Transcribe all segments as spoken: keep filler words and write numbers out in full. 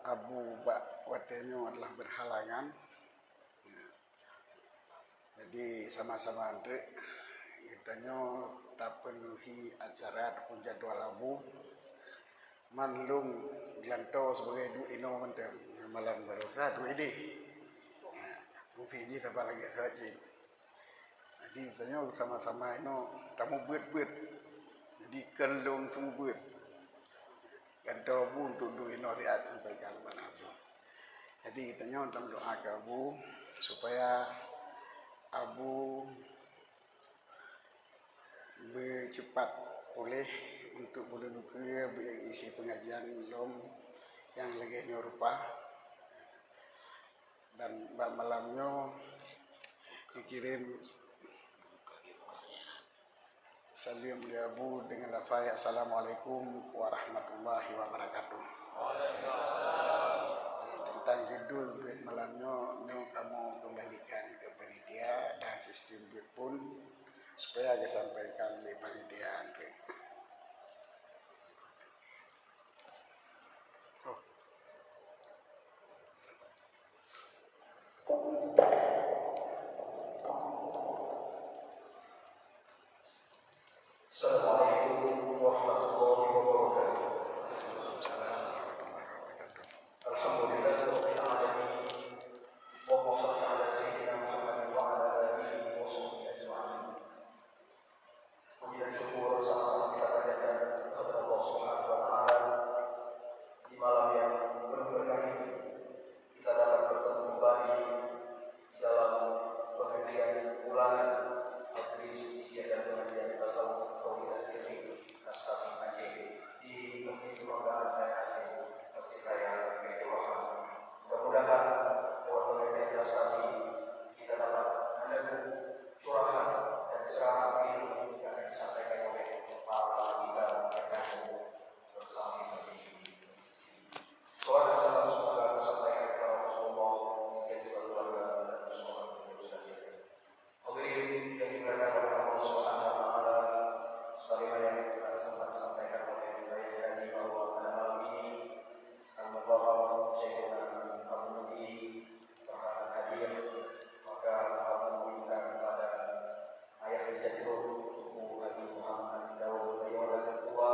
Abu bak watée nyoe adalah berhalangan. Jadi, sama-sama treuk geutanyoe tapenuhi acara ataupun jadwal Abu. Man lôn geulantoe sibagoe duek inoe mantong, malam baroesa duek idéh. Fungsi jih saban lagée saát cit. Jadi, tanyoe sama-sama inoe tameubeuet-beuet. Jadi, keu lôn seumeubeuet. Gantoe bu untuk duek inoe siat sampai ka leubeh Abu. Jadi, tanyoe tameudoa keu Abu supaya Abu beucepat puléh untuk buleuen ukeue beuisi pengajian lom nyang lagée nyoe rupa. Dan bak malam nyoe geukirém saleuem lé Abu deungon lafai, "Assalamualaikum warahmatullahi wabarakatuh." Teuntang judul beuet malam nyoe, nyoe kamoe keumbalikan keu panitia dan sistem beuet phon supaya geusampaikan lé panitia. Assalamualaikum warahmatullahi wabarakatuh. Alhamdulillahirabbil alamin. Allahumma shalli ala sayyidina Muhammad wa ala alihi wa sahbihi ajma'in. Puji dan syukur sama-sama kita panjatkan kehadirat Allah Subhanahu wa Taala di malam yang penuh berkah ini. Kita dapat bertemu kembali di dalam pengajian ulangan majelis zikir dan pengajian tasawuf tauhid dan fikih Nastafi Aceh di Masjid Kebanggaan Raya Aceh, Masjid Raya Baiturrahman. Mudah-mudahan lewat pengajian Nastafi kita dapat mendengar curahan dan ceramah ilmu yang akan disampaikan oleh para ulama kita yang hadir bersama kita di sini. Salawat dan salam semoga tersampaikan kepada Rasulullah, demikian juga keluarga dan sahabat beliau sekalian. Hadirin yang dimuliakan oleh Allah Subhanahu wa Taala, sebagaimana yang telah sempat disampaikan oleh Ayah tadi bahwa pada malam ini Al-Mukarram Syekhuna Abu Mudi Farhan hadir, maka Abu meminta kepada Ayah Jatuh Teungku Haji Muhammad Daud, beliau adalah Ketua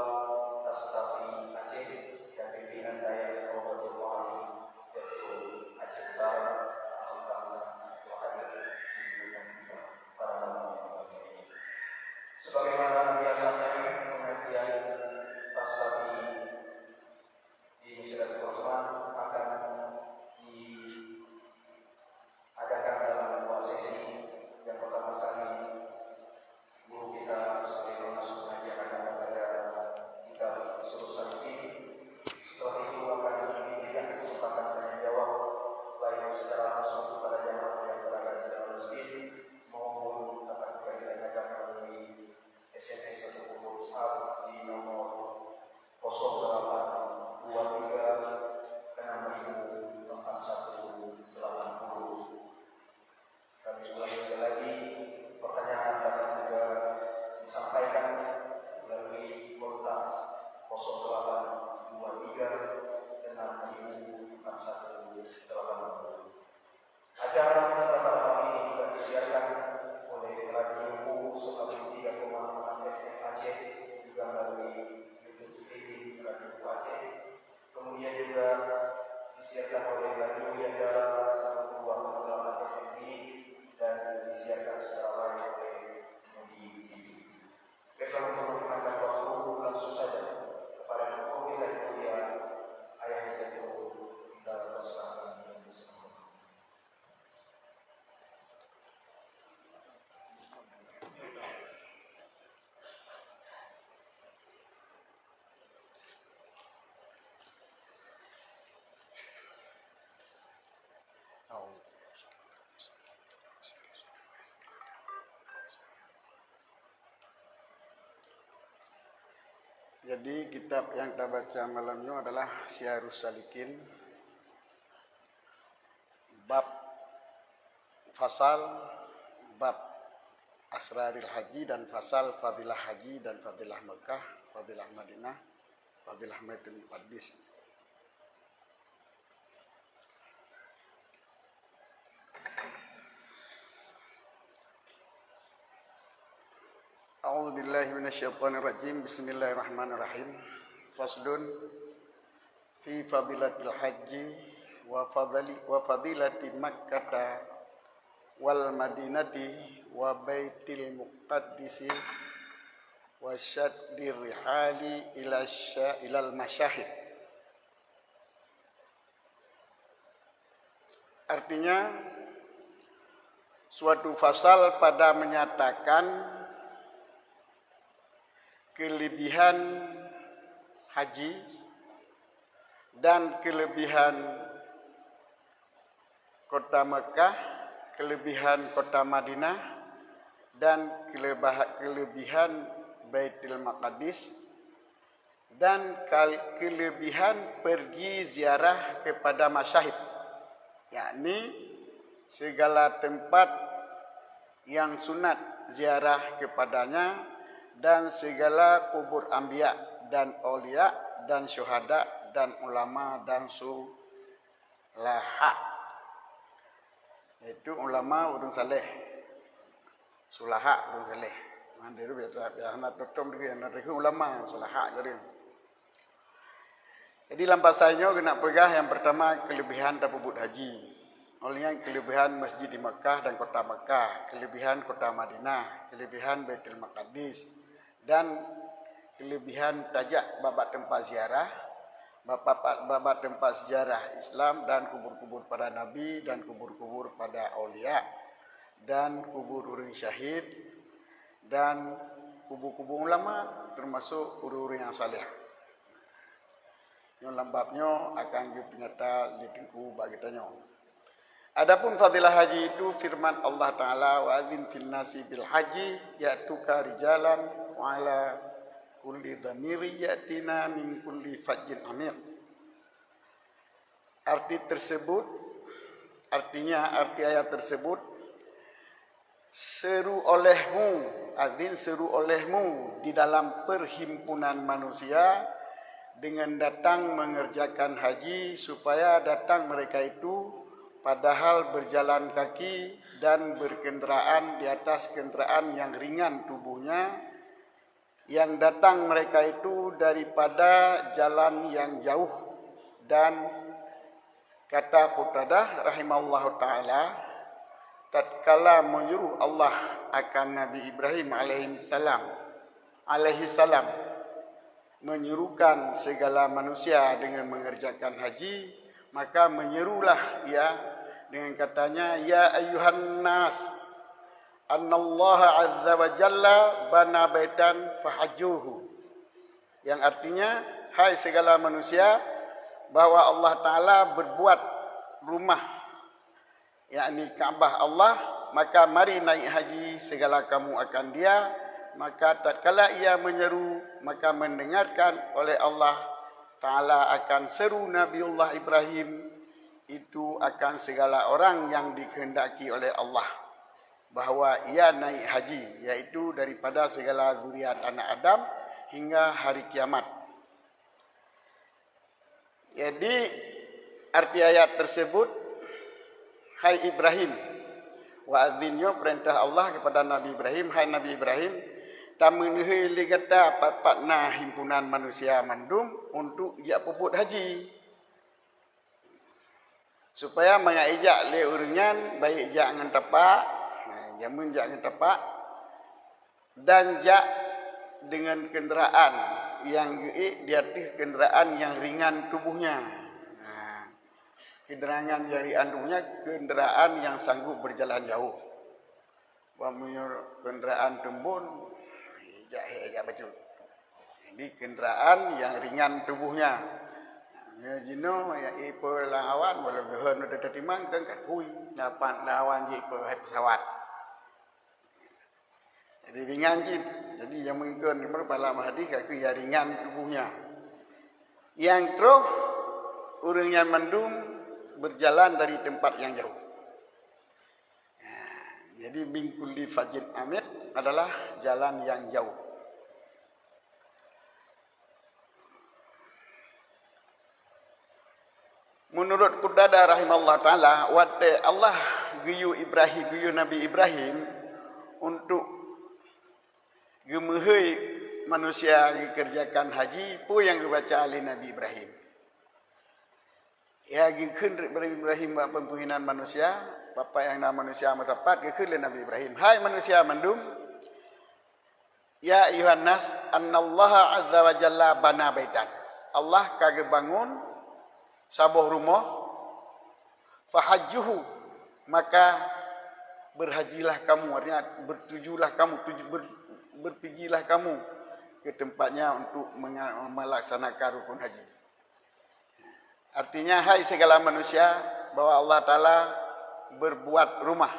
Nastafi Aceh dan Pimpinan Dayah Raudatul Ma'arif Jatuh Aceh Utara, alhamdulillah telah hadir di hadapan kita pada malam yang mulia ini. Sebagaimana biasanya, pengajian Nastafi di Masjid Baitur Rahman akan diadakan dalam dua sesi. Yang pertama sekali, guru kita sebagai pengasuh pengajian akan membaca kitab Ushulus Salikin. Setelah itu akan diberikan kesempatan tanya jawab, baik secara langsung kepada jamaah yang berada di dalam masjid maupun dapat juga ditanyakan melalui S M S ataupun WhatsApp di nomor kosong delapan dua tiga enam ribu empat satu delapan puluh. Kami ulangi sekali lagi, pertanyaan dapat juga disampaikan melalui kontak kosong delapan dua tiga enam ribu empat satu delapan puluh. Acara kita pada malam ini juga disiarkan oleh Radio U sembilan puluh tiga koma enam F M Aceh, juga melalui YouTube streaming Radio U Aceh. Kemudian juga disiarkan oleh Radio Yagara sembilan puluh dua koma delapan F M ini dan disiarkan secara live oleh Mudi T V. Baiklah, untuk menghilangkan waktu, langsung saja kepada pemimpin dan mulia Ayah Jatuh kita persilakan bersama. Jadi, kitab yang tabaca malam nyoe adalah Siyarus Salikin, bab fasal, bab Asraril Haji, dan fasal Fadilah Haji dan Fadilah Mekah, Fadilah Madinah, Fadilah Baitul Maqdis. أعوذ بالله من الشيطان الرجيم. بسم الله الرحمن الرحيم. فصل في فضيلة الحج وفضل، وفضيلة مكة والمدينة وبيت المقدس وشد الرحال إلى الش-، إلى المشاهد. Artinya, suatu fasal pada menyatakan kelebihan haji dan kelebihan kota Mekah, kelebihan kota Madinah, dan kelebah-, kelebihan Baitul Maqdis, dan kal-, kelebihan pergi ziarah kepada masyahid, yakni segala tempat yang sunat ziarah kepadanya, dan segala kubur anbiya dan aulia dan syuhada dan ulama dan sulaha. Yaitu ulama ureuëng saleh. Sulaha ureuëng saleh. Mandiri biasa, biasa na tutom diri, na diri ulama, sulaha jadi. Jadi lam pasal nyoe keuneuk peugah nyang pertama kelebihan tapeubuet haji. Oleh nyan kelebihan masjid di Makkah dan kota Makkah, kelebihan kota Madinah, kelebihan Baitul Maqdis, dan kelebihan tajak bak-bak tempat ziarah, bak-bak, bak-bak tempat sejarah Islam dan kubur-kubur para nabi dan kubur-kubur para aulia dan kubur ureuëng syahid dan kubur-kubur ulama, termasuk ureuëng-ureuëng nyang saleh. Nyoe lam bab nyoe akan geupeunyata lé Teungku bak geutanyoe. Adapun fadilah haji itu firman Allah Taala, "Wa adzin fin nasi bil haji ya'tuka rijalan wa ala kulli dhamirin ya'tina min kulli fajjin amiq." Arti tersebut, artinya, arti ayat tersebut, seru olehmu, adzin, seru olehmu di dalam perhimpunan manusia dengan datang mengerjakan haji, supaya datang mereka itu padahal berjalan kaki dan berkendaraan di atas kendaraan yang ringan tubuhnya, yang datang mereka itu daripada jalan yang jauh. Dan kata Qatadah rahimahullahu taala, tatkala menyuruh Allah akan Nabi Ibrahim alaihissalam, alaihissalam, menyuruhkan segala manusia dengan mengerjakan haji, maka menyerulah ia dengan katanya, "Ya ayyuhan nas, annallaha azza wa jalla bana baitan fahajjuhu." Yang artinya, "Hai segala manusia, bahwa Allah Taala berbuat rumah, yakni Ka'bah Allah, maka mari naik haji segala kamu akan Dia." Maka tatkala ia menyeru, maka mendengarkan oleh Allah Taala akan seru Nabiullah Ibrahim itu akan segala orang yang dikehendaki oleh Allah, bahwa ia naik haji, yaitu daripada segala zuriat anak Adam hingga hari kiamat. Jadi, arti ayat tersebut, "Hai Ibrahim," wa adzin nyoe perintah Allah kepada Nabi Ibrahim, "Hai Nabi Ibrahim, tameuneue lé gata pat-pat na himpunan manusia mandum untuk jak peubuet haji." Supaya mangat ijak lé ureuëng nyan, baik jak ngon tapak, nah, jameun jak ngon tapak, dan jak dengan kendaraan yang geuék di ateueh kendaraan yang ringan tubuhnya. Nah, kendaraan yang ringan tubuhnya, kendaraan yang sanggup berjalan jauh. Bah meunyoe kendaraan teumbon, jak hék jak bacut. Jadi kendaraan yang ringan tubuhnya. Meunyoe jinoe nyang ipe lam awan, walau geuhon udah tatimang kan kat kui, dapat lam awan jih ipe hai pesawat. Jadi ringan cit. Jadi yang mungkin dalam hadis kaki yang ringan tubuhnya. Yang troh ureuëng nyan mandum berjalan dari tempat yang jauh. Jadi min kulli fajjin amiq adalah jalan yang jauh. Menurut Qatadah rahimahullah taala, watée Allah geuyue Ibrahim, geuyue Nabi Ibrahim untuk Geumeuhôi manusia geukeureujakan haji, peue nyang geubaca lé Nabi Ibrahim. Ya geukheun Nabi Ibrahim bak peupeuhinan manusia, bapak nyang na manusia meusapat, geukheun lé Nabi Ibrahim, "Hai manusia mandum, ya ayyuhan nas, annallaha azza wa jalla bana baitan." Allah ka geubangon saboh rumoh, "Fahajjuhu," maka berhajilah kamu, artinya bertujulah kamu, tuju, ber, berpijilah kamu ke tempatnya untuk menga, melaksanakan rukun haji. Artinya, hai segala manusia, bahwa Allah Taala berbuat rumah,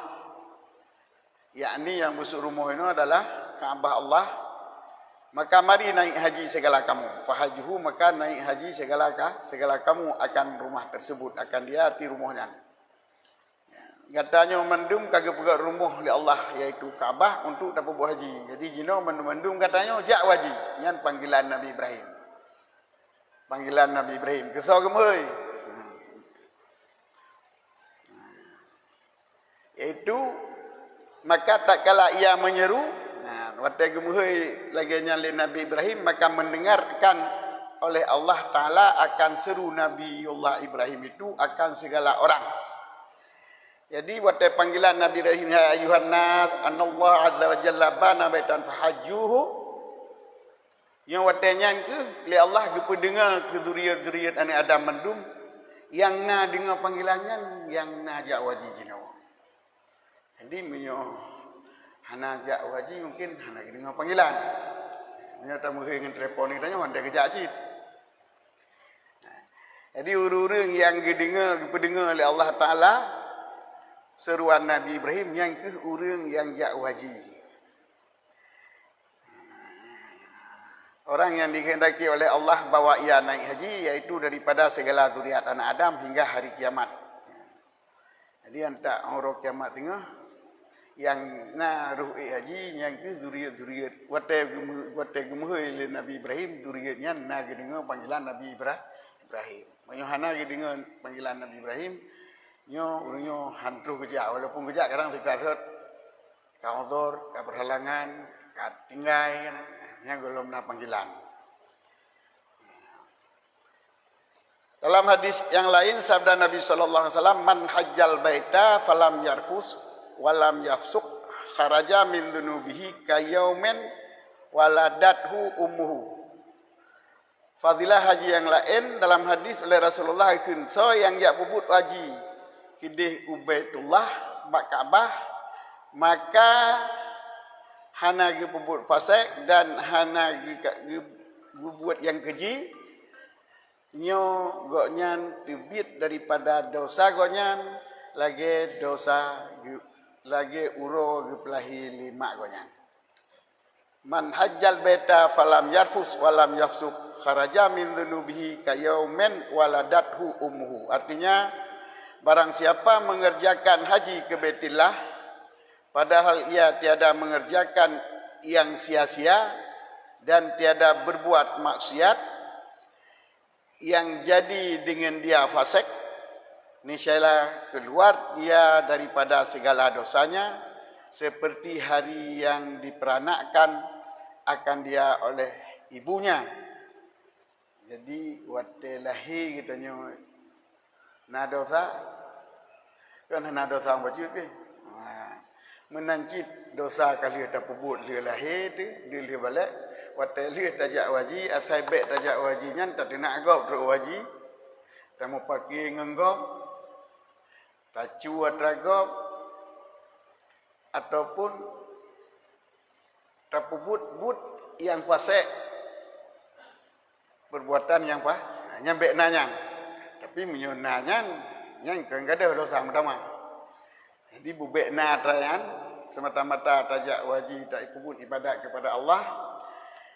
yakni nyang beusut rumoh inoe adalah Ka'bah Allah. Maka mari naik haji segala kamu. Fahajjuhu, maka naik haji segala ka, segala kamu akan rumah tersebut, akan dia arti rumoh nyan. Gata nyoe mandum ka geupeugét rumoh lé Allah, yaitu Ka'bah, untuk tapeubuet haji. Jadi, jinoe mandum-mandum gata nyoe jak u haji. Nyan panggilan Nabi Ibrahim. Panggilan Nabi Ibrahim. Keusoe geumeuhôi. Yaitu, maka tatkala ia menyeru, nah, watée geumeuhôi lagée nyan lé Nabi Ibrahim, maka mendengarkan oleh Allah Taala akan seru Nabiullah Ibrahim itu akan segala orang. Jadi, watée panggilan Nabi Ibrahim, "Ya ayyuhan nas, annallaha azza wa jalla bana baitan fahajjuhu," nyoe watée nyan kheueh lé Allah geupeudeungoe keu zuriat-zuriat aneuëk Adam mandum nyang na deungoe panggilan nyan, nyang na jak u haji jinoe. Jadi, meunyoe hana jak u haji, mungkin hana geudeungoe panggilan. Meunyoe tameuhôi ngon telepon, geutanyoe hana geujak cit. Jadi, ureuëng-ureuëng nyang geudeungoe, geupeudeungoe lé Allah Taala seuruan Nabi Ibrahim, nyan kheueh ureuëng nyang jak u haji. Orang yang dikehendaki oleh Allah bahwa ia naik haji, yaitu daripada segala zuriat anak Adam hingga hari kiamat. Jadi, antak uroe kiamat singoh, nyang na roh ék haji, nyan kheueh zuriat-zuriat. Watée geumeu-, watée geumeuhôi lé Nabi Ibrahim, zuriat nyan na geudeungoe panggilan Nabi Ibra-, Ibrahim. Meunyoe hana geudeungoe panggilan Nabi Ibrahim, nyoe ureuëng nyoe han troh geujak, walaupun geujak kadang teuka rhot, ka uzur, ka berhalangan, ka tinggai, nyan gohlom na panggilan. Dalam hadis yang lain, sabda Nabi sallallahu alaihi wasallam, "Man hajjal baita falam yarfus walam yafsuq kharaja min dzunubihi kayaumin waladathu ummuhu." Fadilah haji nyang laén, dalam hadis oleh Rasulullah geukheun, "Soe nyang jak peubuet haji keudeh u Baitullah, bak Ka'bah, maka hana geupeubuet fasek dan hana geu-, geu-, geubuet nyang keujih, nyoe gobnyan teubiet daripada dosa gobnyan lagée dosa geu-, lagée uroe geupeulahé lé mak gobnyan." "Man hajjal baita falam yarfus walam yafsuq kharaja min dzunubihi kayaumin waladathu ummuhu." Artinya, barang siapa mengerjakan haji ke Baitillah, padahal ia tiada mengerjakan yang sia-sia dan tiada berbuat maksiat, yang jadi dengan dia fasik, niscaya keluar dia daripada segala dosanya, seperti hari yang diperanakkan akan dia oleh ibunya. Jadi, watée lahé geutanyoe na dosa, kan hana dosa bacut keuh. Ha. Meunan cit dosa ka lheueh tapeubuet lheueh lahé teuh, lheueh, lheueh balek, watée lheueh tajak u haji, asai bék tajak u haji nyan tateunak gob trok u haji, tameupaké ngon gob, tacu atra gob, ataupun tapeubuet buet nyang fasek, perbuatan nyang fa-, nyan bék na nyan. Tapi meunyoe na nyan, nyan kon gadôh dosa meutamah. Jadi, beubék na atra nyan, semata-mata tajak u haji, tapeubuet ibadat kepada Allah,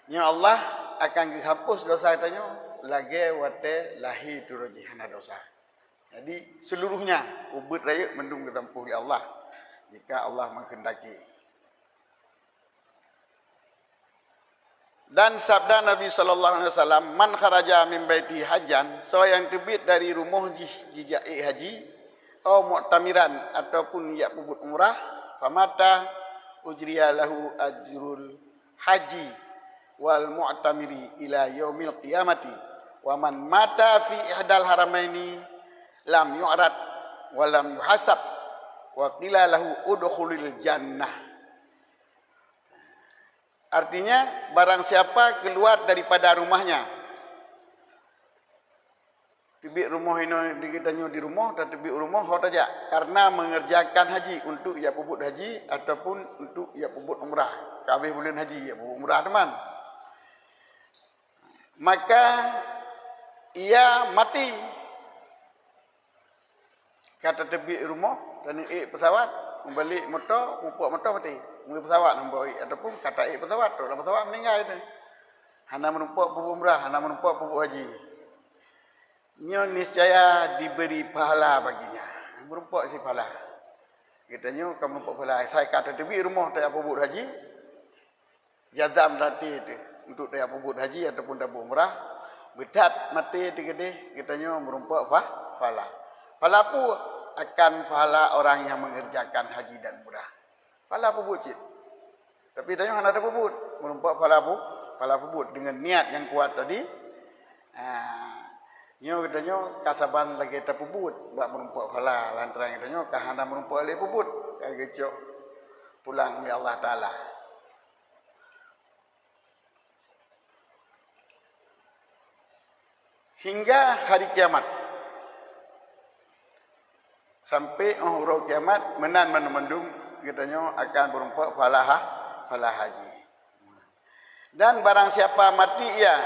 nyoe Allah akan geuhapus dosa tanyoe lagée watée lahé turot jih hana dosa. Jadi, seluruhnya, ubit rayeuk mandum geutampuh lé Allah, jika Allah menghendaki. Dan sabda Nabi sallallahu alaihi wasallam, "Man kharaja min baiti hajjan," soe nyang teubiet dari rumoh jih jijak ék haji, au mu'tamiran, ataupun jak peubuet umrah, famata, ujriya lahu ajrul haji wal mu'tamiri ila yaumil qiyamati, wa man mata fi ihdal haramaini lam yu'rad wa lam yuhasab, wa qila lahu udkhulil jannah. Artinya, barang siapa keluar daripada rumahnya, teubiet rumoh inoe di geutanyoe di rumoh, tateubiet rumoh ho tajak, karena mengerjakan haji, untuk jak peubuet haji ataupun untuk jak peubuet umrah. Ka habéh buleuen haji, jak peubuet umrah teuma. Maka ia mati. Ka tateubiet rumoh, taneuk ék pesawat, meubalek moto, mupok moto maté. Meunyoe pesawat hana mupok ék, ataupun ka taék pesawat, trok lam pesawat meuninggai teuh. Hana meurumpok peubuet umrah, hana meurumpok peubuet haji. Nyoe niscaya diberi pahala baginya. Meurumpok si pahala. Geutanyoe ka meurumpok pahala. Sai ka tateubiet rumoh tajak peubuet haji, jazam maté teuh untuk tajak peubuet haji ataupun tabuet umrah, beuthat maté teuh keudeh, geutanyoe meurumpok pah-, pahala. Pahala peue? Akan pahala orang yang mengerjakan haji dan umrah. Pahala peubuet cit. Tapi tanyoe hana tapeubuet, meurumpok pahala pu-, pahala peubuet dengan niat nyang kuat tadi. Ha, nyoe geutanyoe ka saban lagée tapeubuet bak meurumpok pahala, lantaran geutanyoe ka hana meurumpok lé peubuet, ka geucok pulang lé Allah Taala. Hingga hari kiamat. Sampai 'oh uroe kiamat, meunan mandum-mandum geutanyoe akan meurumpok pahala ha-, pahala haji. Dan barang siapa mati ia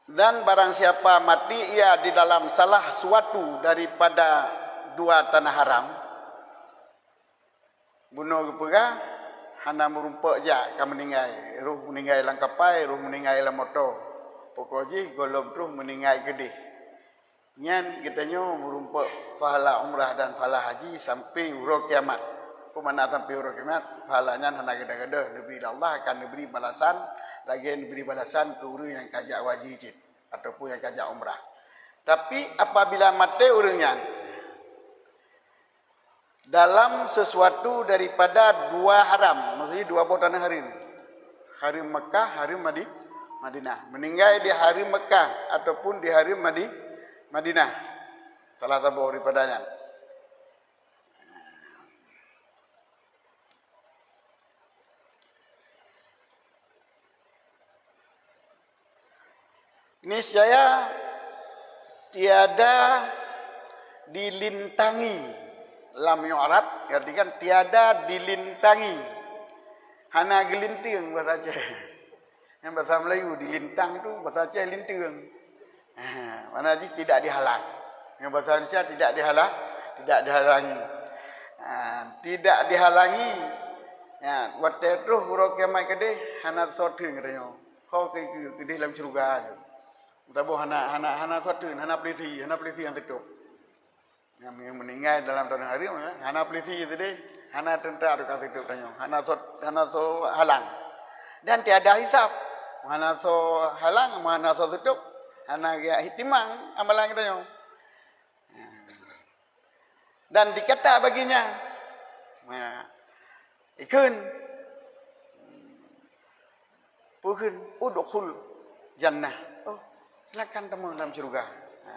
Dan barang siapa mati ia di dalam salah suatu daripada dua tanah haram, bunoe geupeugah hana meurumpok jak ka meuninggai, roh meuninggai lam kapai, roh meuninggai lam moto, pokok jih gohlom troh meuninggai keudeh. Nyan geutanyoe meurumpok pahala umrah dan pahala haji sampai uroe kiamat. Peue makna sampai uroe kiamat? Pahala nyan hana gadôh-gadôh, neubri lé Allah, akan neubri balasan lagée neubri balasan keu ureuëng nyang ka jak haji cit ataupun nyang ka jak umrah. Tapi apabila maté ureuëng nyan, dalam sesuatu daripada dua haram, maksudnya dua boh tanah haram. Haram Mekah, haram Madi-, Madinah. Meninggai di haram Mekah ataupun di haram Madi-, Madinah. Salah saboh daripada nyan. Niscaya tiada dilintangi, lam yu'rad, artikan tiada dilintangi. Hana geulinteung bahasa Aceh. Nyang bahasa Melayu, dilintang tu bahasa Aceh linteung. Ha, makna jih tidak dihalang. Nyang bahasa Indonesia tidak dihalang, tidak dihalangi. Ha, tidak dihalangi. Ya, watée troh uroe kiamat keudeh hana soe theun geutanyoe. Ho keu-, keu-, keudeh lam syeuruga tu. Meusaboh hana, hana, hana soe theun, hana polisi, hana polisi nyang teutôp. Nyang, nyang meuninggai dalam taneuh haram, hana polisi sideh, hana teuntra tukang teutôp tanyoe, hana soe, hana soe halang. Dan tiada hisab, hana soe halang, hana soe teutôp, hana geujak timang amalan geutanyoe. Dan dikata baginya, ya, ikheun, peue kheun, "Udkhul jannah." Oh, silakan tamong dalam syeuruga. Ha.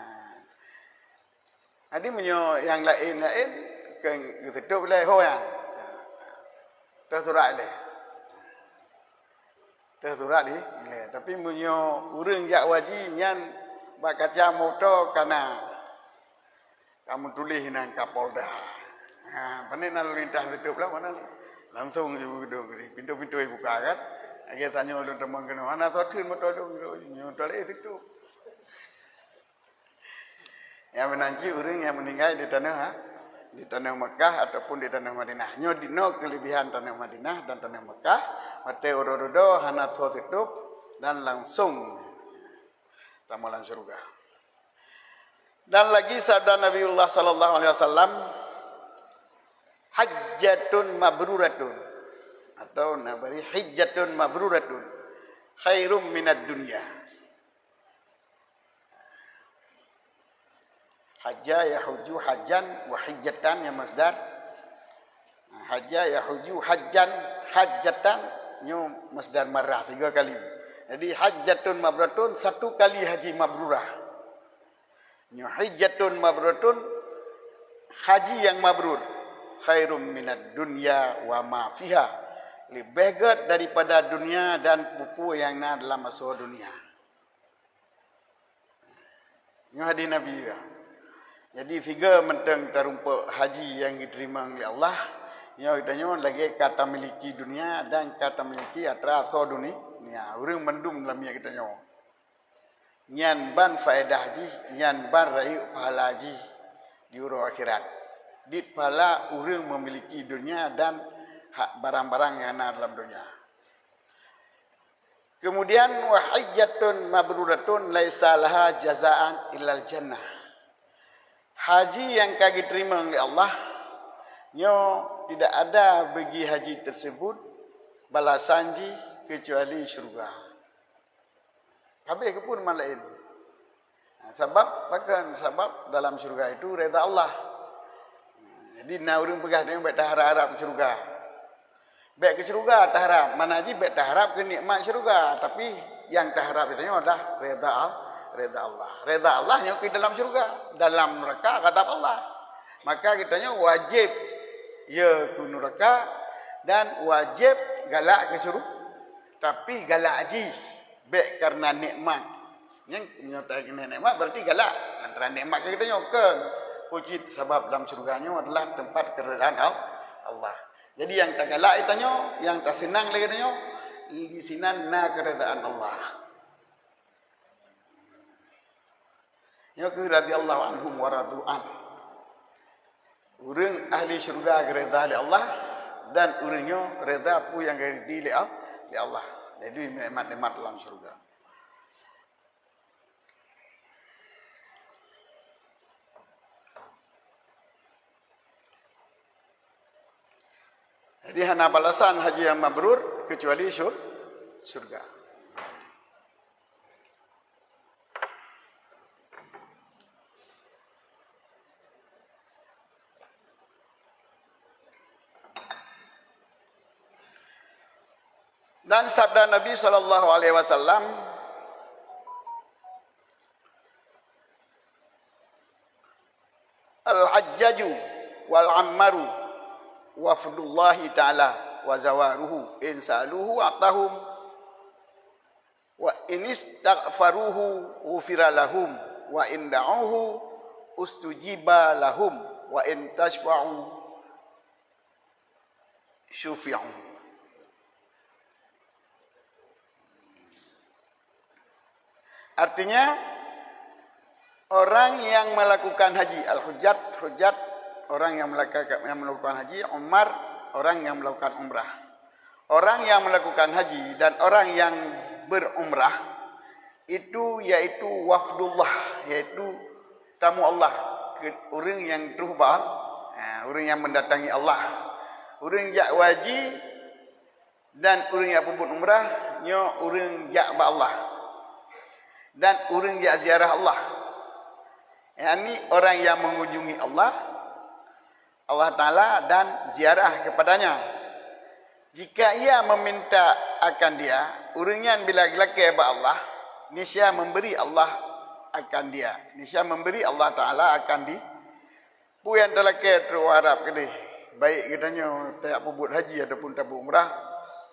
Jadi meunyoe nyang laén-laén, keu geuteutôp lé ho nyan. Teuh surat lé. Teuh surat di, ilée. Tapi meunyoe ureuëng jak haji nyan bak kaca moto ka na, ka meutuléh nan Kapolda. Ha, pane na lalu lintas teutôp lah, mana langsung ibu gedung, pintu-pintu ibuka kan. Lagée tanyoe ulôn teumong keunoe, hana soe theun moto lôn, nyoe toleh teutôp. Nyang meunan cit ureuëng nyang meuninggai di tanoh, ha, di tanoh Mekah ataupun di tanoh Madinah. Nyoe dinoe keulebihan tanoh Madinah dan tanoh Mekah, watée uroe dudoe hana soe teutôp dan langsung tamong lam syeuruga. Dan lagi sabda Nabiullah sallallahu alaihi wasallam, "Hajjatun mabruratun," atau nabari, "Hijjatun mabruratun." khairum minad dunya. Hajja yahujju hajjan wa hijjatan, nyan masdar. Hajja yahujju hajjan, hajjatan, nyoe masdar marrah tiga kali. Jadi hajjatun mabruratun, satu kali haji mabrurah. Nyoe hijjatun mabruratun, haji nyang mabrur, khairum minad dunya wa ma fiha, leubeh gét daripada dunia dan peue-peue nyang na dalam asoe dunia. Nyoe hadis Nabi ya. Jadi siga mantong tarumpok haji nyang jiteurimong lé Allah, nyoe geutanyoe lagée ka tamiliki dunia dan ka tamiliki atra asoe duni-, dunia. Ureuëng mandum lam miet geutanyoe. Nyan ban faedah jih, nyan ban rayeuk pahala jih di uroe akhirat. Dit pahala ureuëng memiliki dunia dan hak barang-barang nyang na dalam dunia. Kemudian, wa hajjatun mabruratun laisa laha jazaan illal jannah. Haji nyang ka geuteurima lé Allah, nyoe tidak ada bagi haji tersebut balasan jih kecuali syurga. Habéh keupeue teuma laén. Ha, sabab, pakon? Sabab dalam syurga itu reda Allah. Jadi, na ureuëng peugah, "Nyoe bék taharab-harab syurga." Bék keu syurga taharab, mana jih bék taharab keu nikmat syurga, tapi nyang taharab geutanyoe adalah reda Al-, reda Allah. Reda Allah nyoe keu dalam syurga, dalam neuraka ghadab Allah. Maka geutanyoe wajéb ya keu neuraka dan wajéb galak keu syuru-, tapi galak jih bék kareuna nikmat. Nyang meunyoe ta keuneuk nikmat, berarti galak. Antara nikmat keu geutanyoe, kon. Puji sabab dalam syurga nyoe adalah tempat keridaan Al-, Allah. Jadi, nyang tagalak geutanyoe, nyang taseunang lé geutanyoe, di sinan na keridaan Allah. Nyoe keuh radhiyallahu anhum wa radu an. Ureuëng ahli syurga geureda lé Allah, dan ureuëng nyoe reda peue nyang geuridi lé Al-, lé Allah. Jadi, nikmat-nikmat dalam syurga. Jadi, hana balasan haji nyang mabrur kecuali syur-, syurga. Dan sabda Nabi sallallahu alaihi wasallam, "Al-hajjaju wal ammaru wafdullahi ta'ala wa zawaruhu, in sa'aluhu a'tahum, wa in istaghfaruhu ghufira lahum, wa in da'uhu ustujiba lahum, wa in tasyfa'u syufi'u." Artinya, orang yang melakukan haji, al-hujjat, hujjat, orang yang melaka-, yang melakukan haji, umar, orang yang melakukan umrah. Orang yang melakukan haji dan orang yang berumrah, itu yaitu wafdullah, yaitu tamu Allah, ke-, ureuëng nyang troh ba-, ha, ureuëng nyang mendatangi Allah. Ureuëng jak haji dan ureuëng jak peubuet umrah, nyoe ureuëng jak ba Allah. Dan ureuëng jak ziarah Allah. Yakni orang yang mengunjungi Allah, Allah Ta'ala dan ziarah kepadanya. Jika ia meminta akan dia, ureuëng nyan bila geulakée bak Allah, niscaya memberi Allah akan dia. Niscaya memberi Allah Ta'ala akan di-, peue nyang talakée troh harab keudeh, baik geutanyoe tajak peubuet haji ataupun tabuet umrah,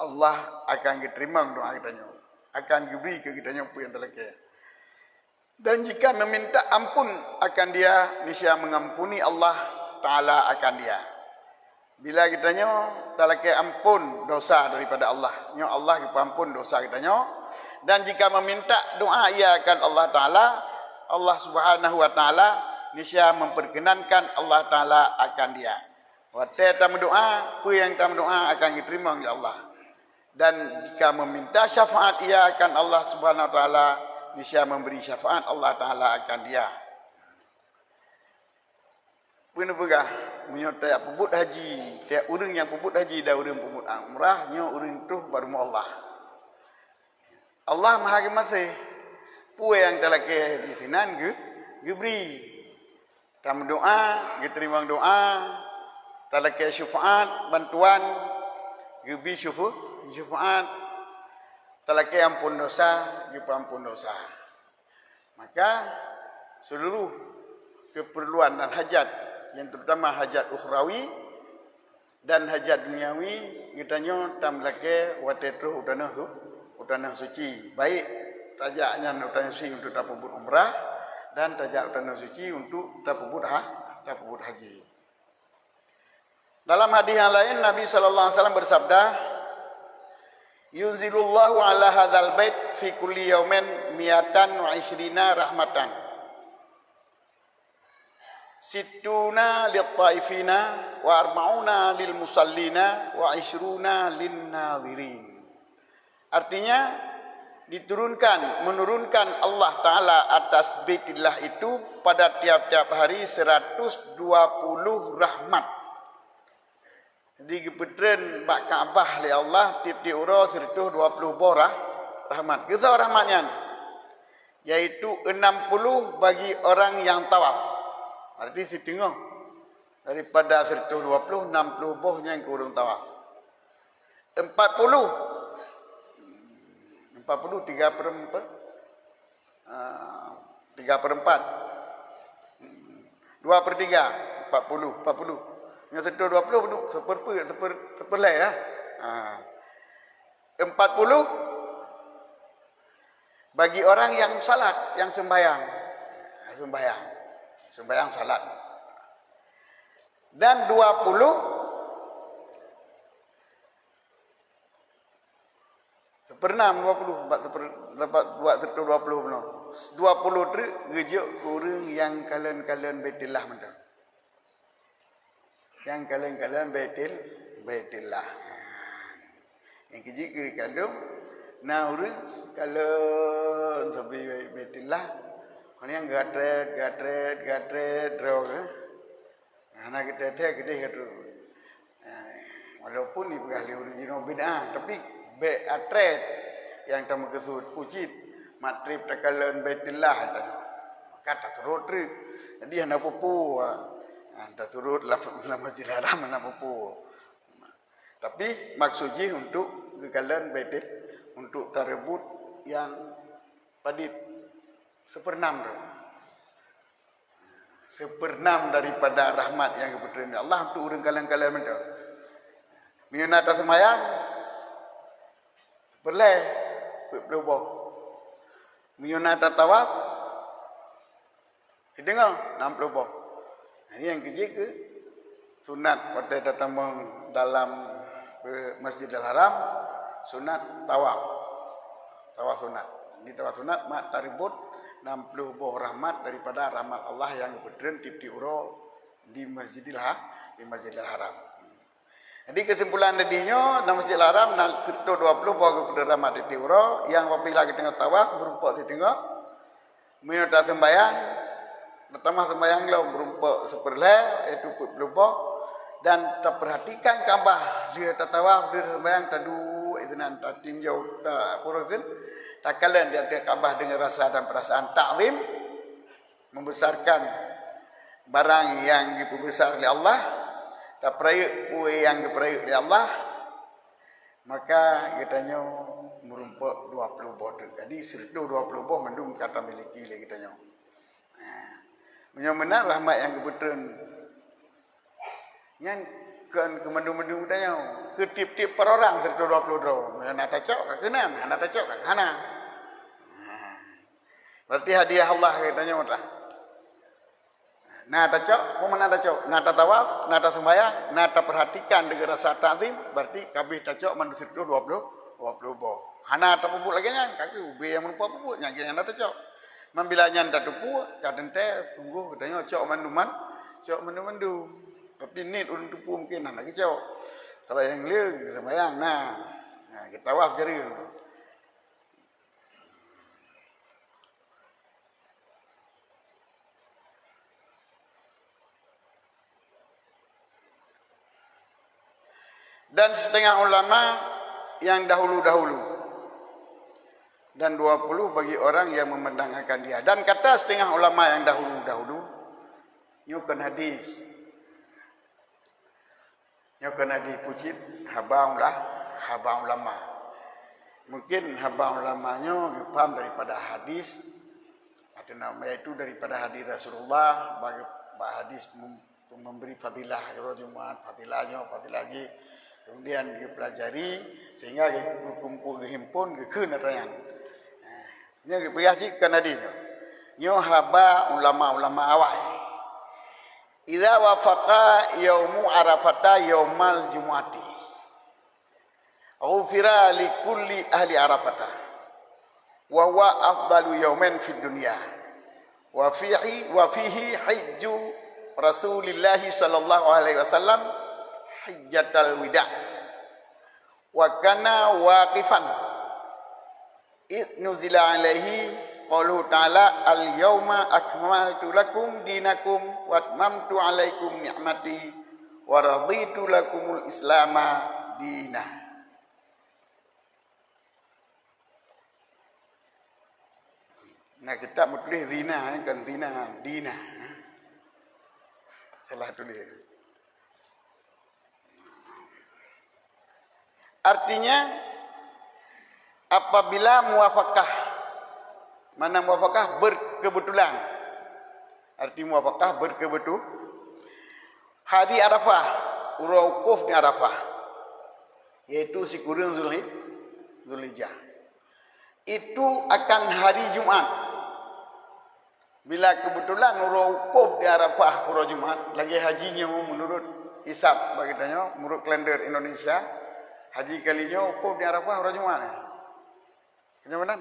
Allah akan geuteurimong doá geutanyoe, akan geubri keu geutanyoe peue nyang talakée. Dan jika meminta ampun akan dia, niscaya mengampuni Allah Ta'ala akan dia. Bila geutanyoe talakée ampon dosa daripada Allah, nyoe Allah geupeuampon dosa geutanyoe. Dan jika meminta doa ia akan Allah Ta'ala, Allah Subhanahu wa Ta'ala niscaya memperkenankan Allah Ta'ala akan dia. Watée tameudoá, peue nyang tameudoá akan geuteurimong lé Allah. Dan jika meminta syafaat ia akan Allah Subhanahu wa Ta'ala, niscaya memberi syafaat Allah Ta'ala akan dia. Peue neupeugah, meunyoe tajak peubuet haji, tiep ureuëng nyang peubuet haji dan ureuëng peubuet umrah, nyoe ureuëng troh bak rumoh Allah. Allah Maha Geumaséh. Peue nyang talakée di sinan geu-, geubri. Tameudoá, geuteurimong doá, talakée syufaat, bantuan, geubi syufu-, syufaat, talakée amphon dosa, geupeuamphon dosa. Maka, seuluruh keupeurluan dan hajat, nyang teurutama hajat ukhrawi dan hajat duniawi, geutanyoe tameulakée watée troh u tanoh su-, u tanoh suci. Baik tajak nyan u tanoh suci untuk tapeubuet umrah, dan tajak u tanoh suci untuk tapeubuet ha-, tapeubuet haji. Dalam hadis yang lain, Nabi sallallahu alaihi wasallam bersabda, "Yunzilullahu ala hadzal bait fi kulli yaumin miatan wa isyrina rahmatan. Sittuna lit-taifina wa arba'una lil musallina wa isyruna lin-nadhirin." Artinya, diturunkan, menurunkan Allah Taala atas Baitullah itu pada tiap-tiap hari seratus dua puluh rahmat. Jadi, geupeutreun bak Ka'bah lé Allah tiep-tiep uroe sireutoh dua ploh boh rah-, rahmat. Keusoe rahmat nyan? Yaitu enam puluh bagi orang yang tawaf. Berarti siteungoh daripada sireutoh dua ploh, enam ploh boh nyan keu ureuëng tawaf. Empat puluh. Empat puluh, tiga perempat. Ah, tiga perempat. Dua per tiga, empat puluh, empat puluh. Nyang sireutoh dua ploh, seperempat, seper-, seperlhèe, ya. Ah. Empat puluh bagi orang yang salat, yang sembahyang. Sembahyang. Sembahyang salat. Dan dua puluh, seperenam dua puluh, bak seper-, bak, bak sireutoh dua ploh bunoe. Dua puluh treuk geujok keu ureuëng nyang kalon-kalon Baitullah mantong. Nyang kalon-kalon Baitul, Baitullah. Nyang keujeuet keu kandong, na ureuëng kalon sabe Baitullah, kon nyang gatrét, gatrét, gatrét, droe, eh. Hana geuteuthée keudeh ka troh. Eh, walaupun dipeugah lé ureuëng jinoe bid'ah, tapi bék atrét nyang tameukeusut, ucit mat treb takalon Baitullah tanyoe. Maka tasurot treuk. Jadi hana peue-peue. Ah, tasurot lam, lam Masjidil Haram hana peue-peue. Tapi maksud jih untuk geukalon Baitul, untuk tareubot nyang padit, seperenam tu. Seperenam daripada rahmat nyang geupeutreun Allah untuk ureuëng kalon-kalon mantong. Meunyoe na taseumayang, seperlhèe, peuet ploh boh. Meunyoe na tatawaf, siteungoh, enam ploh boh. Jadi nyang keujeuet keu sunat watée tatamong dalam, eh, Masjidil Haram, sunat tawaf. Tawaf sunat. Di tawaf sunat mak tareubot enam ploh boh rahmat daripada rahmat Allah nyang geupeutreun tiep-tiep uroe di Masjidil Ha-, di Masjidil Haram. Jadi, keusimpulan dari nyoe, lam Masjidil Haram na sireutoh dua ploh boh geupeutreun rahmat tiep-tiep uroe, nyang apabila geutanyoe tawaf, meurumpok siteungoh, meunyoe taseumbahyang, tatamah seumbahyang lom meurumpok seperlhèe, yaitu peuet ploh boh, dan tapeurhatikan Ka'bah, lheueh tatawaf, lheueh taseumbahyang, taduek sinan, tatinjau, ta-, apa kheun, takalon di ateueh Ka'bah deungon rasa dan perasaan takzim, membesarkan barang nyang geupeubesar lé Allah, tapeurayeuk peue nyang geupeurayeuk lé Allah, maka geutanyoe meurumpok dua ploh boh teuk. Jadi, sireutoh dua ploh boh mandum ka tamiliki lé geutanyoe. Nah, meunyoe meunan rahmat nyang geupeutreun nyan kon keu mandum-mandum geutanyoe, keu tiep-tiep peurorang sireutoh dua ploh droe. Meunyoe na tacok ka keunan, hana tacok ka hana. Nah, berarti hadiah Allah geutanyoe tah. Na tacok, peue makna tacok? Na tatawaf, na taseumbahyang, na tapeurhatikan deungon rasa takzim, berarti ka abéh tacok mandum sireutoh dua ploh, dua ploh boh. Hana tapeubuet lagée nyan, ka keuh ubé nyang meurumpok peubuet, nyang keuh nyang na tacok. Man bila nyan tateupeue, ka teuntée sunggoh geutanyoe cok mandum man-, cok mandum-mandum. Tapi niet ureuëng teupeue mungken hana geucok. Sabab nyang le geuseumbahyang na. Na geutawaf jareueng. Dan setengah ulama yang dahulu-dahulu Dan dua puluh bagi orang yang memandang akan dia. Dan kata setengah ulama yang dahulu-dahulu, nyoe kon hadis. Nyoe kon hadis pucit haba ulah, haba ulama. Mungkin haba ulama nyoe geupaham daripada hadis, atau na-, yaitu daripada hadis Rasulullah, bagi, bak hadis mem-, memberi fadilah uroe Jumat, fadilah nyoe, fadilah jih. Kemudian geupelajari sehingga geukumpul, geuhimpun, geukheun atra nyan. Nyoe geupeugah cit kon hadis nyoe. Nyoe haba ulama-ulama awai. Idza wafaqa yaumu Arafata yaumal jumu'ati, ghufira li kulli ahli Arafata, wa huwa afdalu yaumin fid dunya, wa fihi, wa fihi hijju Rasulillahi sallallahu alaihi wasallam hijjatal wida, wa kana waqifan. Idz nuzila alaihi qauluhu ta'ala, "Al-yauma akmaltu lakum dinakum wa atmamtu alaikum ni'mati wa raditu lakumul Islama dina." Nah, kitab meutuléh zina, eh, kon zina, dina. Salah tuléh. Artinya, apabila muwafakah, mana muwafakah? Berkebetulan. Arti muwafakah berkebetu-, hari Arafah, uroe wukuf di Arafah, yaitu sikureueng Zulhi-, Zulhijjah. Itu akan hari Jumat. Bila kebetulan uroe wukuf di Arafah uroe Jumat, lagèe haji nyoe meunurot hisab bak geutanyoe, meunurot kalender Indonesia, haji kali nyoe wukuf di Arafah uroe Jumat. Keunyoe meunan?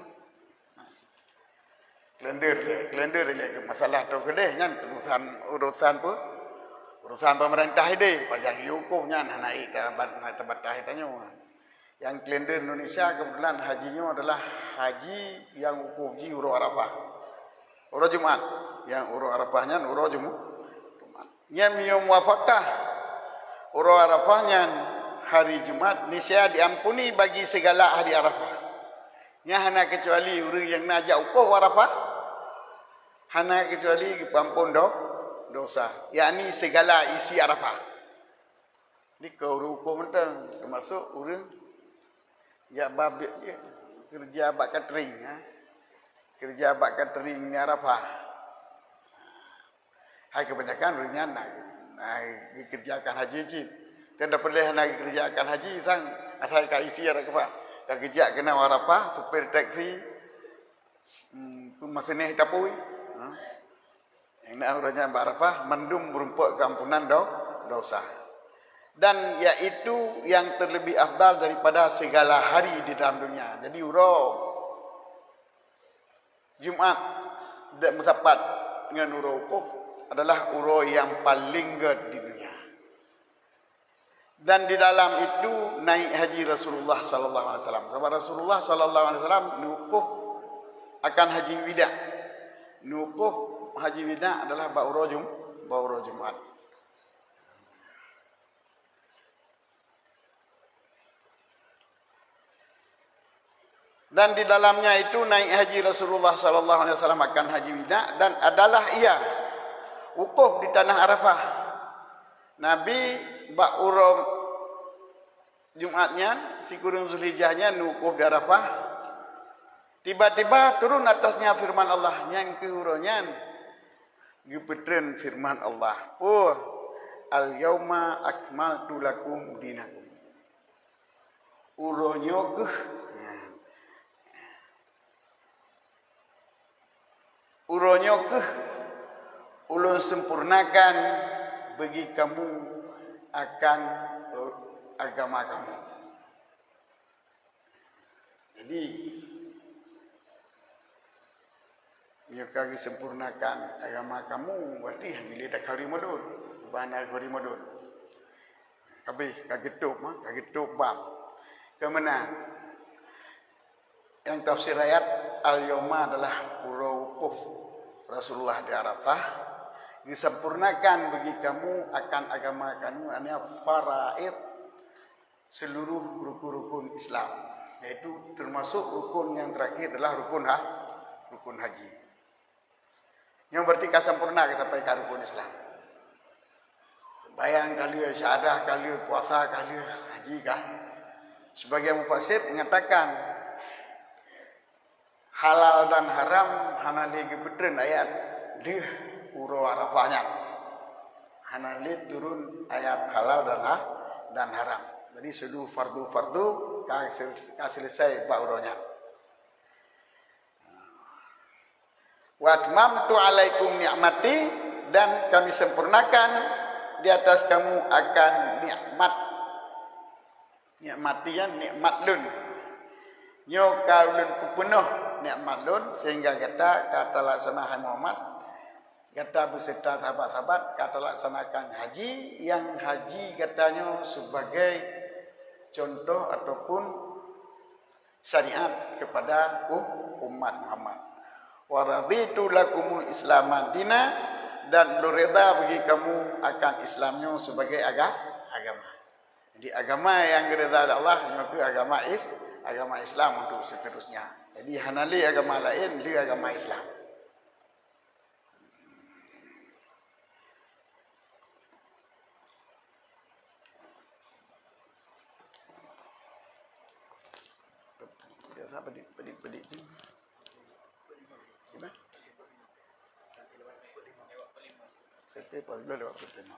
Kalender, kalender nyan masalah tu keudeh nyan urusan, urusan pe-, urusan pemerintah idéh, pajan wukuf nyan hana ék tabat-, hana tabatai tanyoe. Nyang kalender Indonesia kebetulan haji nyoe adalah haji nyang wukuf jih uroe Arafah. Uroe Jumat. Nyang uroe Arafah nyan uroe Jumu-, Jumat. Nyan meunyoe muwafakah uroe Arafah nyan hari Jumat, niscaya diampuni bagi segala ahli Arafah. Nyan hana keucuali ureueng nyang na jak wukuf Arafah, hana keucuali geupeuampon do-, dosa, yakni segala isi Arafah. Di keu ureueng wukuf mantong, teumasok ureueng jak babek, keureuja bak catering, ha? Keureuja bak catering di Arafah. Hai kebanyakan ureueng nyan na, na geukeureujakan haji cit. Kan dak peureulèe hana geukeureujakan haji sang asai ka isi Arafah. Ka geujak keunoe Arafah, supir teksi, hmm, peumaséneh tapui. Ha? Nyang na uroe nyan bak Arafah mandum meurumpok keuampunan do-, dosa. Dan yaitu yang terlebih afdal daripada segala hari di dalam dunia. Jadi uroe Jumat dek meusapat ngon uroe wukuf adalah uroe nyang paleng gèt di dunia. Dan di dalam itu naik haji Rasulullah sallallahu alaihi wasallam. Sabab Rasulullah sallallahu alaihi wasallam neuwukuf akan haji wida. Neuwukuf haji wida adalah bak uroe Jum-, bak uroe Jumat. Dan di dalamnya itu naik haji Rasulullah sallallahu alaihi wasallam akan haji wida, dan adalah ia wukuf di tanah Arafah. Nabi bak uroe Jumat nyan, sikureueng Zulhijjah nyan wukuf di Arafah. Tiba-tiba turun atasnya firman Allah, nyang keu uroe nyan geupeutreun firman Allah, "Puh, al-yauma akmaltu lakum dinakum." Uroe nyoe keuh, uroe nyoe keuh ulôn sempurnakan bagi kamu akan agama kamu. Jadi, meunyoe ka geusempurnakan agama kamu, berarti hana lé takha Ramadan. Ban takha Ramadan. Habéh ka geutôp, ha, ka geutôp bab. Keu meunan, nyang tafsir ayat al-yauma adalah uroe wukuf Rasulullah di Arafah, geusempurnakan bagi kamu akan agama kamu, artinya faraid seluruh rukun-rukun Islam. Yaitu termasuk rukun yang terakhir adalah rukun ha-, rukun haji. Nyoe berarti ka sempurna gata pai ka rukun Islam. Sembahyang ka lheueh, syahadah ka lheueh, puasa ka lheueh, haji ka. Sebagian mufassir mengatakan, halal dan haram hana lé geupeutreun ayat lheueh uroe Arafah nyan. Hana lé turun ayat halal dan ha-, dan haram. Jadi, seluruh fardu-fardu ka sel-, ka selesai bak uroe nyan. "Wa atmamtu alaikum ni'mati," dan Kami sempurnakan di atas kamu akan nikmat. Nikmati nyan nikmat Lôn. Nyoe ka Ulôn peupeunoh nikmat Lôn sehingga gata ka talaksana, hai Muhammad, gata beserta sahabat-sahabat ka talaksanakan haji, nyang haji gata nyoe sebagai contoh ataupun syariat kepada um-, umat Muhammad. "Wa raditu lakumul Islama dina," dan Lôn reda bagi kamu akan Islam nyoe sebagai aga-, agama. Jadi, agama nyang geureda lé Allah nyoe kheueh agama Is-, agama Islam untuk seterusnya. Jadi, hana lé agama laén, lé agama Islam. Biasa pedik, pedik, pedik tu. Gimana? Satu pas dua lewat pukul lima.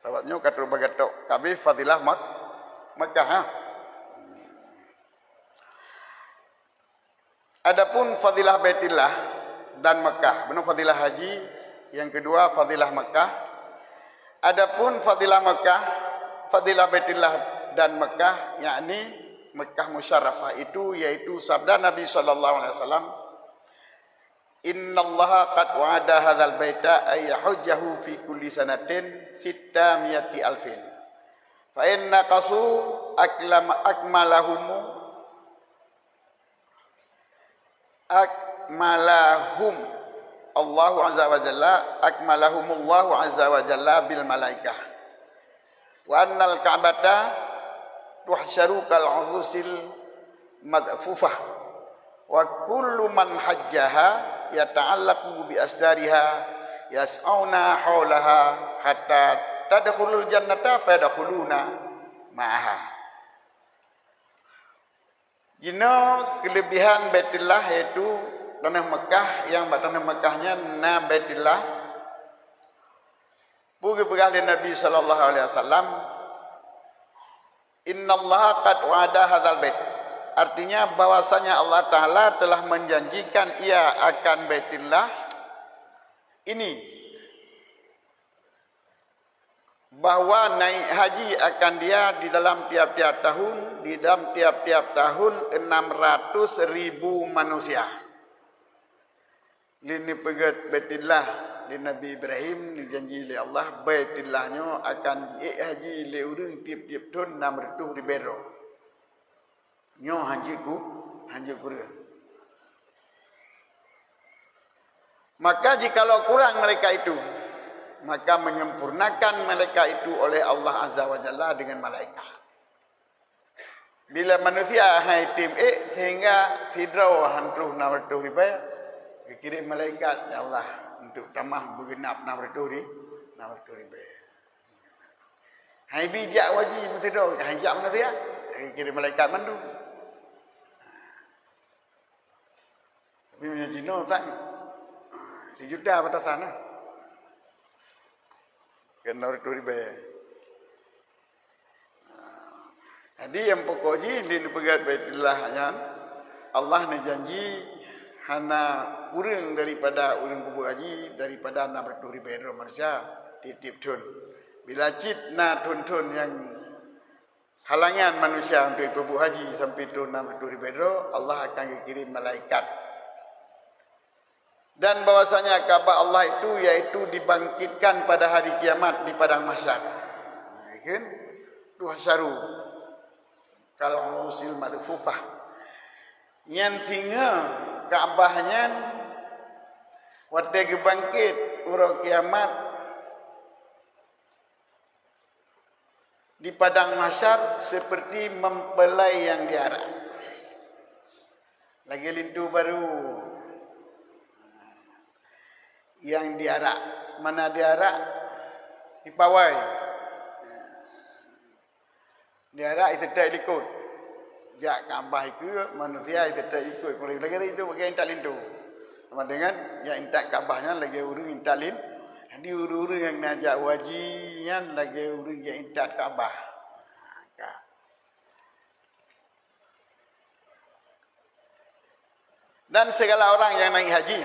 Sabab nyoe ka troh bagatok kabeh fadilah Mak-, Makkah, ha? Adapun fadilah Baitullah dan Makkah, bunoe fadilah haji, nyang keudua fadilah Makkah. Adapun fadilah Makkah, fadilah Baitullah dan Makkah, yakni Makkah Musyarrafah itu, yaitu sabda Nabi sallallahu alaihi wasallam, "Innallaha qad wa'ada hadzal baita ay yahujjahu fi kulli sanatin sitta mi'ati alfin. Fa in naqasu aklama-, akmalahum, akmalahum Allahu azza wa jalla, akmalahumullahu azza wa jalla bil malaikah. Wa annal Ka'bata tuhsyaru kal urusil madfufah. Wa kullu man hajjaha yata'allaqu bi asdariha yas'auna haulaha hatta tadkhulul jannata fayadkhuluna ma'aha." Jinoe keulebihan Baitullah, yaitu tanoh Makkah, nyang bak tanoh Makkah nyan na Baitullah. Peue geupeugah lé Nabi sallallahu alaihi wasallam, "Innallaha qad wa'ada hadzal bait." Artinya, bahwasanya Allah Ta'ala telah menjanjikan Ia akan Baitullah ini, bahwa naik haji akan Dia di dalam tiap-tiap tahun, di dalam tiap-tiap tahun enam ratus ribu manusia. Lé neupeugét Baitullah lé Nabi Ibrahim, neujanji lé Allah, Baitullah nyoe akan jiék haji lé ureuëng tieb-tieb thon nam reutôh ribée droe. Nyoe hanjeuet ku-, hanjeuet kureueng. Maka jikalau kurang malaikat itu, maka menyempurnakan malaikat itu oleh Allah Azza wa Jalla dengan malaikat. Bila manusia hai tem ék sehingga sidroe han troh nam reutôh ribée, geukirém malaikat, "Ya Allah, untuk tamah beugeunap nam reutôh ri-, nam reutôh ribée." Hai bijak waji meusidroe, hai jak manusia, geukirém malaikat mandum. Tapi meunyoe jinoe sang, sijuta batasan lah. Keu nam reutôh ribée. Jadi, nyang pokok jih, di neupeugét Baitullah nyan, Allah neujanji hana kureueng daripada ureuëng peubuet haji daripada nam reutôh ribée droe manusia tieb-tieb thon. Bila cit na thon-thon nyang halangan manusia untuk peubuet haji sampai thon nam reutôh ribée droe, Allah akan geukirém malaikat. Dan bahwasanya Ka'bah Allah itu, yaitu dibangkitkan pada hari kiamat di padang mahsyar. Ya kan? Tuhsyaru kal urusil madfufah. Nyan singoh Ka'bah nyan watée geubangkét uroe kiamat, Di padang mahsyar seperti mempelai yang diarak. Lagèe linto barô nyang diarak. Mana diarak? Dipawai. Diarak iseutôt likot. Jak Ka'bah ikeue, manusia iseutôt likot. Lagèe itu bagi intat linto. Sama dengan jak intat Ka'bah nyan lagèe ureueng intat lin-, jadi ureueng-ureueng nyang na jak haji nyan lagèe ureueng jak intat Ka'bah. Ka. Dan segala orang yang naik haji,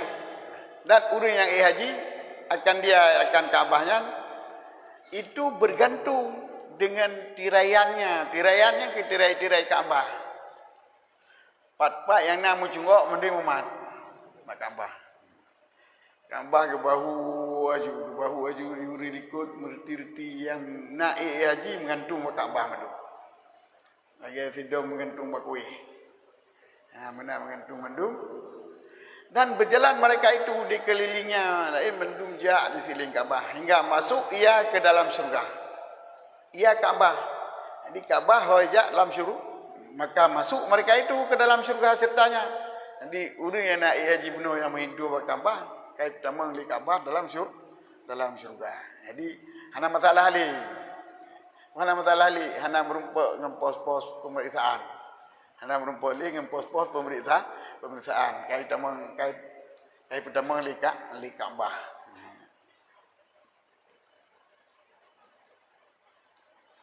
dan ureueng nyang ék haji, akan dia akan Ka'bah nyan, itu bergantung dengan tiraiannya. Tiraiannya ke tirai-tirai Ka'bah. Pat-pat nyang na meucunggok mandum mumat bak Ka'bah. Ka'bah geubahu aju, geubahu aju di ureueng likot meureuti-reuti nyang na ék haji meugantung bak Ka'bah mandum. Lagèe sidom meugantung bak kuéh. Ha, meunan meugantung mandum. Dan berjalan mereka itu di kelilingnya, laén mandum jak di siléng Ka'bah, hingga masuk ia ke dalam syurga. Ia Ka'bah. Jadi Ka'bah ho jak lam syuru-, maka masuk mereka itu ke dalam syurga sertanya. Jadi ureueng nyang na ék haji bunoe nyang meuhindua bak Ka'bah, ka ipeutamong lé Ka'bah dalam syur-, dalam syurga. Jadi hana masalah lé. Hana masalah lé, hana meurumpok ngon pos-pos pemeriksaan. Hana meurumpok lé ngon pos-pos pemeriksa-, pemeriksaan. Ka itamong, ka i-, ka ipeutamong lé Ka-, lé Ka'bah.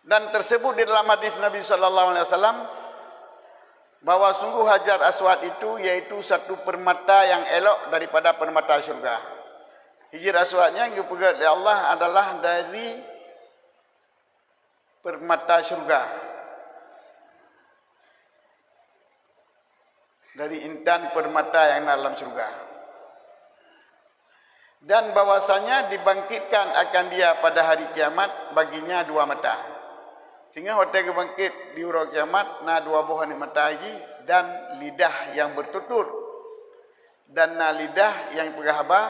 Dan tersebut di dalam hadis Nabi sallallahu alaihi wasallam bahwa sungguh Hajar Aswad itu yaitu satu permata yang elok daripada permata syurga. Hajar Aswad nyan geupeugét lé Allah adalah dari permata syurga, dari intan permata yang na dalam syurga. Dan bahwasanya dibangkitkan akan dia pada hari kiamat baginya dua mata. Singoh watèe geubangkét di uroe kiamat na dua boh aneuk mata jih dan lidah yang bertutur. Dan na lidah nyang peugah haba,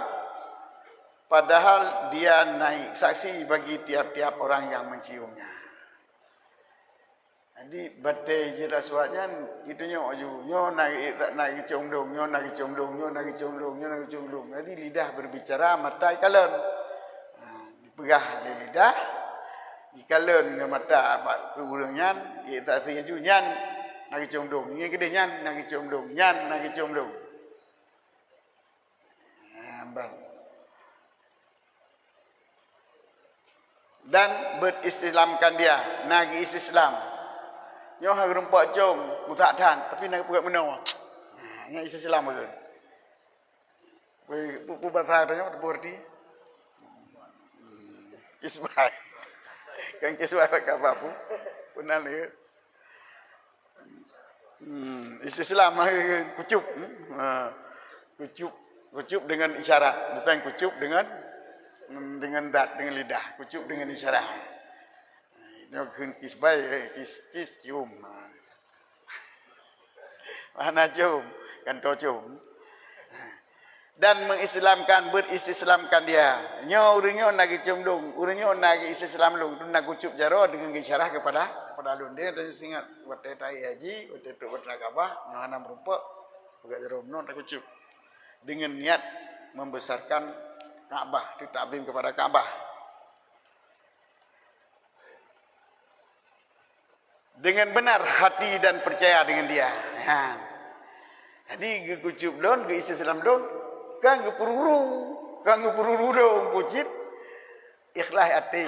padahal dia naik saksi bagi tiap-tiap orang yang menciumnya. Jadi batèe Hajar Aswad nyan geutunyok laju, nyoe na, na geucium lôn, nyoe na geucium lôn, nyoe na geucium lôn, nyoe na geucium lôn. Jadi lidah berbicara, mata jikalon. Ha, dipeugah lé lidah, jikalon ngon mata bak keu ureueng nyan, jiék saksi laju nyan na geucium lôn, ngieng keudeh nyan na geucium lôn, nyan na geucium lôn. Ha, ban. Dan berislamkan dia, na geuislam. Nyoe hana geurumpok com, mutak that, tapi na geupeugét meunoe. Ha, nyan islam beutôi. Peue, peue, peue basa tanyoe, peue arti? Kisbai. Kan kisbai pakai apa pun. Pernah lihat. Hmm, islam kucup. Hmm. Ha. Kucup, kucup dengan isyarat, bukan kucup dengan, dengan dat, dengan lidah. Kucup dengan isyarat. Itu kisbai, kis, kis cium. Ha. Mana cium? Kan tau cium. Dan mengislamkan, berislamkan dia. Nyoe ureueng nyoe na geucium lôn, ureueng nyoe na geuislam lôn, tu na kucup jaroe deungon geuisyarah kepada, kepada lôn. Dia tanya ingat, watèe taék haji, watèe trok bak Ka'bah, nyoe hana meurumpok, peugah jaroe bunoe takucup. Dengan niat membesarkan Ka'bah, itu takzim kepada Ka'bah. Dengan benar hati dan percaya dengan dia. Ha. Jadi geukucup lôn, geuislam lôn, kan geupeururu, kan geupeururu lôn peue cit. Ikhlas até,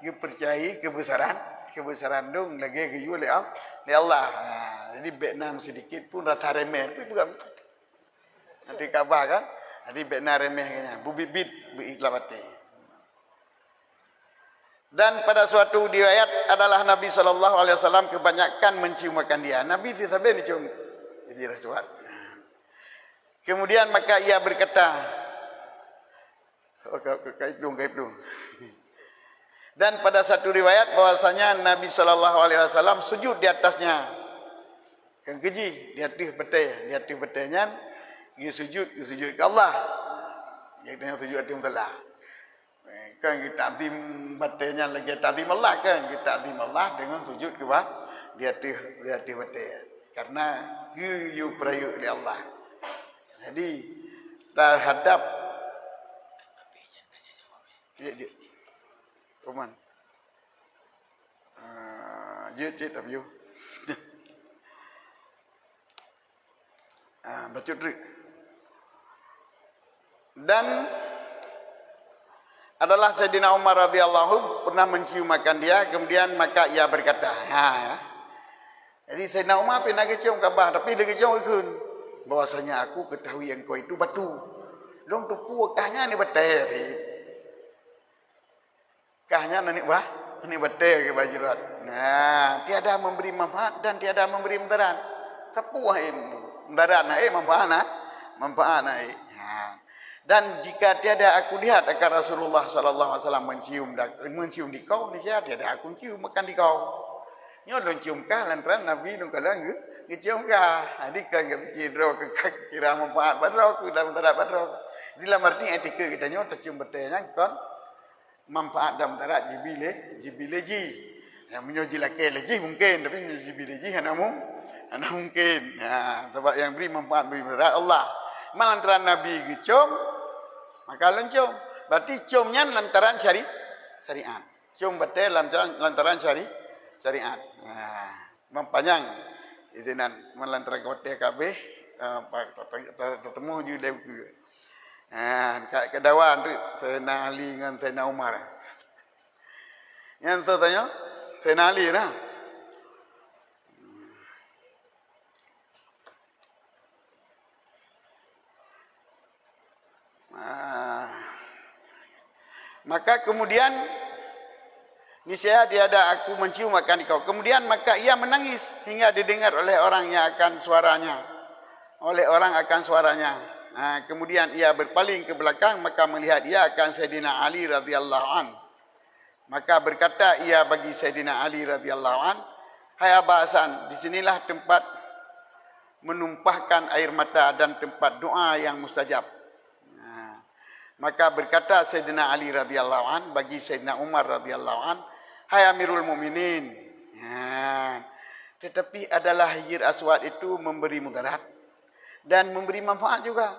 geupercayai keubeusaran, keubeusaran lôn lagèe geuyue lé Al-, lé Allah. Ha. Jadi bèk na sidikit pun rasa remeh, tapi bukan. Nanti Ka'bah kan? Jadi bèk na remeh nyan, beubiet-biet beuikhlas até. Dan pada suatu riwayat adalah Nabi sallallahu alaihi wasallam kebanyakan mencium akan dia. Nabi si sabe mencium Hajar Aswad. Kemudian maka ia berkata, oh, ka, ka, ka iplueng, ka iplueng. Dan pada satu riwayat bahwasanya Nabi sallallahu alaihi wasallam sujud di atasnya. Kan keujih di ateueh batèe, di ateueh batèe nyan geusujud, geusujud keu Allah. Jadi tanyoe sujud ateueh musala. Eh, kan geutakzim batée nyan lagée takzim Allah kan, geutakzim Allah deungon sujud keu ba-, di ateueh, di ateueh batée. Karena geuyue peurayeuk lé Allah. Jadi, terhadap, jeuet, jeuet. Uman. Ah, jeuet, jeuet, tapi yue. Ah, bacut treuk. Dan adalah Saidina Umar radhiyallahu anhu pernah mencium akan dia, kemudian maka ia berkata, ha, ya. Jadi Saidina Umar pernah geucium ka bah, tapi lé geucium geukheun bahwasanya aku ketahui engkau itu batu. Lôn teupeue kah nyan ni batée sit. Kah nyan aneuk bah, aneuk batée keu bajeurat. Nah, tiada memberi manfaat dan tiada memberi mudarat. Sapeue hai mudarat na, eh, manfaat na, manfaat na, eh. Ha. Dan jika tiada aku lihat akan Rasulullah sallallahu alaihi wasallam mencium da-, mencium di kau, niscaya tiada aku cium akan di kau. Nyoe lôn cium kah lantaran Nabi lôn kalon geu-, geucium kah. Jadi kan geupiké droe keu kah kira manfaat bak droe keu dan mudarat bak droe. Jadi lam arti etika geutanyoe teucium batée nyan kon manfaat dan mudarat jibi lé, jibi lé jih. Ya, meunyoe jilakée lé jih mungken, tapi meunyoe jibi lé jih hana mung-, hana mungken. Ya, sabab nyang bri manfaat bri mudarat Allah. Meulantaran Nabi geucom, maka lôn com. Berarti com nyan lantaran syari-, syariat. Com batée lantaran, lantaran syari-, syariat. Nah, memang panyang izinan meulantaran watée ka habéh, eh, pa-, ta-, ta-, ta-, tateumu ju lé buku. Ha, ka, ka dawa tu Saidina Ali ngon Saidina Umar. Nyan soe tanyoe? Saidina Ali lah. Ah. Maka kemudian, niscaya tiada aku mencium akan kau. Kemudian maka ia menangis hingga didengar oleh orang yang akan suaranya, oleh orang akan suaranya. Ha, kemudian ia berpaling ke belakang, maka melihat ia akan Saidina Ali radhiyallahu an. Maka berkata ia bagi Saidina Ali radhiyallahu an, "Hai Aba Hasan, di sinilah tempat menumpahkan air mata dan tempat doa yang mustajab." Nah, maka berkata Saidina Ali radhiyallahu an bagi Saidina Umar radhiyallahu an, "Hai Amirul Mukminin." Nah, tetapi adalah Hajar Aswad itu memberi mudarat dan memberi manfaat juga.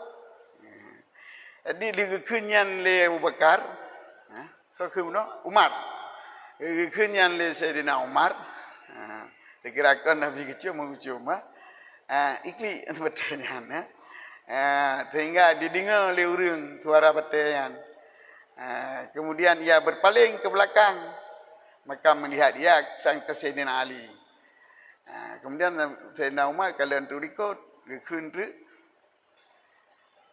Jadi, lé geukheun nyan lé Abu Bakar, ha, soe kheun bunoe? Umar. Lé geukheun nyan lé Saidina Umar, ha, teukirakon Nabi geucium, geucium, ha. Ha, iklik batée nyan, ha. Ha, sehingga dideungoe lé ureuëng suara batée nyan. Ha, kemudian ia berpaling ke belakang, maka melihat ia sang ke Saidina Ali. Ha, kemudian Saidina Umar kalon teulikot, geukheun treuk,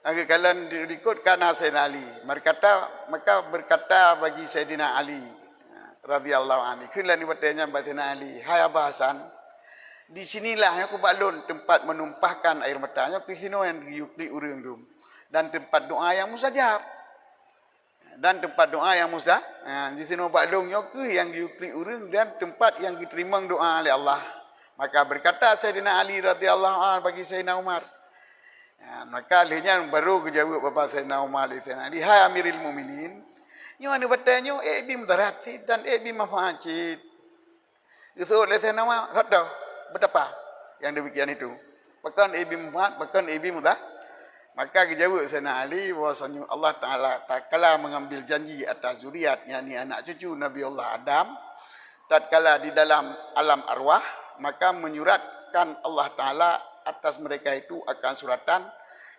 Lagée kalon di-, diikot kana Saidina Ali. Berkata, maka berkata bagi Saidina Ali, radhiyallahu anhu, kheun lé nibak watée nyan bak Saidina Ali, "Hai Aba Hasan, di sinilah nyoe keu bak lôn teumpat meunumpahkan air mata nyoe keu sinoe nyang geuyue klik ureuëng dum, dan teumpat doa nyang mustajab." Dan teumpat doa nyang musta-, ha, di sinoe bak lôn nyoe keuh nyang geuyue klik ureuëng dan teumpat nyang geuteurimong doa lé Allah. Maka berkata Saidina Ali radhiyallahu anhu bagi Saidina Umar. Ha, maka lheueh nyan barô geujaweueb bak Saidina Umar lé Saidina Ali, "Hai Amiril Mukminin, nyoe aneuk batée nyoe ék bi mudarat cit dan ék bi manfaat cit." Geuseuôt lé Saidina Umar, "Rot doh, beutapa nyang demikian itu? Pakon ék bi manfaat, pakon ék bi mudarat?" Maka geujaweueb Saidina Ali bahwasanya Allah Taala tatkala mengambil janji atas zuriat, yakni anak cucu Nabi Allah Adam, tatkala di dalam alam arwah, maka menyuratkan Allah Taala atas mereka itu akan suratan,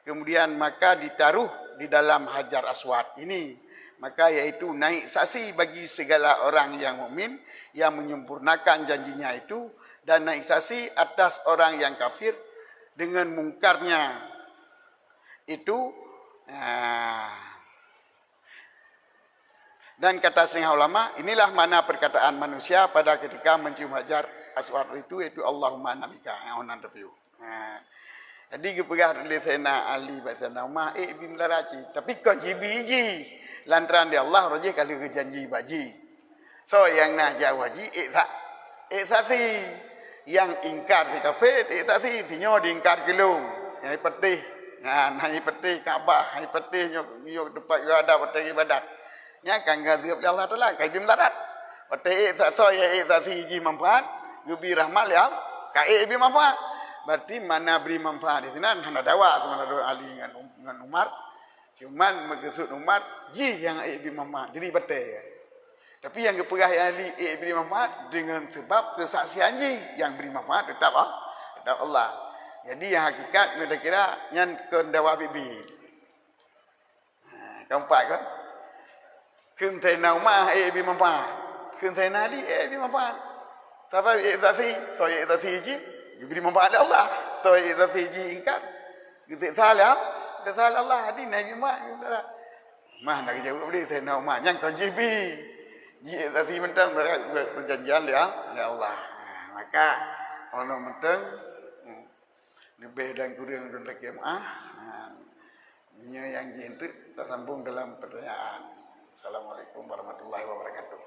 kemudian maka ditaruh di dalam Hajar Aswad ini, maka yaitu naik saksi bagi segala orang yang mukmin yang menyempurnakan janjinya itu, dan naik saksi atas orang yang kafir dengan mungkarnya itu. Ah. Dan kata setengah ulama, inilah makna perkataan manusia pada ketika mencium Hajar Aswad itu, yaitu, "Allahumma ana bika." Ha, jadi geupeugah lé Saidina Ali bak Saidina Umar, "Ék bi mudarat cit, tapi kon jibi jih, lantaran di Allah roh jih ka lheueh geujanji bak jih." Soe nyang na jaweueb jih, ék sa-, ék saksi. Nyang ingkar si kafé, ék saksi, si nyoe diingkar keu lôn. Nyang patéh, nyan, nyang patéh Ka'bah, nyang patéh nyoe, nyoe teumpat ibadat, watée ibadat. Nyan ka geuzeueb lé Allah Taala, ka jeuet meularat. Watèe ék sa-, soe nyang ék saksi jih manfaat, geubri rahmat lé Allah, ka ék bri manfaat. Berarti makna bri manfaat di sinan hana dawa sama Ali ngon, ngon Umar. Cuman meukeusut Umar jih nyang ék bri manfaat, diri batèe. Tapi nyang geupeugah Ali ék bri manfaat deungon seubab keusaksian jih, nyang bri manfaat teutap Allah, teutap Allah. Jadi nyang hakikat, meutakira nyan kon dawa bibi. Ha, keempat kan? Kheun Saidina Umar ék bri manfaat. Kheun Saidina Ali ék bri manfaat. Sabab ék saksi, soe ék saksi jih, geubri manfaat lé Allah. Soe ék saksi jih ingkar, geuseksa lé, geuseksa lé Allah. Jadi Nabi Umar, mah na geujaweueb lé Saidina Umar, nyan kon jih bi. Jih ék saksi mantong, berarti perjanjian lé, lé Allah. Ha, maka, ono mantong, hmm. Leubeh dan kureueng ulôn lakèe meu'ah. Ha, meunyoe nyang jih eunteuk, tasambong dalam pertanyaan. Assalamualaikum warahmatullahi wabarakatuh.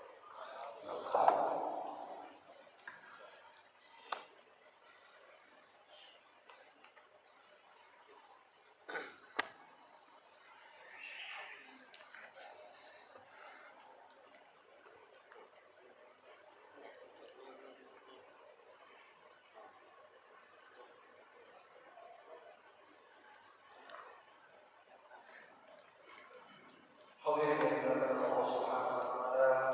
Hadirin yang dimuliakan Allah Subhanahu wa Ta'ala,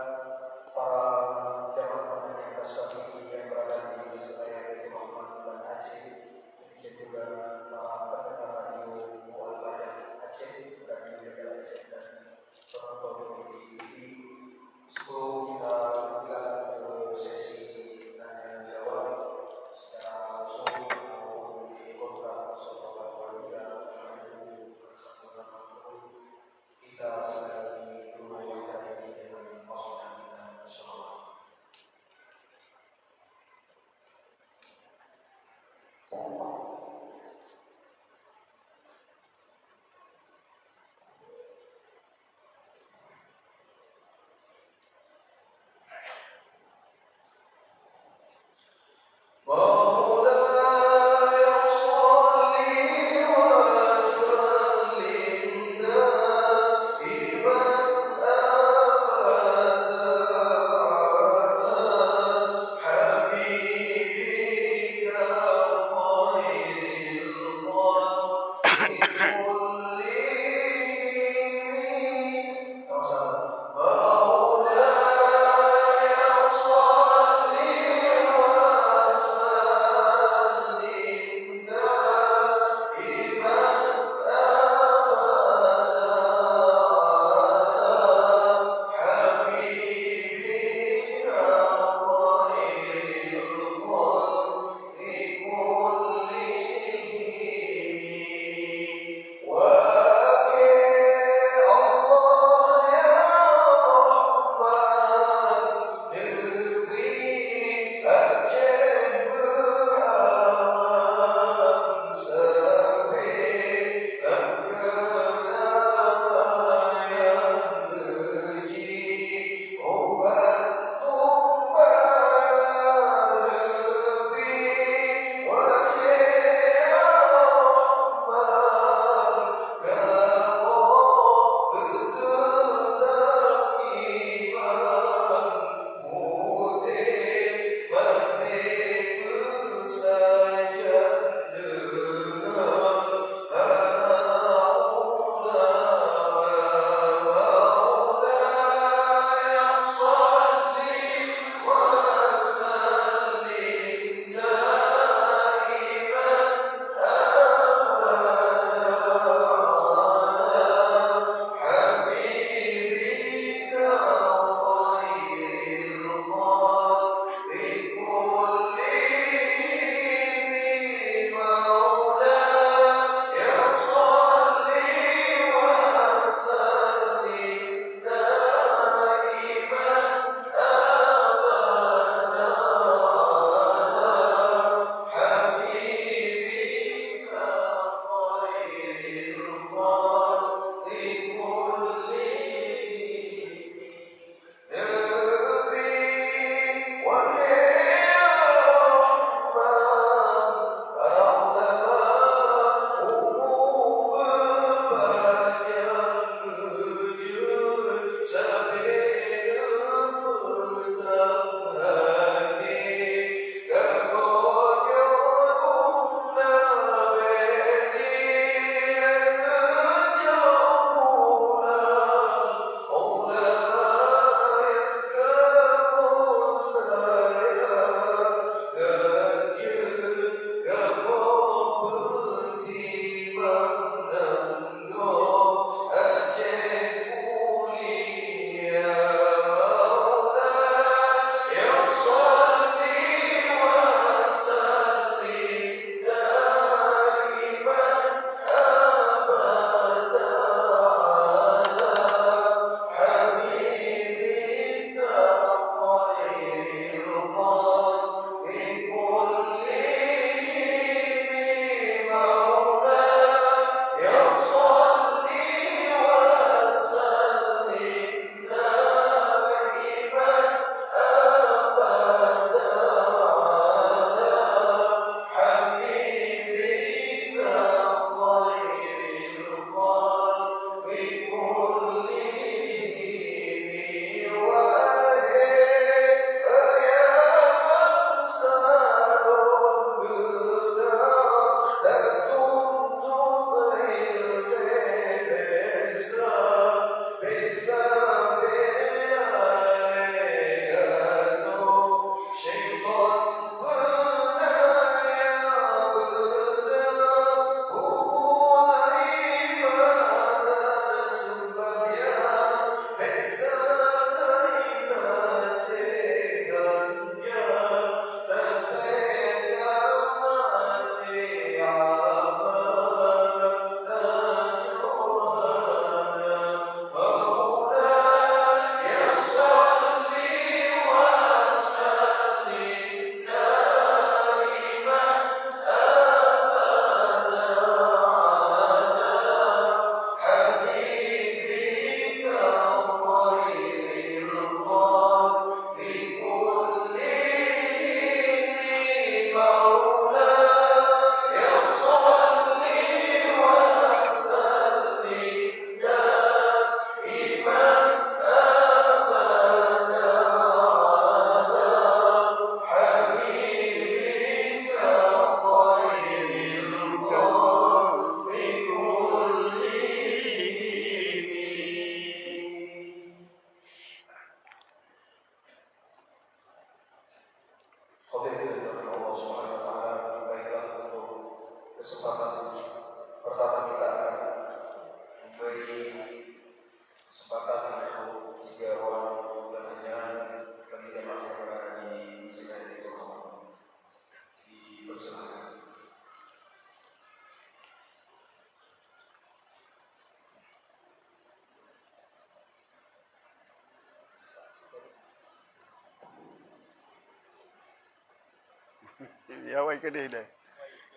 Ya, awai keudeh deh.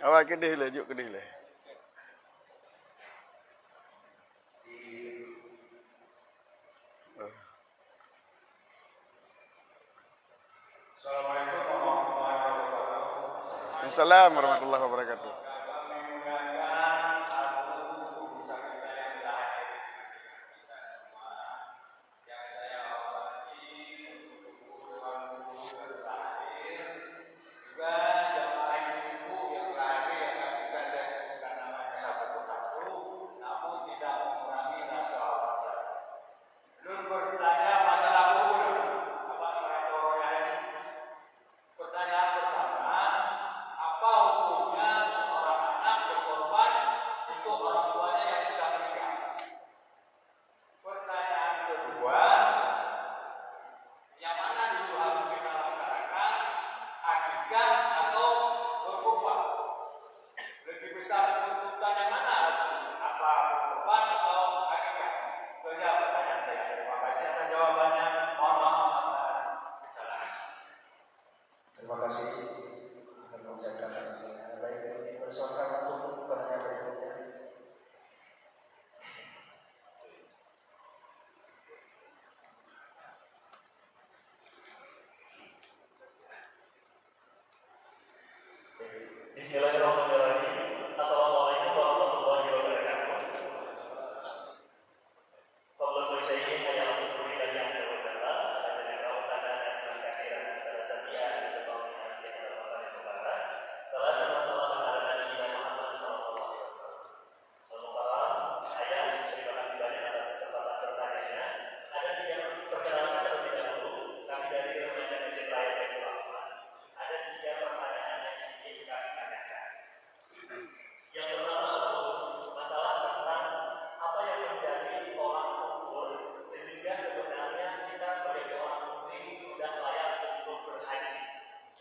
Awai keudeh lé, jok keudeh lé. Assalamualaikum warahmatullahi wabarakatuh. Waalaikumsalam warahmatullahi wabarakatuh. Kami muliakan Abu Guru Besar kita yang telah hadir di tengah-tengah kita semua. Yang saya hormati untuk Tuan Guru yang telah hadir, juga jamaah ibu-ibu yang telah hadir yang tak bisa saya sebutkan namanya satu persatu, namun tidak mengurangi rasa hormat saya. Lôn bertanya masalah kubur, Bapak Moderator Royal ini. Pertanyaan pertama, apa hukumnya seorang anak berkorban untuk orang tuanya yang sudah meninggal? Pertanyaan kedua, yang mana dulu harus kita laksanakan, akikah atau berkurban? Lebih besar tuntutan yang mana? Apa berkurban atau akikah? Itu saja pertanyaan saya. Terima kasih atas jawabannya. Mohon maaf atas kesalahan. Terima kasih atas penjelasan. Baik, dipersilakan untuk pertanyaan berikutnya. Bismillahirrahmanirrahim. Assalamualaikum warahmatullahi wabarakatuh. Fadlan wa syai'in, hayya 'ala syukuri, hayya 'ala sabar, salam, ala dzikrillah, wa ta'ala, dan katsiran, ala sabian, wa ta'ala, wa ta'ala, wa ta'ala. Salatan wa salaman ala nabiyyina Muhammad sallallahu alaihi wasallam. Al-Mukarram, Ayah, terima kasih banyak atas kesempatan bertanya. Ada tiga, perkenalkan terlebih dahulu, kami dari Remaja Masjid Raya Baiturrahman. Ada tiga pertanyaan yang ingin kami tanyakan. Yang pertama, Abu, masalah tentang apa yang menjadi tolak ukur sehingga sebenarnya kita sebagai seorang muslim sudah layak untuk berhaji.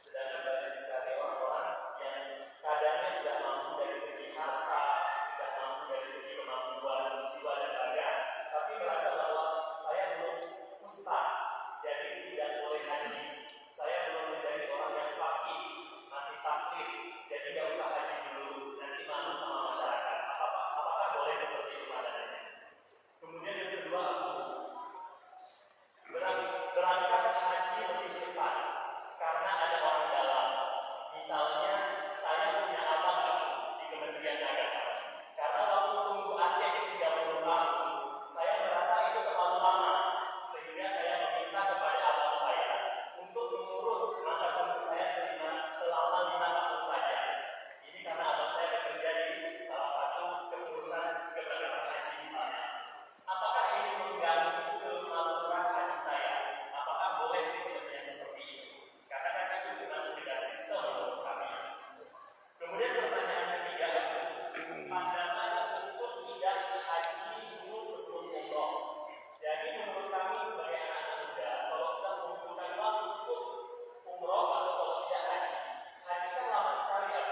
Sedangkan banyak sekali orang-orang yang kadarnya sudah mampu dari segi harta, sudah mampu dari segi kemampuan jiwa dan raga, tapi merasa bahwa saya belum ustaz, jadi tidak boleh haji. Saya belum menjadi orang yang faqih, masih taklid, jadi nggak usah haji dulu, nanti malu sama masyarakat. Apakah, apakah boleh seperti itu pandangannya? Kemudian yang kedua, Abu, berang-, berangkat haji lebih cepat karena ada orang dalam. Misalnya, saya punya abang, Abu, di Kementerian Agama. Karena waktu tunggu Aceh tiga puluh tahun, saya merasa itu terlalu lama, sehingga saya meminta kepada abang saya untuk mengurus masa tunggu saya selima-, selama lima tahun saja. Ini karena abang saya bekerja di salah satu kepengurusan keberangkatan haji di sana. Apakah ini mengganggu kemakburan haji saya? Apakah boleh sistemnya seperti itu? Karena kan itu cuma sekedar sistem menurut kami. Kemudian pertanyaan ketiga, pandangan untuk tidak haji dulu sebelum umroh. Jadi menurut kami sebagai anak-anak muda, kalau sudah mengumpulkan uang cukup umroh atau kalau tidak haji, haji kan lama sekali ya.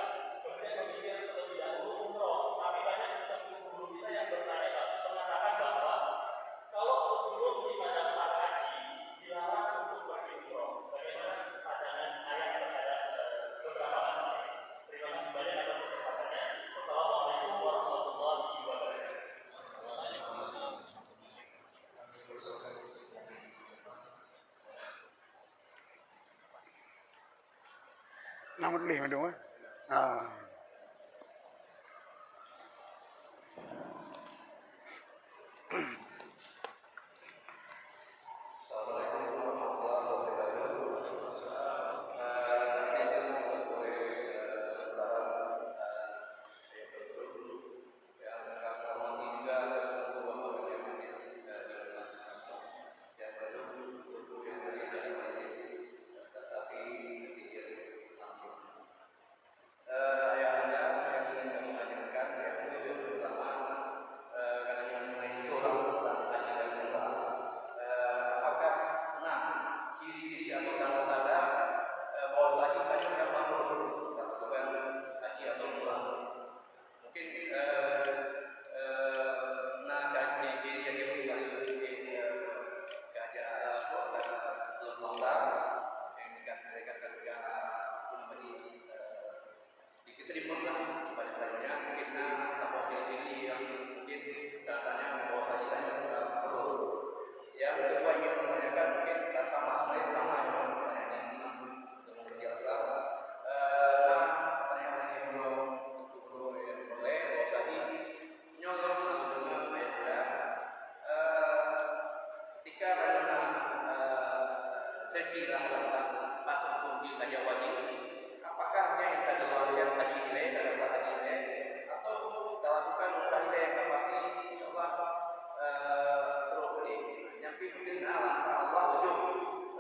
Kemudian berpikir terlebih dahulu umroh, tapi banyak guru kita yang bertanya, mengatakan bahwa kalau sebelum kita daftar haji, dilarang untuk pergi umroh. Bagaimana pandangan Ayah terhadap, eh, beberapa masalah ini? Terima kasih banyak atas kesempatannya. Wassalamualaikum warahmatullahi wabarakatuh. Nama tuléh mandum, eh? Ha. Assalamualaikum warahmatullahi wabarakatuh. Eh, saya ingin memperoleh, eh, barang, eh, yang betul. Karena, eh, safety lah dalam pas untuk di saja wajib. Apakah nyan ka keluar haji ilée, ka keluar haji ilée, atau ka lakukan umrah ilée, ka pasti, insya Allah, eh, terus balik. Nyang pi penting na langkah Allah tuju,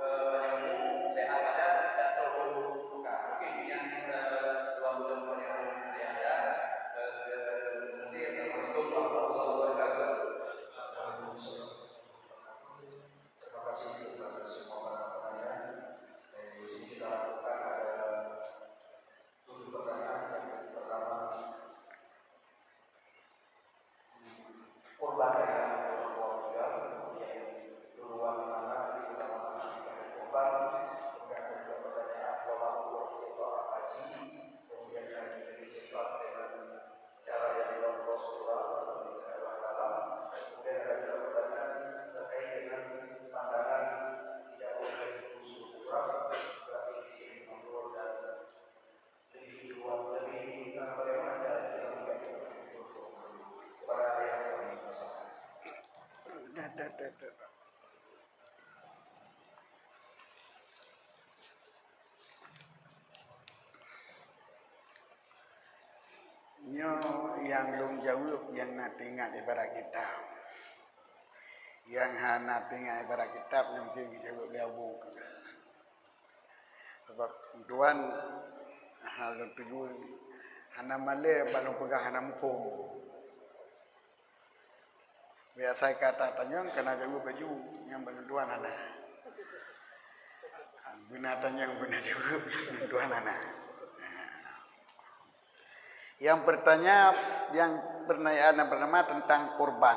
eh, nyang mu sehat badan dan terus buka. Mungkin nyan, eh, dua bulan yang ada, eh, terima kasih. Assalamualaikum warahmatullahi wabarakatuh. Terima kasih kepada semua para penanya. Dari sini kita lakukan ada tujuh pertanyaan. Yang pertama, kurban dari anak orang tua meninggal, kemudian duluan mana diutamakan akikah dan kurban, kemudian ada juga pertanyaan, walaupun orang tua haji, kemudian haji lebih cepat dengan cara yang dilakukan Rasulullah, dalam dalam. Kemudian ada juga pertanyaan terkait dengan pandangan tidak boleh digusur kurang, berarti tidak makruh dan lebih kuat, lebih, nah, bagaimana cara kita membaca kepada ayah kami masalah. Dah, dah, dah, dah. Nyoe nyang lôn jaweueb nyang na teuingat ibarat kitab. Nyang hana teuingat ibarat kitab, nyoe mungken geujaweueb lé Abu Bakar. Sabab tuan hana lôn tuju, hana malée bak lôn peugah hana muphom. Biasa kata tanyong kana jaweueb laju, nyang beuneutuan hana. Beuna tanyong beuna jaweueb, beuneutuan hana. Yang pertanya, yang pertanyaan yang pertama tentang kurban.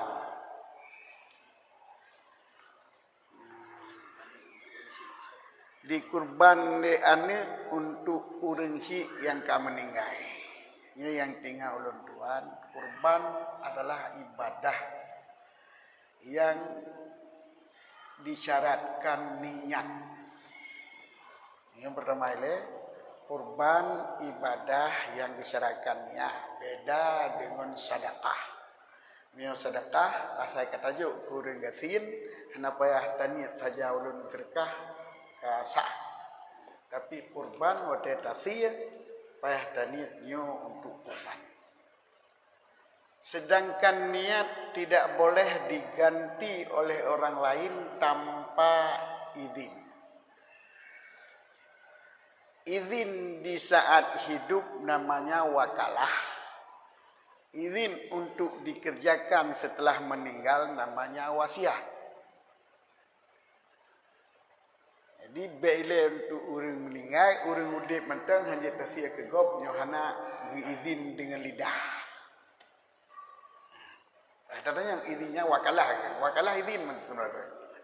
Dikurban lé aneuëk untuk ureuëng syik nyang ka meuninggai. Nyoe nyang teuingat ulôn tuan, kurban adalah ibadah yang disyaratkan niat. Nyang pertama ilée, kurban ibadah yang disyaratkan niat, beda dengan sedekah. Meunyoe sedekah, asai ka tajok keu ureuëng gasien, hana payah taniet saja ulôn seudeukah ka sah. Tapi kurban watée tasie, payah taniet nyoe untuk kurban. Sedangkan niat tidak boleh diganti oleh orang lain tanpa izin. Izin di saat hidup namanya wakalah. Izin untuk dikerjakan setelah meninggal namanya wasiat. Jadi, bék ilée untuk ureuëng meuninggai, ureuëng udeb mantong hana jeuet tasie keu gob nyoe hana geuizin deungon lidah. Teuntang nyang izin nyan wakalah, wakalah izin mantong.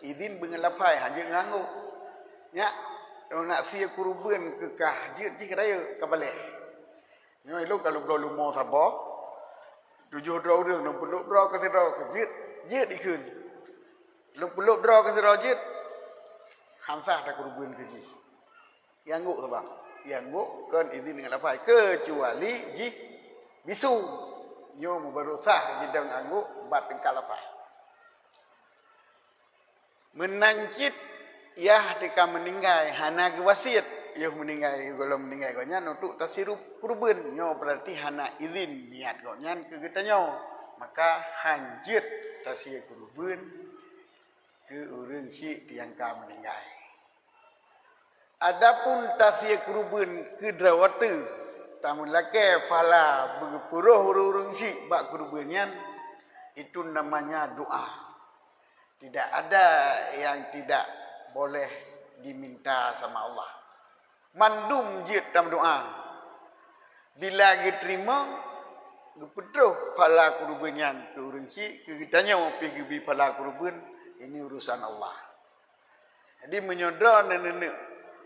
Izin beungon lafai, hana jeuet ngon anggok. Nyak, nak sie kureubeuen keu kah jeuet jih ka rayeuk ka balée. Nyoe lôn ka lôn bloe leumo saboh, tujoh droe ureuëng, lôn peulop droe keu sidroe, jeuet, jeuet dikheun. Lôn peulop droe keu sidroe jeuet, han sah takureubeuen keu jih. Nyang anggok saban, nyang anggok kon izin deungon lafai, keucuali jih bisu. Nyoe meubaroe sah jidong anggok bak teungkat lafai. Meunan cit yah teuka meuninggai hana geuwasiet, yoh meuninggai, gohlom meuninggai gobnyan untuk tasie kureubeuen, nyoe beurati hana izin niat gobnyan keu geutanyoe, maka han jeuet tasie kureubeuen keu ureuëng syik nyang ka meuninggai. Adapun tasie kureubeuen keu droe watée tameulakée pahala beugeupeurôh ureuëng-ureuëng syik bak kureubeuen nyan, itu namanya doa. Tidak ada yang tidak boleh diminta sama Allah. Mandum jeuet tameudoa. Bila geuteurimong, geupeutrôh pahala kureubeuen nyan keu ureuëng syik, keu geutanyoe pih geubri pahala kureubeuen, ini urusan Allah. Jadi, meunyoe droeneuh neuneuk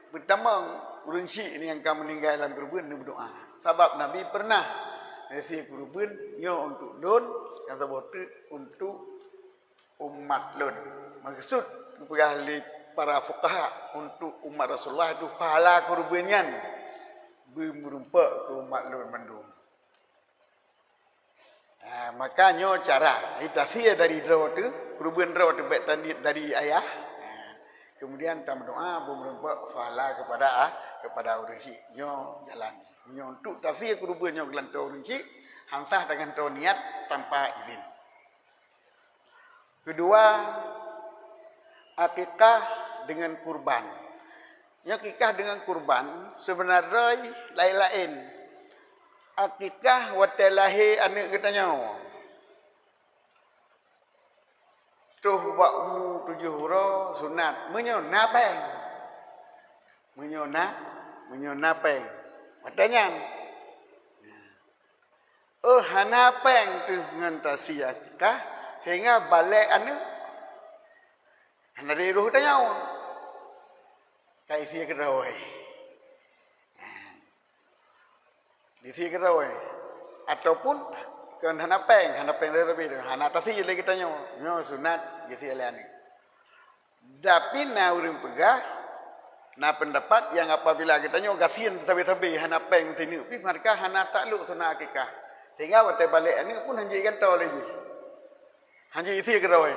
peutamong ureuëng syik nyang ka meuninggai lam keureubeuen, neumeudoá. Sabab Nabi peureunah, "Neusé keureubeuen nyoe untuk lôn, nyang saboh teuk untuk umat lôn." Meukeusut geupeugah lé para fuqaha, untuk umat Rasulullah itu pahala keureubeuen nyan beumeurumpok keu umat lôn mandum. Ah, maka nyoe cara, jadi tasie dari droe teuh, keureubeuen droe teuh bèk tadi dari ayah. Ah, kemudian tameudoa, beumeurumpok pahala kepada, ah, kepada ureueng chik. Nyoe jalan. Nyoe untuk tasie keureubeuen nyoe geulantoe ureueng chik, han sah tagantoe niat tanpa izin. Kedua, akikah dengan kurban. Nyoe akikah dengan kurban seubeuna droe laén-laén. Akikah watèe lahé aneuk geutanyoe. Toh bak umu tujoh uroe sunat, meunyoe na pèng. Meunyoe na, meunyoe na pèng. Watèe nyan. Oh, hana pèng teuh ngon tasie akikah, sehingga balek aneuk hana jiroh tanyoe. Ka isie keudroe. Isie keudroe. Ataupun kon hana pèng, hana pèng lé tapi hana tasie lé geutanyoe. Nyoe sunat geusie lé aneuk. Tapi na ureueng peugah, na peundapat nyang apabila geutanyoe gasien sabe-sabe hana pèng sineuk pih, maka hana taklok sunat akikah. Sehingga watèe balek aneuk pun hanjeuet gantoe lé jih. Hanjeuet isie keudroe.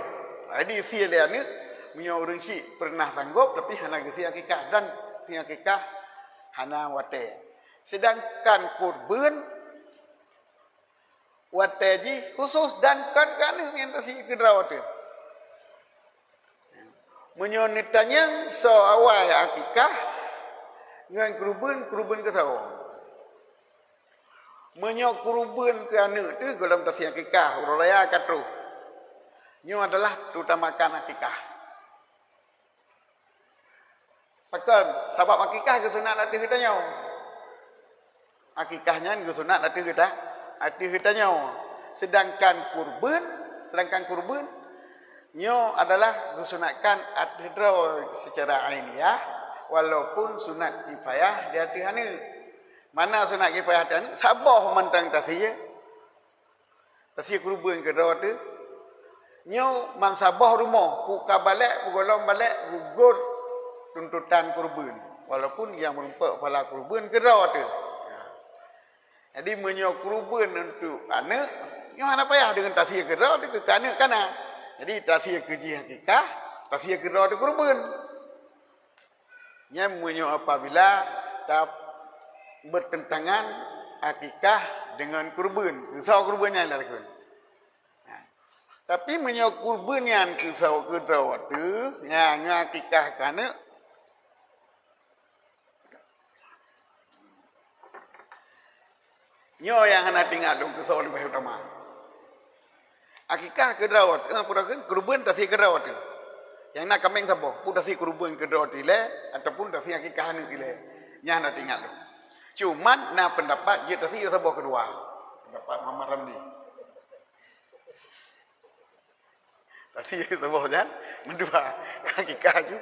Jadi isie lé aneuk, meunyoe ureueng chik peureunah sanggob tapi hana geusie akikah dan sie akikah hana watèe. Sedangkan kurbeuen watèe jih khusus dan kon keu aneuk nyang tasie keudroe teuh. Meunyoe neutanyong soe awai akikah ngon kurbeuen, kurbeuen keu soe? Meunyoe kurbeuen keu aneuk teuh gohlom tasie akikah, uroe raya ka troh. Nyoe adalah teutamakan akikah. Pakon? Sabab akikah geusunat ateueh geutanyoe. Akikah nyan geusunat ateueh geuta-, ateueh geutanyoe. Sedangkan kurbeuen, sedangkan kurbeuen nyoe adalah geusunatkan ateueh droe secara ainiah, walaupun sunat kifayah di ateueh aneuk. Mana sunat kifayah di ateueh aneuk? Saboh mantong tasie. Tasie kurbeuen keudroe teuh. Nyoe ban saboh rumoh, peue ka balek, peue gohlom balek, gugot tuntutan kurbeuen. Walaupun nyang meurumpok pahala kurbeuen keudroe teuh. Jadi, meunyoe kurbeuen untuk aneuk, nyoe hana payah deungon tasie keudroe teuh keu aneuk ka na. Jadi, tasie keu jih akikah, tasie keudroe teuh kurbeuen. Nyan meunyoe apabila ta-, bertentangan akikah dengan kurbeuen, keu soe kurbeuen nyan lakon. Nah, tapi meunyoe kurbeuen nyan keu soe keudroe teuh, nyan nyoe akikah keu aneuk. Nyoe nyang hana teuingat lôn keu soe leubeh utama. Akikah keudroe, eh, peue kheun, kurbeuen tasie keudroe teuh. Nyang na kaméng saboh, peue tasie kurbeuen keudroe teuh ilèe, ataupun tasie akikah aneuk ilèe. Nyan hana teuingat lôn. Cuman na peundapat jeuet tasie saboh keudua. Peundapat Muhammad Ramli. Tasie saboh nyan meudua, akikah ju,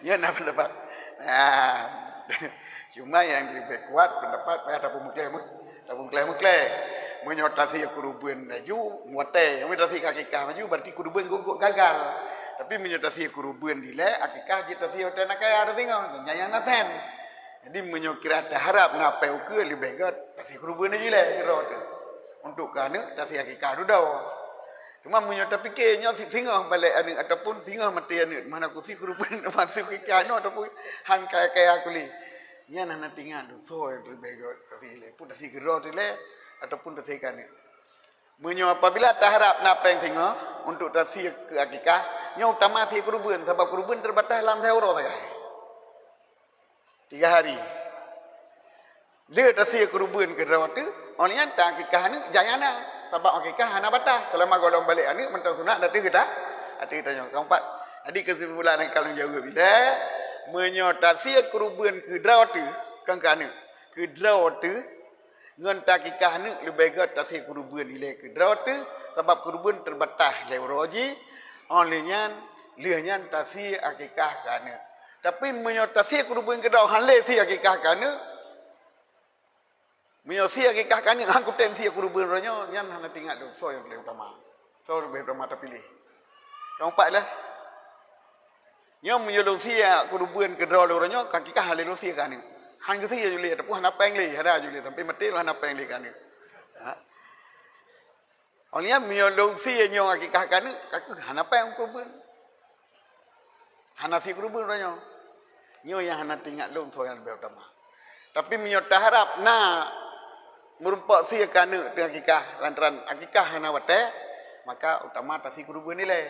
nyan na peundapat. Nah, cuma nyang leubeh kuat peundapat payah tapeumeukleh meuh-, tapeumeukleh-meukleh. Meunyoe tasie kurbeuen laju, watèe, meunyoe tasie akikah laju, berarti kurbeuen gugot gagal. Tapi meunyoe tasie kurbeuen dilèe, akikah jeuet tasie watèe na kaya, tasingoh, nyan nyang na then. Jadi, meunyoe kira taharab na pèng ukeue, leubeh göt tasie kurbeuen laju ilèe keudroe teuh. Untuk keu aneuk, tasie akikah dudoe. Cuma meunyoe tapike nyoe si-, singoh balek aneuk ataupun singoh maté aneuk, mana kusi kurbeuen, mana kusi akikah nyoe ataupun han kaya-kaya kuleh. Nyan hana teuingat lôn, soe nyang leubeh göt tasie ilèe. Peue tasie keudroe teuh ilèe ataupun tasie keu aneuk. Meunyoe apabila taharab na pèng singoh untuk tasie keu akikah, nyoe utama sie kurbeuen, sabab kurbeuen teubatas lam seuuroe sagai. Tiga hari. Lheueh tasie kurbeuen keudroe teuh, óh lheueh nyan taakikah aneuk jai hana. Sabab akikah hana batas. Seulama gohlom balek aneuk mantong sunat ateueh geuta-, ateueh geutanyoe. Keumpat, jadi keusimpulan nyang ka lôn jaweueb ilèe, meunyoe tasie kurbeuen keudroe teuh, kon keu aneuk, keudroe teuh, ngon taakikah aneuk leubeh göt tasie kurbeuen ilèe keudroe teuh, sabab kurbeuen teubatas lé uroe jih, óh lheueh nyan, lheueh nyan tasie akikah keu aneuk. Tapi meunyoe tasie kurbeuen keudroe han lé sie akikah keu aneuk, meunyoe sie akikah keu aneuk han kutem sie kurbeuen uroe nyoe, nyan hana teuingat lôn soe nyang leubeh utama. Soe leubeh utama tapiléh. Keumpat lah. Nyoe meunyoe lôn sie kurbeuen keudroe lôn uroe nyoe, akikah han lé lôn sie keu aneuk. Han geusie ju lé, ataupun hana pèng lé, hana ju lé, sampai maté lôn hana pèng lé keu aneuk. Ha? Awak nyan meunyoe lôn sie nyoe akikah keuneuk, ka kheueh hana péng keureubeueng. Hana sie keureubeueng uroe nyoe. Nyoe nyang hana teuingat lôn soe nyang leubeh utama. Tapi meunyoe taharab na meurumpok sie keuneuk teuh akikah lantaran akikah hana watée, maka utama tasie keureubeueng ilée.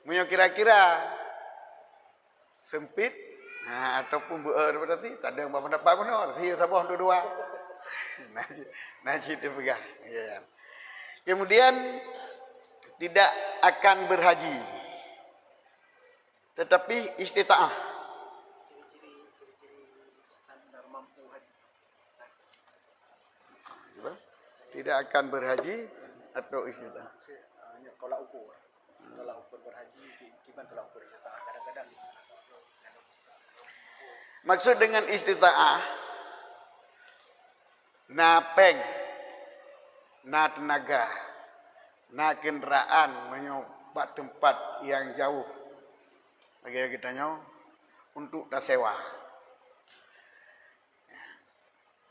Meunyoe kira-kira sempit, ha, ataupun beu-, eh, daripada sie, tak ada pendapat pun, sie saboh untuk dua. Nah, cit, nah, cit dia pegang. Ya. Kemudian, tidak akan berhaji, tetapi istita'ah. Ciri-ciri, ciri-ciri standar mampu haji. Apa? Tidak akan berhaji atau istita'ah. Hanya tolak ukur. Tolak ukur berhaji, ki-, kiban tolak ukur istita'ah. Kadang-kadang Maksud dengan istita'ah, na péng, na teunaga, na keundaraan meunyoe bak teumpat nyang jauh. Lagée geutanyoe untuk tasewa.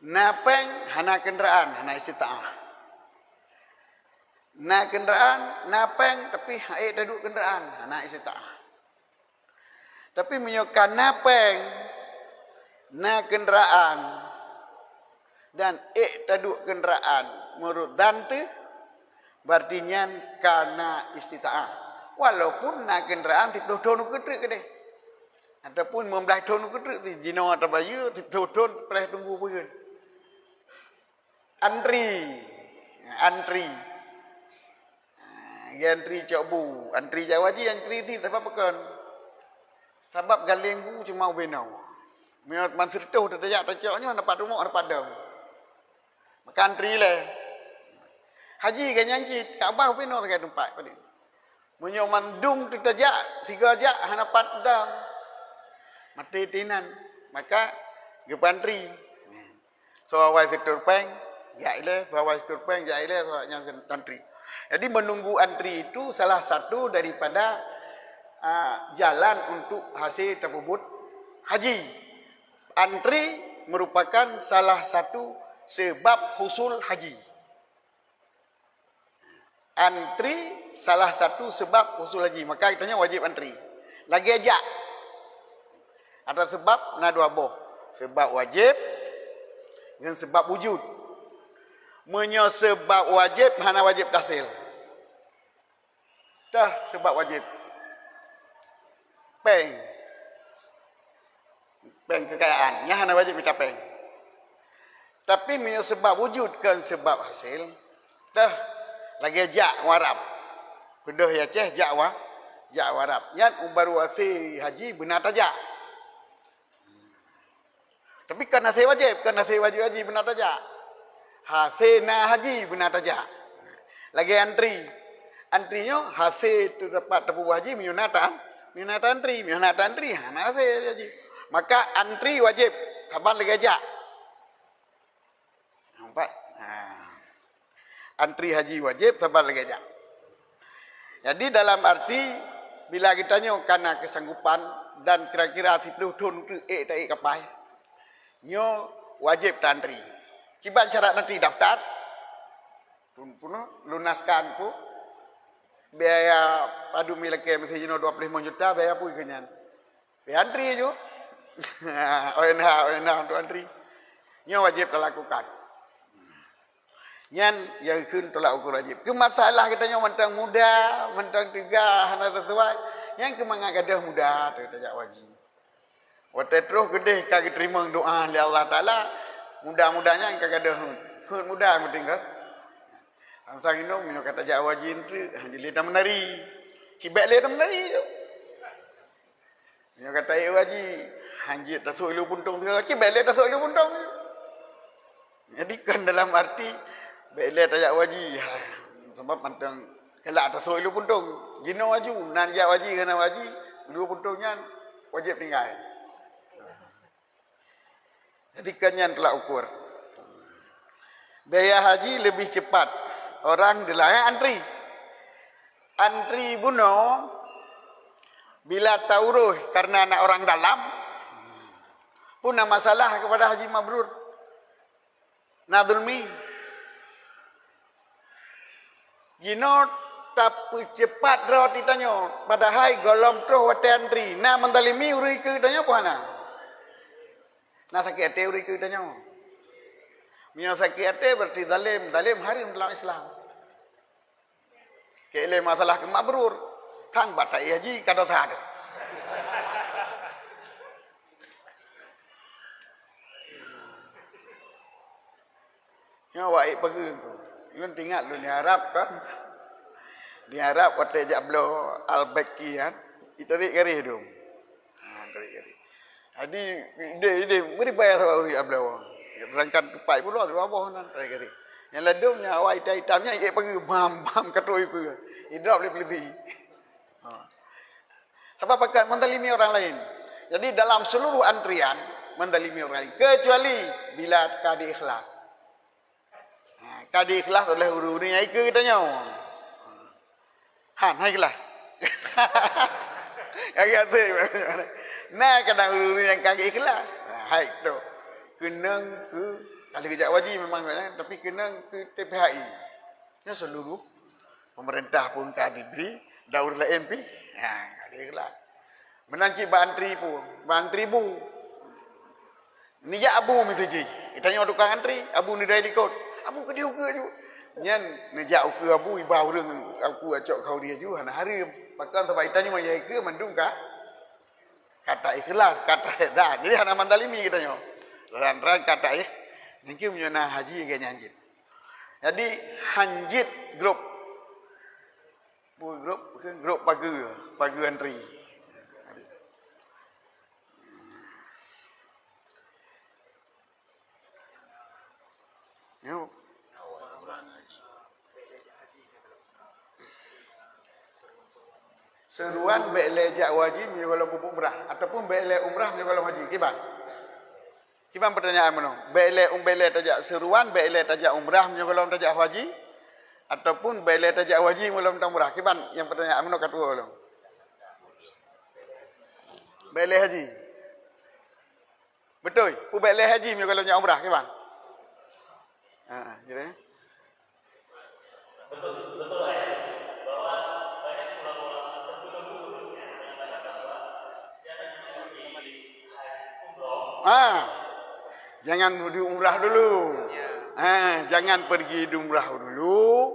Na péng, hana keundaraan, hana istita'ah. Na keundaraan, na péng, tapi han ék taduek keundaraan, hana istita'ah. Tapi meunyoe ka na péng, na keundaraan, dan ék taduek keundaraan meunurot zan teuh, berarti nyan ka na istita'ah. Walaupun na keundaraan siplôh thon ukeue treuk keudeh. Ataupun limong blaih thon ukeue treuk, jinoe ata bayeue, siplôh thon preh tunggu peue. Antri. Antri. Ha, geuantri cok bu. Antri jak haji, antri sie, sabab pakon? Sabab galeng bu cuma ubé noe. Meunyoe ban sireutôh teuh tajak tacok nyoe, dapat rumoh, dapat dong. Maka antri lé. Haji ganyang cit, Ka'bah ubé noe sagai teumpat padum. Meunyoe mandum teuh tajak, sigoe jak hana pat dong. Maté teuh inan. Maka geupeuantri. Soe awai situr péng, jak ilée, soe awai situr péng, jak ilée, soe nyan sen-, antri. Jadi, menunggu antri itu salah satu daripada, ah, jalan untuk hase tapeubuet haji. Antri merupakan salah satu sebab husul haji. Antri salah satu sebab husul haji. Maka geutanyoe wajéb antri. Lagée jak. Ata sebab na dua boh. Sebab wajéb ngon sebab wujud. Meunyoe sebab wajéb hana wajéb tahsil. Teuh sebab wajéb. Péng. Péng keukayaan. Nyan hana wajéb mita péng. Tapi meunyoe sebab wujud kon sebab hasil, teuh lagée jak u Arab. Keudeh Aceh jak wa-, jak u Arab. Nyan baru hase haji beuna tajak. Tapi kon hase wajéb, kon hase wajéb haji beuna tajak. Hase na haji beuna tajak. Lagée antri. Antri nyoe hase teudapat tapeubuet haji meunyoe na ta-, meunyoe na taantri, meunyoe hana taantri, hana hase haji. Maka antri wajéb, saban lagée jak. Nampak? Ha. Antri haji wajéb, saban lagée jak. Jadi, dalam arti, bila geutanyoe ka na keusanggupan dan kira-kira siplôh thon teuk ék taék kapai, nyoe wajéb taantri. Kiban syarat antri, daftar, pun-, pun-, lunaskan pun, biaya padum ilakée miseue jinoe dua puluh lima juta, biaya peue keu nyan? Pih antri ju. O N H, O N H untuk antri. Nyoe wajéb talakukan. Nyan nyang kheun tolak ukur wajéb. Keu masalah geutanyoe mantong muda, mantong teuga, hana sesuai. Nyan keu mangat gadôh muda teuh tajak haji. Watée troh keudeh ka geuteurimong doa lé Allah Taala, muda-muda nyan ka gadôh heuet. Heuet muda meutinggai. Sang inong meunyoe ka tajak haji eunteuk, hana lé tameunari. Cibék lé tameunari ju. Meunyoe ka taék haji, hanjeuet tasôk ilu puntông sigoe, cit bék lé tasôk ilu puntông. Jadi, kon dalam arti bék lé tajak haji, ha, sabab mantong galak tasôk ilu puntông. Jinoe laju, nan jak haji, hana haji, ilu puntông nyan wajéb tinggai. Jadi, kon nyan tolak ukur. Biaya haji lebih cepat orang di laén antri. Antri bunoe bila taurôh karena na orang dalam, pun na masalah kepada haji mabrur. Na zulmi. Jinoe tapeucepat droe tanyoe, padahai gohlom troh watée antri. Na meuzalimi ureuëng ikeue tanyoe peue hana? Na sakét até ureuëng ikeue tanyoe. Meunyoe sakét até berarti zalim, zalim hareuem dalam Islam. Keu ilée masalah keu mabrur, thang bak taéh haji ka dosa teuh. Nyoe awak ék peugeuh. Lôn teuingat lôn di Arab kan. Di Arab watée jak bloe Al-Baiki kan, itarék garéh dum. Ha, tarék garéh. Jadi ideh-ideh beri bayar saban ureuëng bloe. Sedangkan tupat pulo dua boh nan tarék garéh. Nyang ladom nyang awak itam-itam nyan ék peugeuh bam-bam ka trok ipeue. Idrop lé peulisi. Ha. Sabab pakon menzalimi orang lain. Jadi dalam seluruh antrian menzalimi orang lain kecuali bila ka di ikhlas. Ha, ka di ikhlas oleh ureuëng-ureuëng nyang ikeue geutanyoe. Han, hai ikhlas. Agak asik. Na kadang ureuëng-ureuëng nyang ka ikhlas. Ha, hai tu. Keunong keu, kalau geujak haji memang, tapi keunong keu T P H I. Nyoe seluruh pemerintah pun ka diberi, dan ureuëng laén pih. Ha, ka di ikhlas. Meunan cit bak antri pun, bak antri bu. Neujak abu miseujih. Geutanyoe tukang antri, abu neudai likot. Abu keudeh ukeue aju. Nyan neujak ukeue abu iba ureuëng aku acok khauri aju hana hareuem. Pakon sabab geutanyoe nyang ikeue mandum ka, ka ta ikhlas, ka ta eda. Jadi hana mandalimi geutanyoe. Lantaran ka ta ikh, nyang keu meunyoe na haji lagée nyan jeuet. Jadi hanjeuet grup. Peue grup, grup pageue, pageue antri. Nyoe. Seuruan bék lé jak haji meunyoe gohlom peubuet umrah, ataupun bék lé umrah meunyoe gohlom haji. Kiban? Kiban pertanyaan meunoe? Bék lé, bék lé tajak seuruan, bék lé tajak umrah meunyoe gohlom tajak haji, ataupun bék lé tajak haji meunyoe gohlom taumrah? Kiban nyang pertanyaan meunoe ka tuwoe lom? Bék lé haji. Beutôi, peue bék lé haji meunyoe gohlom jak umrah, kiban? Ha, jadi. Ah, jangan di umrah dulu. Ah, jangan pergi di umrah dulu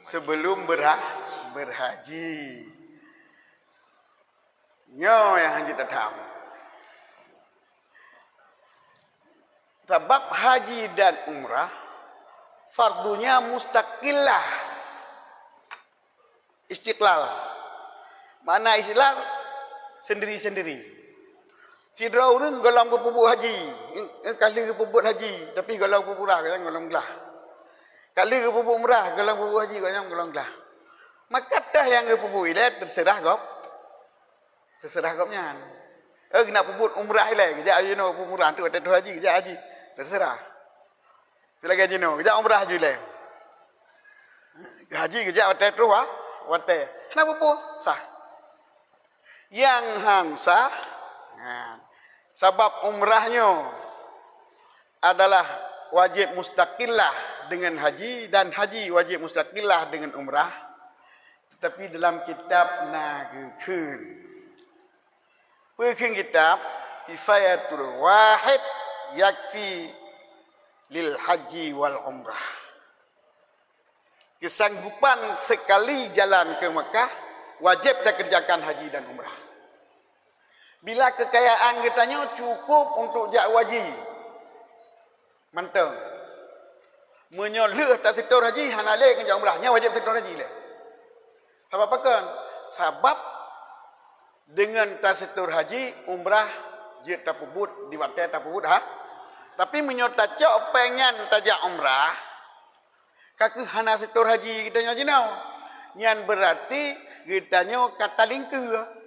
sebelum berha-, berhaji. Nyoe nyang hanjeuet tatham. Sabab haji dan umrah fardunya mustaqillah, istiqlal. Makna istiqlal, sendiri-sendiri. Sidroe ureuëng gohlom geupeubuet haji, ka lheueh geupeubuet haji, tapi gohlom geupeubuet umrah, gohlom glah. Ka lheueh geupeubuet umrah, gohlom geupeubuet haji, gohlom glah. Maka teuh nyang geupeubuet ilée terserah gob. Terserah gobnyan. Eh, nak peubuet umrah ilée, geujak jinoe peubuet umrah, tu watée troh haji, geujak haji. Terserah. Lagée jinoe, geujak umrah ju ilée. Haji geujak watée troh wa-, watée. Hana peue-peue, sah. Nyang han sah, nah, sabab umrah nyoe adalah wajéb mustaqillah deungon haji dan haji wajéb mustaqillah deungon umrah. Tetapi dalam kitab na geukheun. Peue kheun kitab, kifayatul wahid yakfi lil haji wal umrah. Kesanggupan sekali jalan ke Mekah wajib takerjakan haji dan umrah. Bila kekayaan geutanyoe cukup untuk jak haji, mantong. Meunyoe lheueh taseutôt haji hana lé ngon jak umrah, nyan wajéb seutôt haji lé. Sabab pakon? Sabab deungon taseutôt haji, umrah jeuet tapeubuet di watée tapeubuet ha. Tapi meunyoe tacok péng nyan tajak umrah, ka kheueh hana seutôt haji geutanyoe jinoe. Nyan beurati geutanyoe ka talingkeue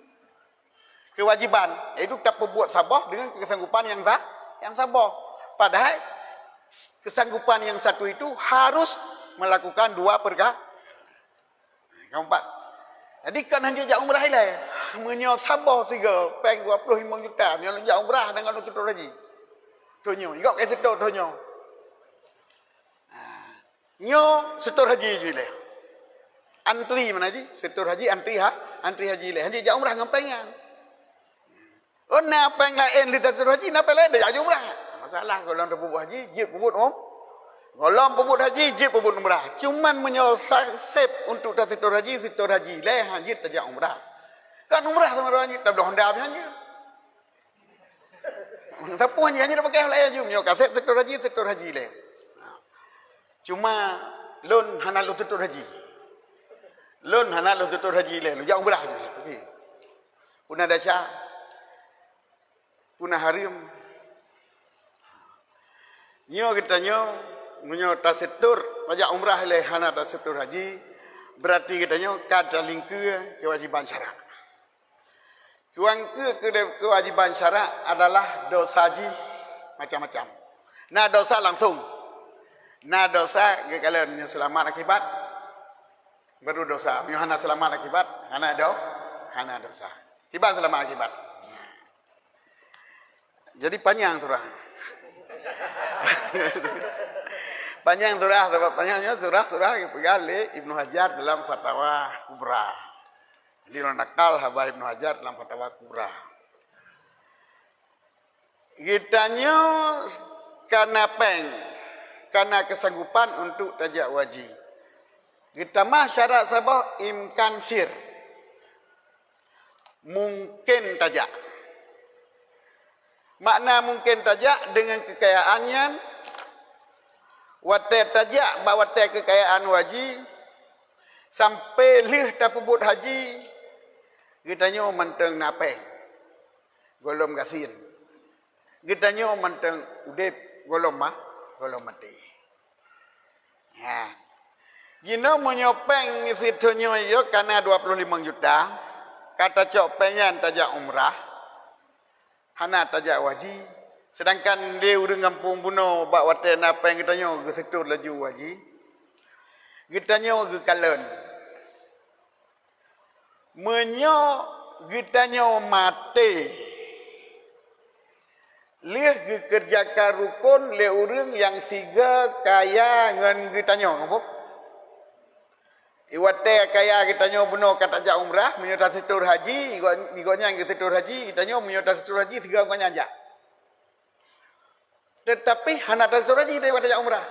keuwajiban, yaitu tapeubuet saboh deungon keusanggupan nyang sa-, nyang saboh. Padahai keusanggupan nyang satu itu harus melakukan dua perka-, keempat. Jadi kan hana jak umrah ilée. Meunyoe saboh sigoe péng dua ploh limong juta, meunyoe jak umrah deungon seutôt haji. Tanyoe, igok ka seutôt tanyoe. Nyoe seutôt haji ju ilée. Antri mana ji? Setor haji, antri ha, antri haji lé. Haji jak umrah ngon péng nyan. Oh, na péng laén di setor haji, na péng laén dak jak umrah. Masalah gohlom tapeubuet haji, jeuet peubuet um. Gohlom peubuet haji, jeuet peubuet umrah. Cuman meunyoe sa-, sép untuk tasetor haji, setor haji lé, ha, jeuet tajak umrah. Kan umrah sama haji, tabloe honda habis haji. Sapeue haji, haji dak pakai laén ju, meunyoe ka sép setor haji, setor haji lé. Cuma lôn hana lôn setor haji. Lôn hana lôn setor haji lé, lôn jak umrah ju. Tapi puna desya, puna hareuem. Nyoe geutanyoe, meunyoe tasetor, tajak umrah lé hana tasetor haji, berarti geutanyoe ka talingkeue keuwajiban syarak. Nyang keu-, keu-, keuwajiban syarak adalah dosa jih macam-macam. Na dosa langsung. Na dosa geukalon nyang seulamat akibat, baru dosa. Meunyoe hana seulamat akibat, hana do-, hana dosa. Kiban seulamat akibat. Jadi panyang surah. Panyang surah, sabab panyang nyoe surah-surah geupeugah lé Ibnu Hajar dalam Fatawa Kubra. Jadi lôn nakal haba Ibnu Hajar dalam Fatawa Kubra. Geutanyoe kana péng, kana keusanggupan untuk tajak haji. Geutamah syarat saboh, imkan sir. Mungken tajak. Makna mungken tajak, deungon keukayaan nyan, watée tajak bak watée keukayaan haji, sampoe lheueh tapeubuet haji, geutanyoe mantong na péng, gohlom gasien. Geutanyoe mantong udeb, gohlom ma-, gohlom maté. Ha. Jinoe meunyoe péng sithonyoe yoh kana dua ploh limong juta, ka tacok péng nyan tajak umrah, hana tajak haji, seudangkan lé ureuëng gampông bunoe bak watée na péng geutanyoe geusetor laju haji, geutanyoe geukalon. Meunyoe geutanyoe maté, lheueh geukeureujakan rukon lé ureuëng nyang sigoe kaya ngon geutanyoe, ka boh? Di watée kaya geutanyoe bunoe ka tajak umrah, meunyoe tasetor haji, igo-, gobnyan geusetor haji, geutanyoe meunyoe tasetor haji, sigoe gobnyan jak. Teutapi hana tasetor haji daripada jak umrah.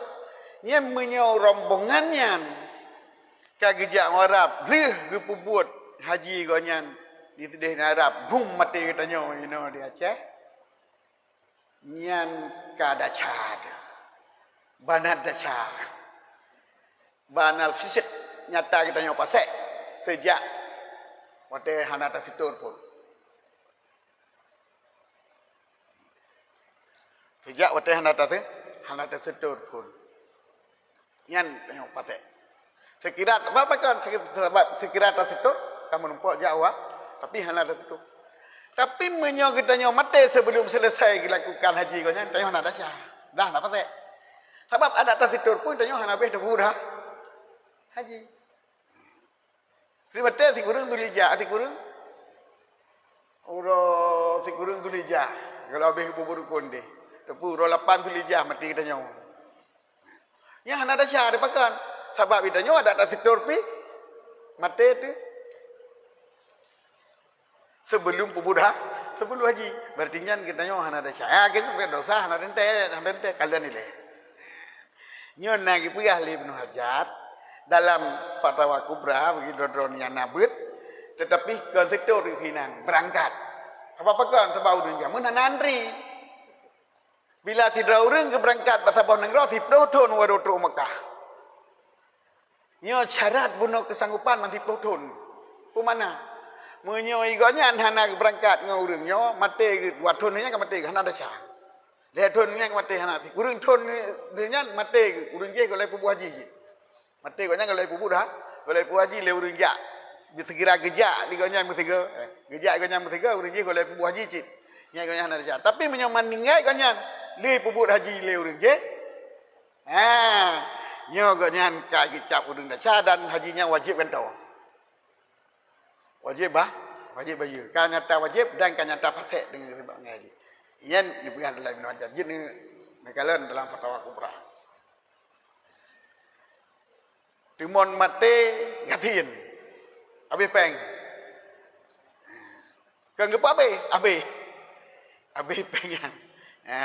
Nyan meunyoe rombongan nyan ka geujak u Arab, lheueh geupeubuet haji gobnyan di sideh Arab, gum maté geutanyoe inoe di Aceh, nyan ka desya teuh. Banat desya. Banal fisik nyata geutanyoe pasék seujak watée hana tasetor phon. Seujak watée hana tase-, hana tasetor phon. Nyan tanyoe pasék. Seukira, sabab pakon? Seukira, sabab seukira tasetor, ka meurumpok jak awak, tapi hana tasetor. Tapi meunyoe geutanyoe maté seubeulom seuleusai geulakukan haji gobnyan, tanyoe hana desya. Dah, hana pasék. Sabab adak tasetor phon tanyoe hana habéh tapeubuet ha-, haji. Simaté sikureueng Zulhijjah, sikureueng uroe sikureueng Zulhijjah, kalau habéh geupeubuet rukon deh. Teupeu uroe lapan Zulhijjah maté geutanyoe. Nyan hana desya, dipakon? Sabab geutanyoe adak tasetor pih maté teuh. Seubeulom peubuet ha-, seubeulom haji. Berarti nyan geutanyoe hana desya. Ya, geutanyoe dosa hana teuntée, hana teuntée, kalon ilée. Nyoe na geupeugah lé Ibnu Hajar dalam Fatawa Kubra, bagi droe-droe nyang na beuet, teutapi kon setor keuh inan, beurangkat. Sabab pakon? Sabab ureuëng jameun hana antri. Bila sidroe ureuëng geubeurangkat bak saboh nanggroe, siploh thon baru trok Mekah. Nyoe syarat bunoe keusanggupan man siploh thon. Peue makna? Meunyoe gobnyan hana geubeurangkat ngon ureuëng nyoe, maté geuh dua thon nyan ka maté geuh, hana desya. Lhée thon nyan ka maté hana. Sikureueng thon nyan maté geuh, ureuëng jéh gohlom peubuet haji jih. Maté gobnyan gohlom peubuet ha-, gohlom peubuet haji lé ureuëng jak. Seukira geujak di gobnyan meusigoe, eh, geujak gobnyan meusigoe, ureuëng jéh gohlom peubuet haji cit. Nyan gobnyan hana desya. Tapi meunyoe meuninggai gobnyan, lé peubuet haji lé ureuëng jéh, ha, nyoe gobnyan ka geucab ureuëng desya dan haji nyan wajéb gantoe. Wajéb bah, wajéb bayeue. Ka nyata wajéb dan ka nyata pasék deungon sabab ngon haji. Nyan geupeugah dalam Ibnu Hajar, jeuet neukalon dalam Fatawa Kubra. Timon maté gasien. Habéh péng. Kon geupeuhabéh, habéh. Habéh péng nyan. Ha.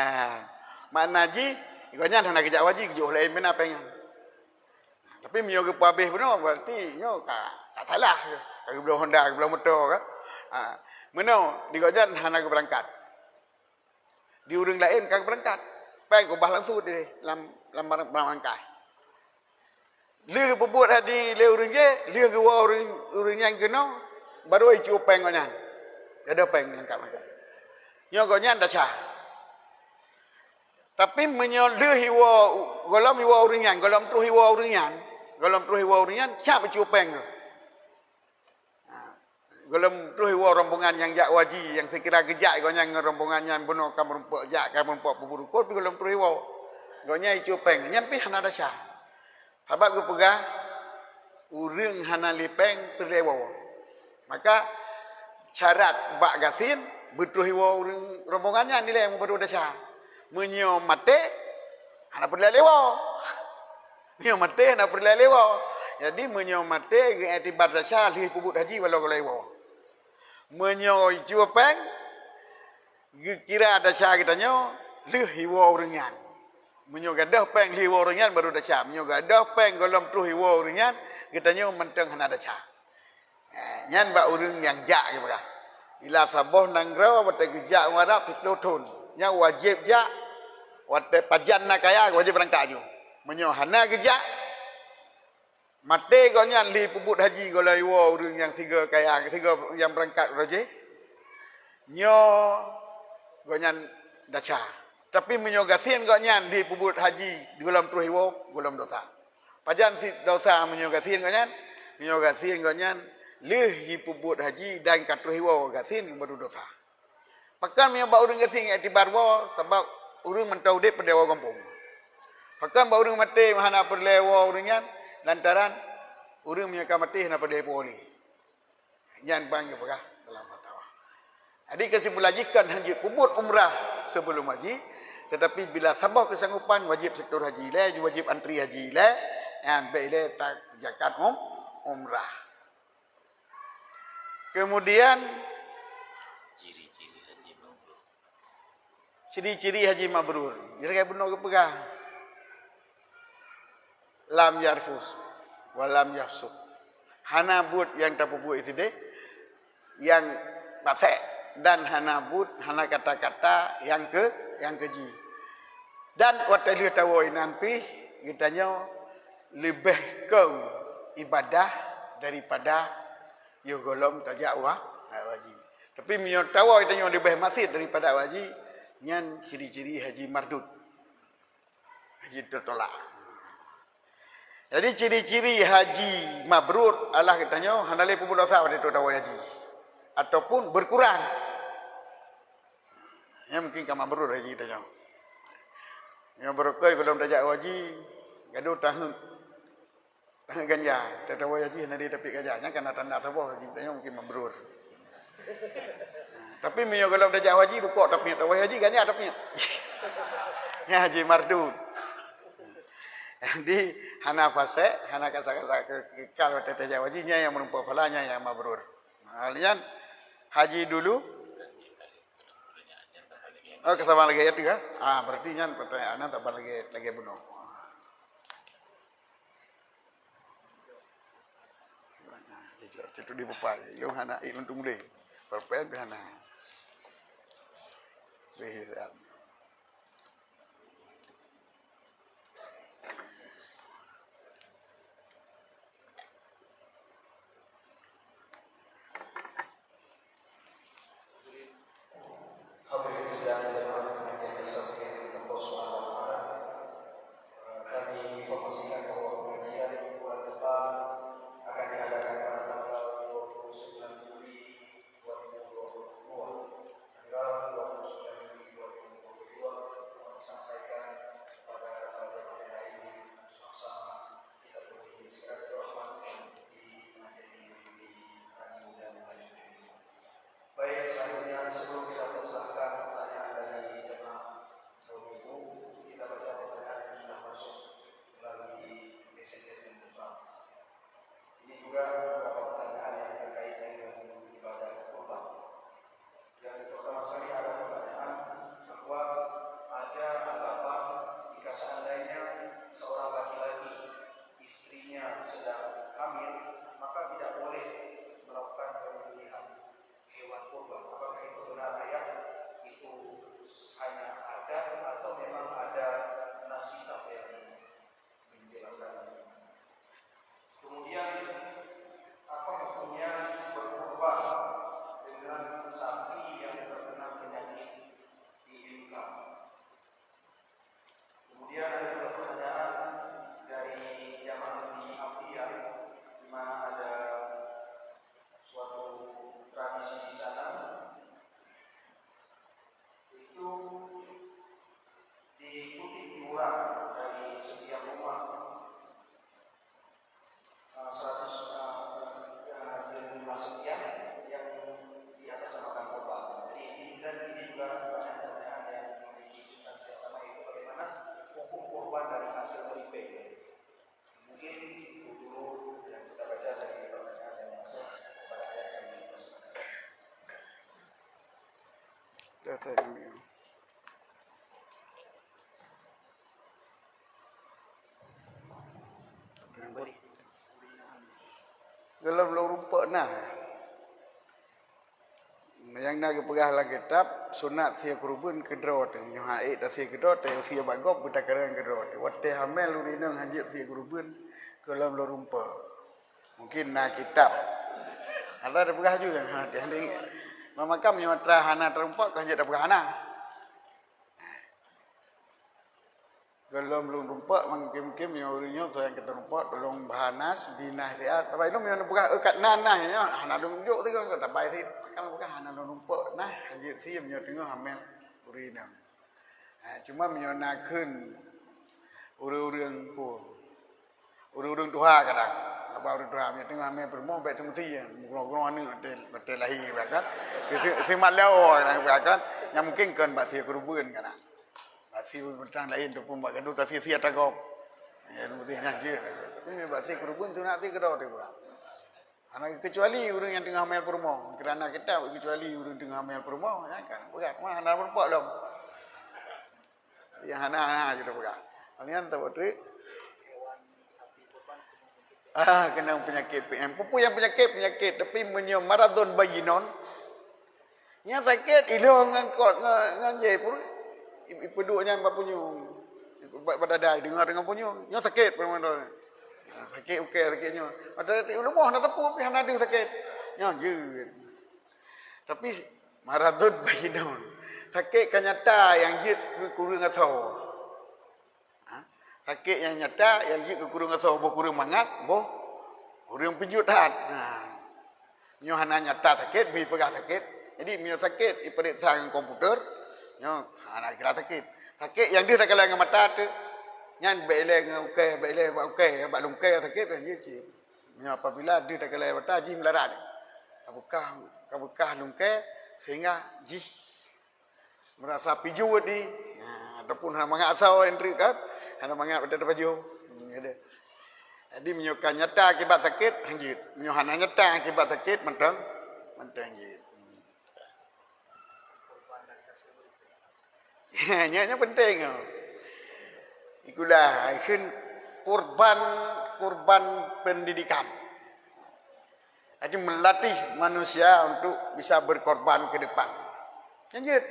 Makna jih, gobnyan hana geujak haji, geujok laén meunan péng nyan. Tapi meunyoe geupeuhabéh bunoe, berarti nyoe ka, ka salah. Ka geubloe honda, geubloe moto ka. Ha. Meunoe, di gobnyan hana geubeurangkat. Di ureuëng laén ka geubeurangkat. Péng ubah langsung deh lam, lam barang, barang langkah. Lheueh geupeubuet haji lé ureuëng jéh, lheueh geuwoe ureuëng, ureuëng nyan keunoe, baru jicue péng gobnyan. Gadôh péng langkah-langkah. Nyoe gobnyan desya. Tapi meunyoe lheueh iwoe, gohlom iwoe ureuëng nyan, gohlom troh iwoe ureuëng nyan, gohlom troh iwoe ureuëng nyan, siap jicue péng geuh. Ha, gohlom troh iwoe rombongan nyang jak haji, nyang sikira geujak gobnyan ngon rombongan nyan bunoe ka meurumpok jak, ka meurumpok peubuet rukon, pi gohlom troh iwoe. Gobnyan jicue péng, nyan pih hana desya. Sabab geupeugah, ureuëng hana lé péng peureulée woe. Maka, syarat bak gasien, beutroh iwoe ureuëng rombongan nyan ilée meubaro desya. Meunyoe maté, hana peureulée lé woe. Meunyoe maté hana peureulée lé woe. Jadi, meunyoe maté geuiktibar desya lheueh peubuet haji walau golom iwoe. Meunyoe jicue péng, geukira desya geutanyoe lheueh iwoe ureuëng nyan. Meunyoe gadôh péng lheueh iwoe ureuëng nyan baru desya. Meunyoe gadôh péng gohlom troh iwoe ureuëng nyan, geutanyoe mantong hana desya. Eh, nyan bak ureuëng nyang jak geupeugah. Bila saboh nanggroe watée geujak u Arab siplôh thon, nyan wajéb jak watée pajan na kaya wajéb beurangkat aju. Meunyoe hana geujak, maté gobnyan lheueh peubuet haji gohlom iwoe ureuëng nyang sigoe kaya, sigoe nyang beurangkat uroe jéh, nyoe gobnyan desya. Tapi meunyoe gasien gobnyan lheueh peubuet haji gohlom troh iwoe, gohlom desya. Pajan cit desya meunyoe gasien gobnyan? Meunyoe gasien gobnyan lheueh jipeubuet haji dan ka troh iwoe gasien baru desya. Pakon meunyoe bak ureuëng gasien iktibar woe, sabab ureuëng mantong udeb peureulée woe gampông. Pakon bak ureuëng maté hana peureulée woe ureuëng nyan, lantaran ureuëng meunyoe ka maté hana peureulée iwoe lé. Nyan ban geupeugah dalam fatwa. Jadi, keusimpulan jih kon hana jeuet peubuet umrah sebelum haji, tetapi bila saboh keusanggupan wajéb setor haji ilée, wajéb antri haji ilée, nyan bék ilée takerjakan um, umrah. Kemudian, ciri-ciri haji mabrur. Ciri-ciri haji mabrur. Jadi, bunoe geupeugah, lam yarfus, wa lam yafsuq. Hana buet nyang tapeubuet sideh, nyang pasék, dan hana buet, hana kata-kata nyang keu, nyang keuji. Dan watée lheueh tawoe inan pih, geutanyoe leubeh kong ibadah daripada yoh gohlom tajak wa, haji. Tapi meunyoe tawoe geutanyoe leubeh maksiet daripada haji, nyan ciri-ciri haji mardud. Haji teutolak. Jadi, ciri-ciri haji mabrur adalah geutanyoe hana lé peubuet desya watée tawoe haji, ataupun berkurang. Nyan mungkin ka mabrur haji geutanyoe. Nyoe barokon gohlom tajak haji, gadôh tahun. Ganja, tatawoe haji hana lé tapiet ganja, nyan kana tanda saboh haji geutanyoe mungkin mabrur. Tapi meunyoe gohlom tajak haji, rukok tapiet, tawoe haji ganja tapiet. Nyan haji mardud. Jadi, hana fasék, hana kasa-kasa ke-, kekal watée tajak haji, nyan nyang meurumpok pahala, nyan nyang mabrur. Nah, nyan haji dulu. Oh, ka saban lagée nyan teuh, ah? Ah, berarti nyan pertanyaan nyan saban lagée, lagée bunoe. Cit di pupai, ilôn hana, ilôn tueng lé. Perpen pih hana. Pih hisab. Hadirin sidang jamaah yang dimuliakan Allah Subhanahu wa Taala. Kami informasikan bahwa pengajian bulan depan akan diadakan pada tanggal dua puluh sembilan Juli dua ribu dua puluh dua. Tanggal dua puluh sembilan Juli dua ribu dua puluh dua, mohon disampaikan kepada para jamaah yang lain yang sama-sama kita penuhi silaturahmat di majlis ini. Baik, selanjutnya sebelum kita persahkan pertanyaan dari Dah, dah, dah. Gohlom lôn rumpok na. Nyang na geupeugah lam kitab, sunat sie keureubeuen keudroe teuh. Nyoe han ék tasie keudroe teuh, sie bak gob beutakareueng keudroe teuh. Watée hamé ureuëng inong han jeuet sie keureubeuen, gohlom lôn rumpok. Mungkin na kitab. Ada tapeugah ju nyang hana, hana ingat. Memakam nyoe atra hana tarumpok, kan jeuet tapeugah hana. Gohlom lôn rumpok, mungkin-mungkin meunyoe ureuëng nyoe soe nyang ka tarumpok, tolong bahanas, binah siat. Tapi lôn meunyoe peugah, "Eh, kat na, na," nyoe hana lôn jok teuka, tapi sit, kan peugah hana lôn rumpok, nah, han jeuet sie meunyoe teungoh hamé ureuëng inong. Ha, cuma meunyoe na kheun ureuëng-ureuëng, ureuëng-ureuëng tuha kadang, haba ureuëng tuha meunyoe teungoh hamé peurumoh, bèk seumeusti, meugroe-groe aneuk watée, watée lahé, kan. Keu si, si mak lé o, kan. Nyang mungkin kon bak sie keureubeuen, kan. Bak sie beuntang laén ataupun bak gadoh tasie-sie atra gob. Ya, seumeusti nyan jeuet. Tapi bak sie keureubeuen tu na sie keudroe teuh, kan. Hana keucuali ureuëng nyang teungoh hamé peurumoh. Keurana kitab keucuali ureuëng teungoh hamé peurumoh, ya kan? Peugah, "Mah hana rumpok lom." Nyang hana-hana ju tapeugah. Nyan tapeugah treuk. Ah, keunong peunyakét P M. Peue-peue nyang peunyakét, peunyakét. Tapi meunyoe maradun bayyinun, nyan sakét, ilong ngon kot, ngon, ngon jai pun, i-, ipeuduek nyan bak punyueng. Bak, bak dada, deungoe-deungoe punyueng. Nyoe sakét, peue mantong. Ah, sakét ukée, sakét nyoe. Padahai di leumoh na teupeu pih hana deuh sakét. Nyoe jeuet. Tapi maradun bayyinun. Sakét ka nyata nyang jeuet keu kureueng asoe. Ha? Sakét nyang nyata nyang jeuet keu kureueng asoe, boh kureueng mangat, boh kureueng peujeuet that. Ha. Nyoe hana nyata sakét, bri peugah sakét. Jadi meunyoe sakét ipareksa ngon komputer, nyoe hana kira sakét. Sakét nyang deuh takalai ngon mata teuh, nyan bèk ilée ngon ukée, bèk ilée bak ukée, bak lungkée sakét kan jeuet cit. Meunyoe apabila deuh takalai mata jih meularat, ka beukah, ka beukah lungkée sehingga jih meurasa pijuet di, ha, ataupun hana mangat asoe treuk kan, hana mangat watée tapajoh. Hmm, gitu. Jadi meunyoe ka nyata akibat sakét, han jeuet. Meunyoe hana nyata akibat sakét, mantong, mantong jeuet. Nyan, nyan penting tu. Ikulah, ikheun kurban, kurban pendidikan. Jadi melatih manusia untuk bisa berkorban ke depan. Nyan jeuet.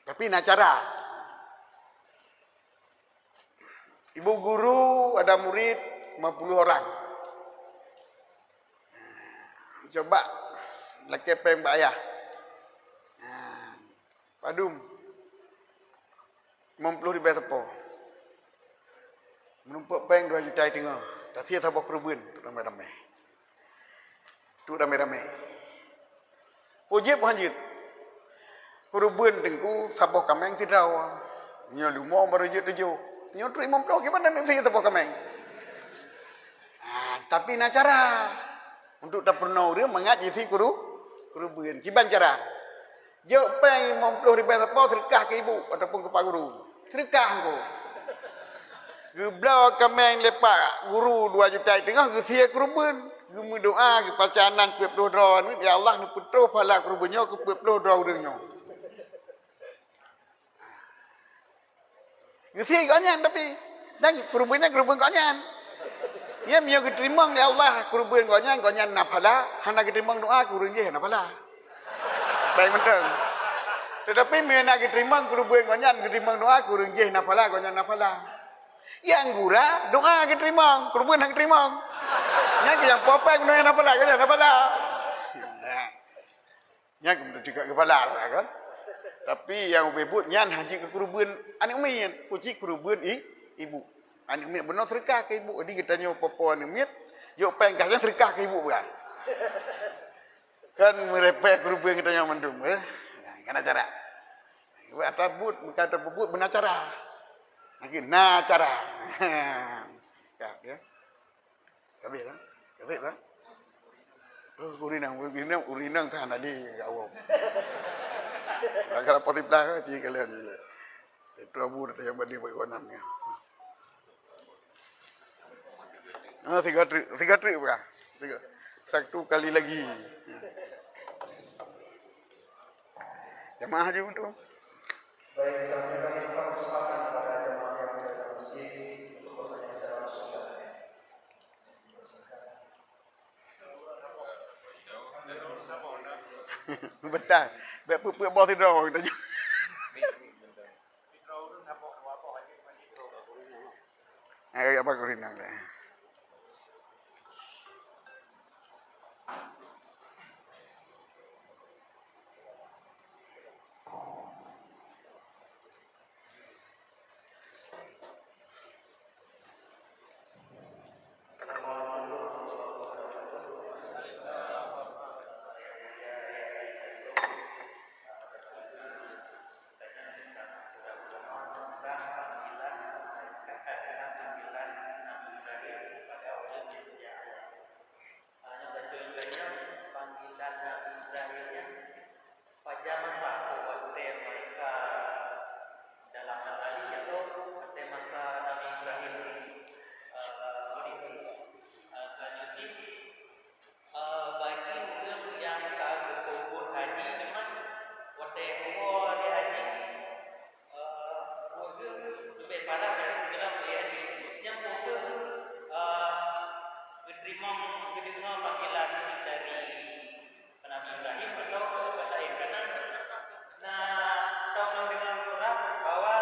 Tapi na cara. Ibu guru ada murid lima puluh orang. Coba lakée péng bak ayah. Padum? Limong ploh ribée sapo. Meurumpok péng dua juta teungoh. Tasie saboh keureubeuen, ramé-ramé. Tu ramé-ramé. Peue jeuet, peue han jeuet. Keureubeuen teungku saboh kaméng sidroe. Nyoe leumo barô jeuet tujoh. Nyoe treuk limong ploh, kiban taneuk sie saboh kaméng. Ah, tapi na cara untuk tapeurunoe ureuëng mangat jisi keuru-, keureubeuen. Kiban cara? Jok péng limong ploh ribée sapo seudeukah keu ibu ataupun keu pak guru. Seudeukah engko. Geubloe kaméng lé pak guru dua juta teungoh geusie keureubeuen. Geumeudoá geupaca nan peuet ploh droe, "Ya Allah, neupeutroh pahala keureubeuen nyoe keu peuet ploh droe ureuëng nyoe." Geusie gobnyan tapi. Dan keureubeuen nyan keureubeuen gobnyan. Nyan meunyoe geuteurimong lé Allah keureubeuen gobnyan, gobnyan na pahala, hana geuteurimong doá, keu ureuëng jéh hana pahala. Baik mantong. Tetapi meunyoe na geuteurimong keureubeuen gobnyan, geuteurimong doá, keu ureuëng jéh na pahala, gobnyan na pahala. Nyang gura doá geuteurimong, keureubeuen hana geuteurimong. Nyan keuh nyang popeng meunyoe na pahala, gobnyan na pahala. Nah. Nyan keuh meutuju keu kepala, kan? Tapi nyang ubé buet nyan hana jeuet keu keureubeuen aneuk miet, peue jeuet keureubeuen i-, ibu. Aneuk miet bunoe seudeukah keu ibu. Jadi geutanyoe po-po aneuk miet, jok péng kah nyan seudeukah keu ibu peugah. Kan meurepek keureubeuen geutanyoe mandum, eh? Nah, kan cara. Buet atra buet, bukan atra buet, beuna cara. Lagi na cara. Ka, ya. Habéh lah. Habéh lah. Oh, ureuëng inong, ureuëng inong, ureuëng inong ka hana lé awak. Gara-gara positif lah, cik kalian je lah. Itu abu dah yang balik buat konan ni. Ah, tiga trip, tiga trip bukan? Tiga. Satu kali lagi. Jamaah jeuet tu. Baik, sampaikan kesempatan kepada jamaah yang ada dalam masjid untuk bertanya secara langsung. Betul. Bèk peuet-peuet boh sidroe geutanyoe. Hai, apa kau rinang dah? Pajan masa watèe mereka dalam azali atau watèe masa Nabi Ibrahim, eh, udép. Eh, selanjutnya, eh, bagi ureueng nyang ka geupeubuet haji, memang watèe woe lé haji, eh, buet geuh leubeh palah dari sigohlom lé haji. Maksudnya, buet geuh, eh, geuteurimong, geudeungoe panggilan dari Nabi Ibrahim atau peue laén, karena na tong lam deungon surah bahwa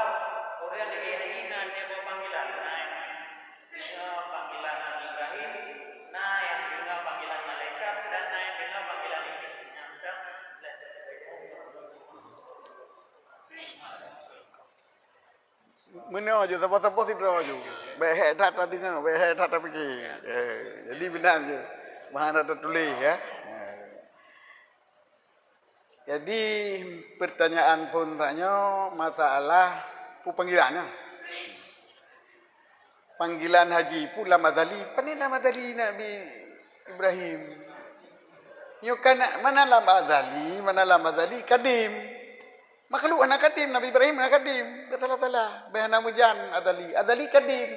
ureueng nyang na lhèe boh panggilan, na nyang deungoe panggilan Nabi Ibrahim, na nyang deungoe panggilan malaikat, dan na nyang deungoe panggilan Iblih. Nyan kan. Meunoe jeuet, saboh-saboh sidroe ju. Bèk hék that tadeungoe, bèk hék that tapike. Eh, jadi meunan jeuet. Meuhan that tatuléh, ya. Eh. Jadi, pertanyaan phôn tanyoe masalah peue panggilan nyan. Panggilan haji peue lam azali, pane lam azali Nabi Ibrahim. Nyoe kan mana lam azali, mana lam azali kadim. Makhluk hana kadim, Nabi Ibrahim hana kadim. Dah salah-salah. Bèk hana meujan azali. Azali kadim.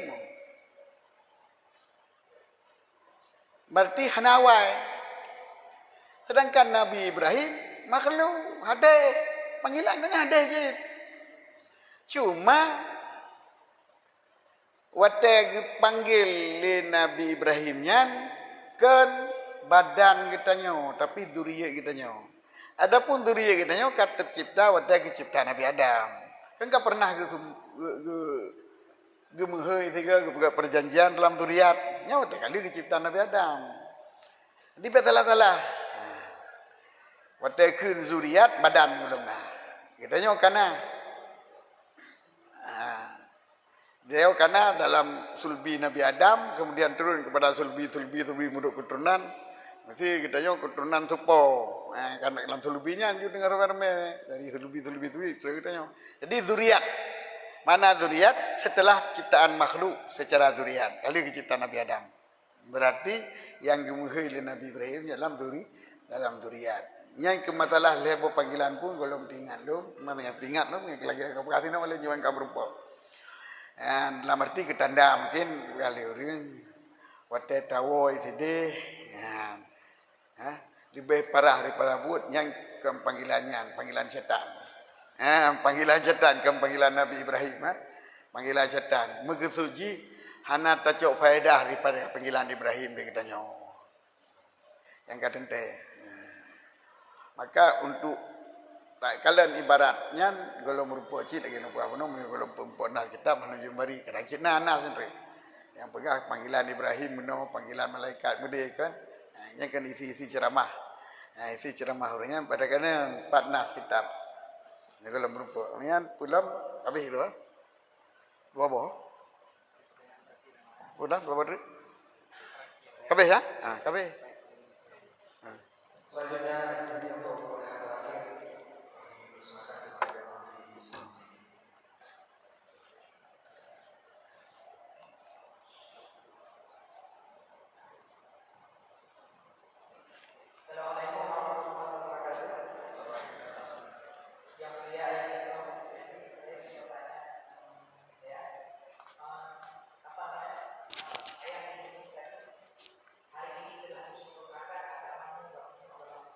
Berarti hana awai. Sedangkan Nabi Ibrahim makhluk, hadeh. Panggilan nyan hadeh cit. Cuma watèe geupanggil lé Nabi Ibrahim nyan kon badan geutanyoe, tapi zuriat geutanyoe. Adapun zuriat geutanyoe ka teucipta watèe geucipta Nabi Adam. Kan ka pernah geusum-, geu-, geu-, geumeuhôi sigoe geupeugah perjanjian dalam zuriat. Nyan watèe ka lheueh geucipta Nabi Adam. Jadi bèk salah-salah. Watèe kheun zuriat, badan ulôn na. Geutanyoe ka na. Ha. Geutanyoe ka na dalam sulbi Nabi Adam, kemudian turun kepada sulbi, sulbi, sulbi mulut keturunan. Mesti geutanyoe keturunan supo. Ha, kan dalam sulbi nyan ju deungon ramè-ramè. Dari sulbi, sulbi, sulbi, sulbi geutanyoe. Jadi zuriat. Mana zuriat? Setelah ciptaan makhluk secara zuriat. Ka lheueh geucipta Nabi Adam. Berarti nyang geumeuhôi lé Nabi Ibrahim dalam zuri-, dalam zuriat. Nyan keu masalah lhèe boh panggilan pun gohlom teuingat lom, mana nyang teuingat lom, nyang lagèe ka peugah singoh lé nyoe ka meurumpok. Nyan dalam arti geutanda mungkin peugah lé ureueng watèe tawoe sideh, nyan. Ha? Leubeh parah daripada buet nyan kon panggilan nyan, panggilan syaitan. Ha, panggilan syaitan kon panggilan Nabi Ibrahim, ha? Panggilan syaitan. Meukeusut jih hana tacok faedah daripada panggilan Ibrahim di geutanyoe. Nyang ka teuntèe. Maka untuk takalon ibarat nyan, gohlom meurumpok cit lagèe nyoe peugah bunoe, meunyoe gohlom peurumpok nas kitab, hana jeuet bari, kadang cit na nas nyan. Nyang peugah panggilan Ibrahim bunoe, panggilan malaikat meudeh kan. Ha, nyan kan isi-isi ceramah. Ha, isi ceramah ureueng nyan pada kana pat nas kitab. Nyan gohlom meurumpok. Nyan peulom habéh tu, ha? Dua boh. Udah, dua boh. Ka habéh, ya? Ha, ka habéh. Ha. Assalamualaikum warahmatullahi wabarakatuh. Yang mulia, yang terhormat, saya ingin bertanya, ya, eh, apa namanya, eh, ayah ini tadi, hari ini telah disempurnakan agamamu, waktu agamamu.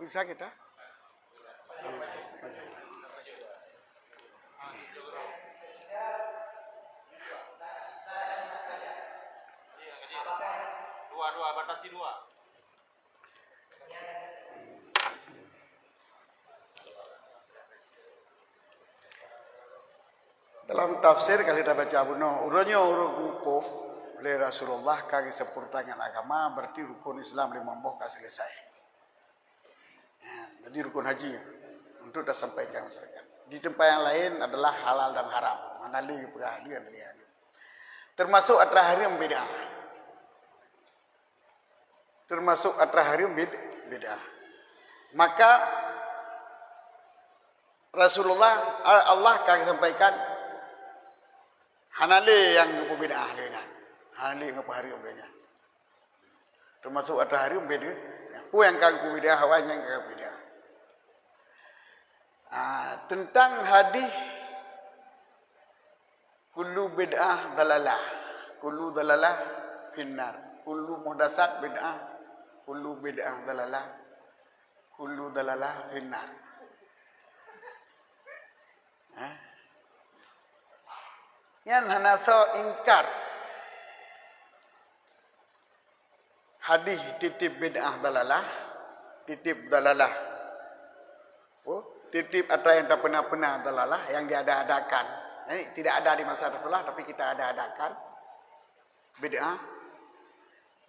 Bisa kita? Dua, dua, batasi dua. Dalam tafsir, kalau kita baca bunoe, uroe nyoe ureuëng geuhuköm lé Rasulullah ka geuseumpurna ngon agama, berarti rukun Islam limong boh ka selesai. Ya, jadi rukun haji untuk tasampaikan masyarakat. Di tempat yang lain adalah halal dan haram. Mana lé peugah lé, lé. Termasuk atra hareuem bid'ah. Termasuk atra hareuem bid-, bid'ah. Maka Rasulullah, Allah ka sampaikan, hana lé nyang geupeubid'ah lé nyan. Hana lé geupeubid'ah lé nyan. Termasuk atra hareuem bid'ah. Peue nyang ka geupeubid'ah, awai nyang ka geupeubid'ah. Ah, tentang hadis, kullu bid'ah dalalah, kullu dalalah finnar, kullu muhdatsat bid'ah, kullu bid'ah dalalah, kullu dalalah finnar. Ha? Nyan hana soe ingkar. Hadis tieb-tieb bid'ah dalalah, tieb-tieb dalalah. Oh, tieb-tieb atra nyang tapeuna-peuna dalalah, nyang diada-adakan. Jadi, tidak ada di masa Rasulullah, tapi kita ada-adakan. Bid'ah.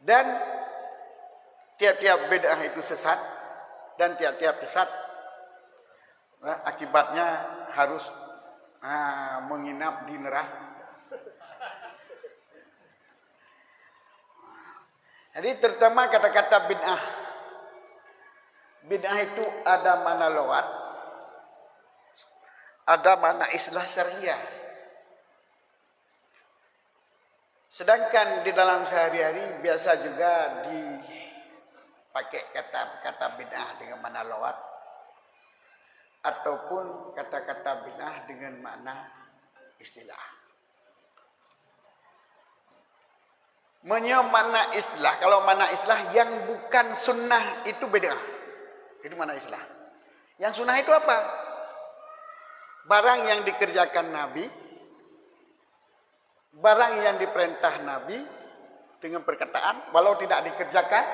Dan tiap-tiap bid'ah itu sesat, dan tiap-tiap sesat, eh, akibatnya harus, ah, menginap di neraka. Jadi, terutama kata-kata bid'ah. Bid'ah itu ada makna lughat, ada makna istilah syariah. Sedangkan di dalam sehari-hari biasa juga dipakai kata-kata bid'ah dengan makna lughat ataupun kata-kata bid'ah dengan makna istilah. Meunyoe makna istilah, kalau makna istilah yang bukan sunnah itu bid'ah. Itu makna istilah. Yang sunnah itu apa? Barang yang dikerjakan Nabi, barang yang diperintah Nabi dengan perkataan, walau tidak dikerjakan,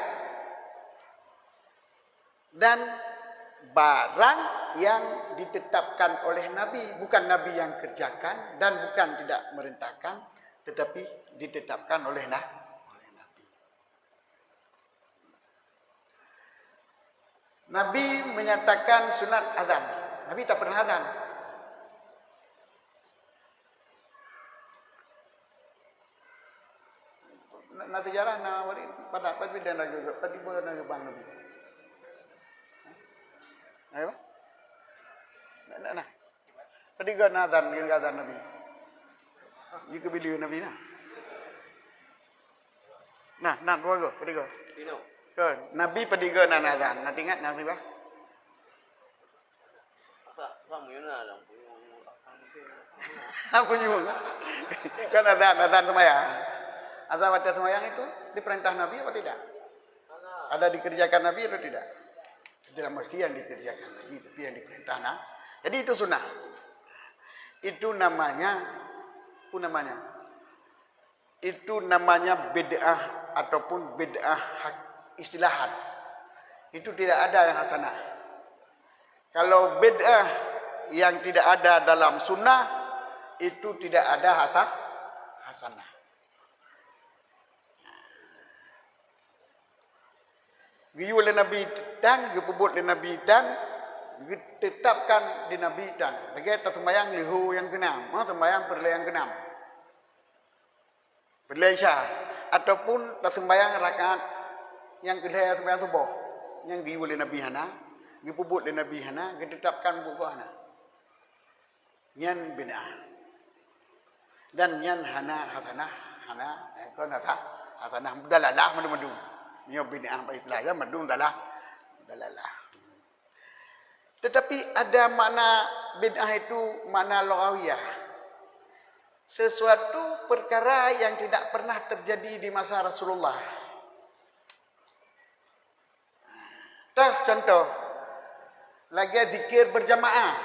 dan barang yang ditetapkan oleh Nabi, bukan Nabi yang kerjakan dan bukan tidak merintahkan, tetapi ditetapkan oleh Na-, oleh Nabi. Nabi menyatakan sunat azan. Nabi tak pernah azan. Na, na sejarah na wari pada, pada dan lagi, pada tiba na geubang Nabi. Ayo. Na, na, na. Pada tiga na azan, azan Nabi. Di kebili Nabi na. Nah, nah, dua go, pada tiga. Ke, Nabi pada tiga na azan. Na ingat na riba? Apa nyum? Kan azan, azan sembahyang. Azan waktu sembahyang itu diperintah Nabi apa tidak? Ada dikerjakan Nabi atau tidak? Tidak mesti yang dikerjakan Nabi, tapi yang diperintah Nabi. Jadi itu sunnah. Itu namanya, itu namanya. Itu namanya bid'ah ataupun bid'ah hak-, istilahan. Itu tidak ada yang hasanah. Kalau bid'ah yang tidak ada dalam sunnah, itu tidak ada hasa-, hasanah. Geuyue lé Nabi tan, geupeubuet lé Nabi tan, geutetapkan di Nabi tan. Lagée taseumbahyang leuho nyang keunam, ha, seumbahyang peureulée nyang keunam. Peureulée Isya, ataupun taseumbahyang rakaat nyang keulhée seumbahyang suboh, nyang geuyue lé Nabi hana, geupeubuet lé Nabi hana, geutetapkan buet hana. Nyan bid'ah. Dan nyan hana hasanah, hana, eh, kon hasa-, hasanah, dalalah mandum-mandum. Nyoe bid'ah bak istilah nyan mandum dalah-, dalalah. Tetapi ada makna bid'ah itu makna lughawiyah. Sesuatu perkara yang tidak pernah terjadi di masa Rasulullah. Tah contoh, Lagée zikir berjamaah,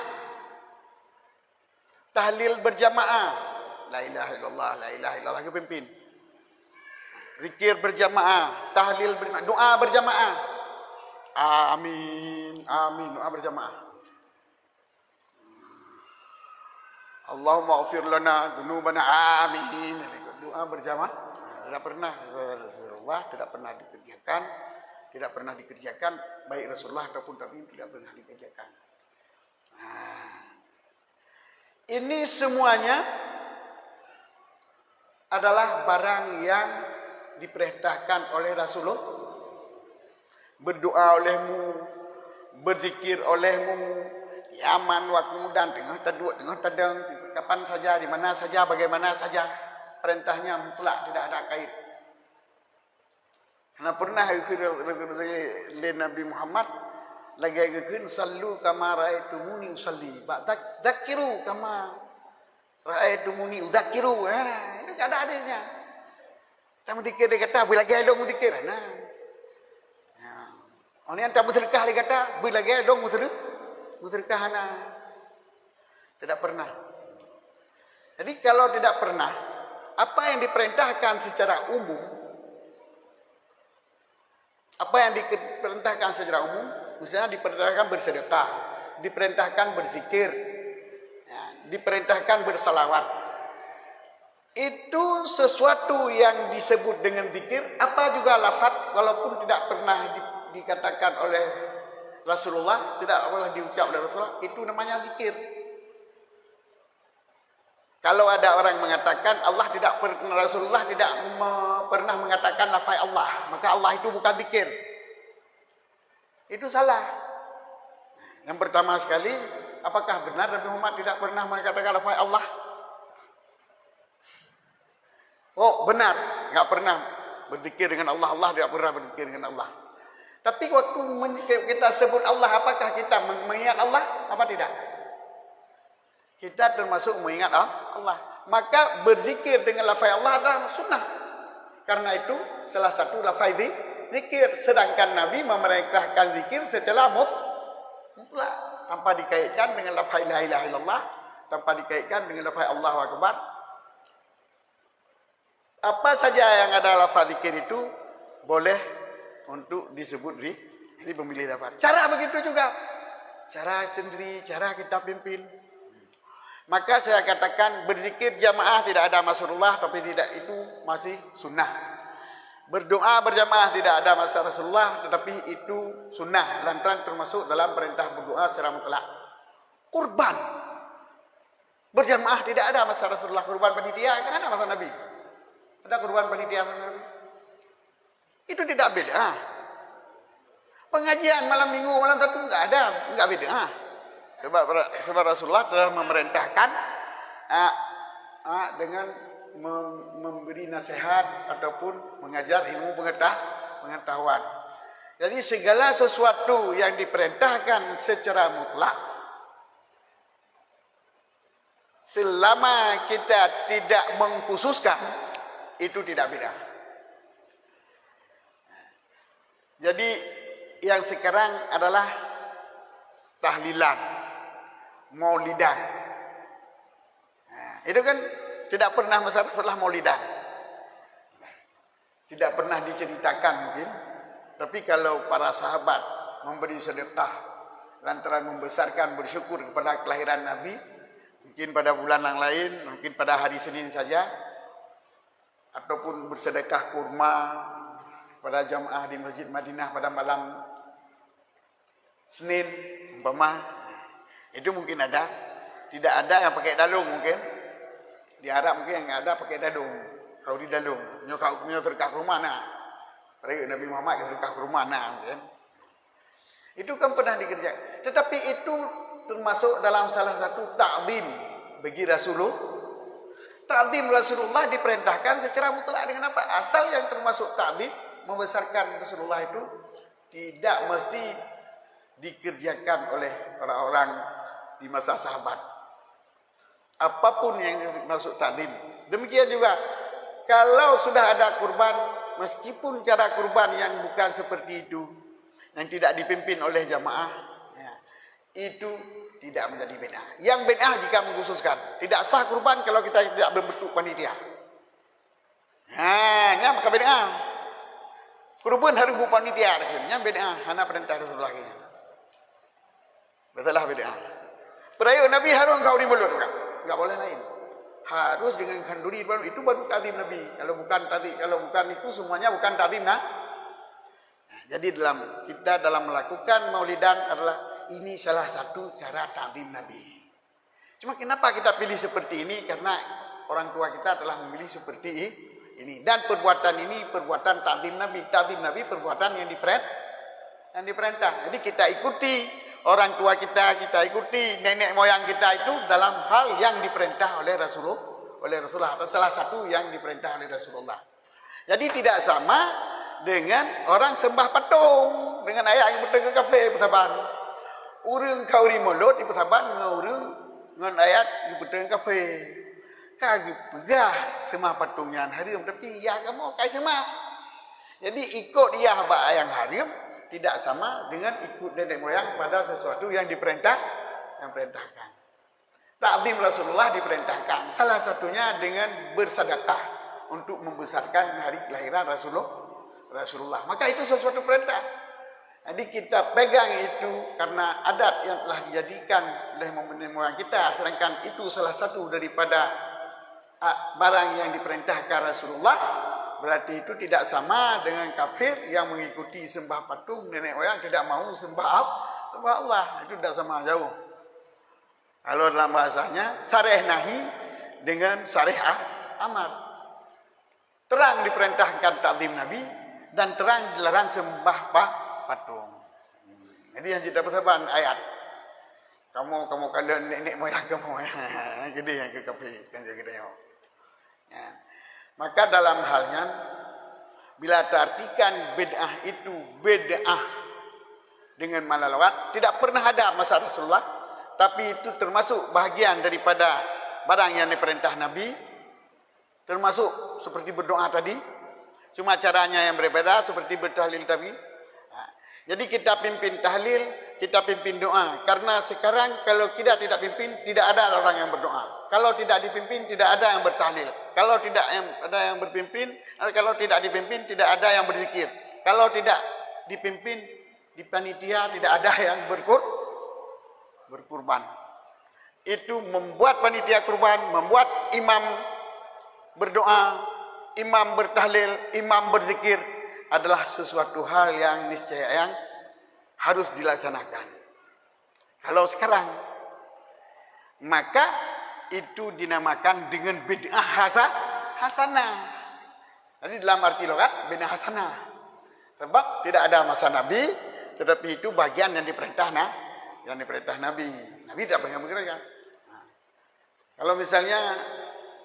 tahlil berjamaah, la ilaha illallah, la ilaha illallah, geupimpin. Zikir berjamaah, tahlil berjamaah, doa berjamaah. Amin, amin, doa berjamaah. Allahumma ighfir lana dzunubana, amin. Doa berjamaah. Tidak pernah Rasulullah, tidak pernah dikerjakan, tidak pernah dikerjakan, baik Rasulullah ataupun tabi'in tidak pernah dikerjakan. Nah, ini semuanya adalah barang yang diperintahkan oleh Rasulullah. Berdoa olehmu, berzikir olehmu, nyaman waktu dan teungoh taduek, teungoh tadong, kapan saja, di mana saja, bagaimana saja, perintahnya mutlak, tidak ada kait. Hana pernah geukheun lé Nabi Muhammad lagée geukheun, "Sallu kama raaitumuni usalli." Bak dzak-, "Dzakiru kama raaitumuni udzakiru." Ha, itu kada ada nya. Tameuzikir di gata, beu lagée lôn meuzikir. Nah. Ya. Orang yang tameuseudeukah di gata, beu lagée lôn meuseude-, meuseudeukah, nah. Tidak pernah. Jadi, kalau tidak pernah, apa yang diperintahkan secara umum, apa yang diperintahkan secara umum, misalnya diperintahkan bersedekah, diperintahkan berzikir, ya, diperintahkan bersalawat, itu sesuatu yang disebut dengan zikir, apa juga lafaz, walaupun tidak pernah di-, dikatakan oleh Rasulullah, tidak pernah diucap oleh Rasulullah, itu namanya zikir. Kalau ada orang mengatakan Allah tidak per-, Rasulullah tidak me-, pernah mengatakan lafaz Allah, maka Allah itu bukan zikir. Itu salah. Yang pertama sekali, apakah benar Nabi Muhammad tidak pernah mengatakan lafaz Allah? Oh, benar, nggak pernah berzikir dengan Allah, Allah tidak pernah berzikir dengan Allah. Tapi waktu men-, kita sebut Allah, apakah kita men-, mengingat Allah? Apa tidak? Kita termasuk mengingat Al-, Allah. Maka berzikir dengan lafaz Allah adalah sunnah. Karena itu salah satu lafaz zi-, zikir. Sedangkan Nabi memerintahkan zikir secara mut-, mutlak. Tanpa dikaitkan dengan lafaz la ilaha illallah. Tanpa dikaitkan dengan lafaz Allahu Akbar. Apa saja yang ada lafaz zikir itu boleh untuk disebut zi-, jadi pemilih lafaz. Cara begitu juga. Cara sendiri, cara kita pimpin. Maka saya katakan berzikir jamaah tidak ada masa Rasulullah, tapi tidak, itu masih sunnah. Berdoa berjamaah tidak ada masa Rasulullah, tetapi itu sunnah lantaran termasuk dalam perintah berdoa secara mutlak. Kurban berjamaah tidak ada masa Rasulullah, kurban panitia kan ada masa Nabi. Ada kurban panitia masa Nabi. Itu tidak beda. Pengajian malam minggu, malam Sabtu nggak ada, nggak beda. Sebab, sebab Rasulullah telah memerintahkan, ah, ah, dengan mem-, memberi nasihat ataupun mengajar ilmu pengeta-, pengetahuan. Jadi segala sesuatu yang diperintahkan secara mutlak, selama kita tidak mengkhususkan, itu tidak bid'ah. Jadi yang sekarang adalah tahlilan, maulidan. Nah, itu kan tidak pernah masa Rasulullah maulidan. Tidak pernah diceritakan mungkin, tapi kalau para sahabat memberi sedekah lantaran membesarkan, bersyukur kepada kelahiran Nabi, mungkin pada bulan yang lain, mungkin pada hari Senin saja, ataupun bersedekah kurma pada jamaah di Masjid Madinah pada malam Senin, umpama, itu mungkin ada. Tidak ada yang pakai dalung mungkin. Di Arab mungkin yang ada pakai dalung. Kalau di dalung, nyoe ka-, nyoe sedekah kurma na. Padahai Nabi Muhammad ka sedekah kurma na mungkin. Itu kan pernah dikerjakan. Tetapi itu termasuk dalam salah satu takzim bagi Rasulullah. Takzim Rasulullah diperintahkan secara mutlak dengan apa? Asal yang termasuk takzim, membesarkan Rasulullah itu tidak mesti dikerjakan oleh orang-orang di masa sahabat. Apapun yang dimaksud takzim. Demikian juga, kalau sudah ada kurban, meskipun cara kurban yang bukan seperti itu, yang tidak dipimpin oleh jamaah, ya, Itu tidak menjadi bid'ah. Yang bid'ah jika mengkhususkan, tidak sah kurban kalau kita tidak membentuk panitia. Ha, nyan maka bid'ah. Kurban harus buat panitia, nyan bid'ah, hana perintah Rasulullah nyan. Masalah bid'ah. Peurayeuk Nabi harus khanduri mulod, enggak? Enggak boleh lain. Harus dengan khanduri baru, itu baru takzim Nabi. Kalau bukan takzim, kalau bukan itu semuanya bukan takzim nah. Nah, jadi dalam kita dalam melakukan maulidan adalah ini salah satu cara takzim Nabi. Cuma kenapa kita pilih seperti ini? Karena orang tua kita telah memilih seperti i- ini. Dan perbuatan ini perbuatan takzim Nabi. Takzim Nabi perbuatan yang diperintah, yang diperintah. Jadi kita ikuti orang tua kita, kita ikuti nenek moyang kita itu dalam hal yang diperintah oleh Rasulullah, oleh Rasulullah atau salah satu yang diperintah oleh Rasulullah. Jadi tidak sama dengan orang sembah patung, dengan ayat nyang beutôi keu kafé, peusaban. Ureuëng khanduri mulod jipeusaban ngon ureuëng ngon ayat nyang beutôi keu kafé. Ka geupeugah sembah patung nyan hareuem, tapi ya kamoe ka sembah. Jadi ikut yah bak nyang hareuem tidak sama dengan ikut nenek moyang pada sesuatu yang diperintah, yang perintahkan. Takzim Rasulullah diperintahkan, salah satunya dengan bersedekah untuk membesarkan hari kelahiran Rasulullah, Rasulullah. Maka itu sesuatu perintah. Jadi kita pegang itu karena adat yang telah dijadikan oleh nenek moyang kita, sedangkan itu salah satu daripada, ah, barang yang diperintahkan Rasulullah, berarti itu tidak sama dengan kafir yang mengikuti sembah patung nenek moyang, tidak mau sembah, sembah Allah. Itu tidak sama, jauh. Kalau dalam bahasanya, sareh nahi dengan sareh a- amar. Terang diperintahkan takzim Nabi dan terang dilarang sembah pa- patung. Jadi yang kita peusaban ayat. Kamoe, kamoe kalon nenek moyang kamoe. Jadi yang ke kafir, kan kita tengok. Ya. Maka dalam hal nyan, bila taartikan bid'ah itu bid'ah dengan makna lughat, tidak pernah ada masa Rasulullah, tapi itu termasuk bahagian daripada barang yang diperintah Nabi, termasuk seperti berdoa tadi, cuma caranya yang berbeda seperti bertahlil tadi. Ha. Jadi kita pimpin tahlil, kita pimpin doa. Karena sekarang kalau kita tidak pimpin, tidak ada orang yang berdoa. Kalau tidak dipimpin, tidak ada yang bertahlil. Kalau tidak yang, ada yang berpimpin, kalau tidak dipimpin, tidak ada yang berzikir. Kalau tidak dipimpin di panitia, tidak ada yang berkur-, berkurban. Itu membuat panitia kurban, membuat imam berdoa, imam bertahlil, imam berzikir adalah sesuatu hal yang niscaya yang harus dilaksanakan. Kalau sekarang, maka itu dinamakan dengan bid'ah hasa-, hasanah. Jadi dalam arti lughat, bid'ah hasanah. Sebab tidak ada masa Nabi, tetapi itu bagian yang diperintah na-, yang diperintah Nabi. Nabi tidak pernah bergerak. Kalau misalnya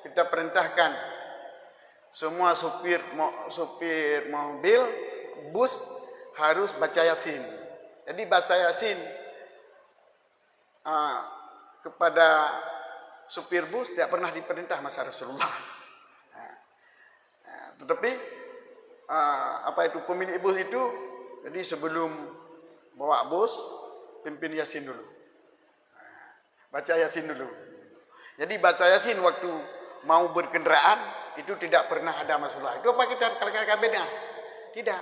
kita perintahkan semua supir mo-, supir mobil, bus harus baca Yasin. Jadi baca Yasin, ah, kepada supir bus tidak pernah diperintah masa Rasulullah. Ah, tetapi, ah, apa itu, pemilik bus itu, jadi sebelum bawa bus, pimpin Yasin dulu. Baca Yasin dulu. Jadi baca Yasin waktu mau berkendaraan itu tidak pernah ada Rasulullah. Itu apa kita katakan bid'ah? Tidak.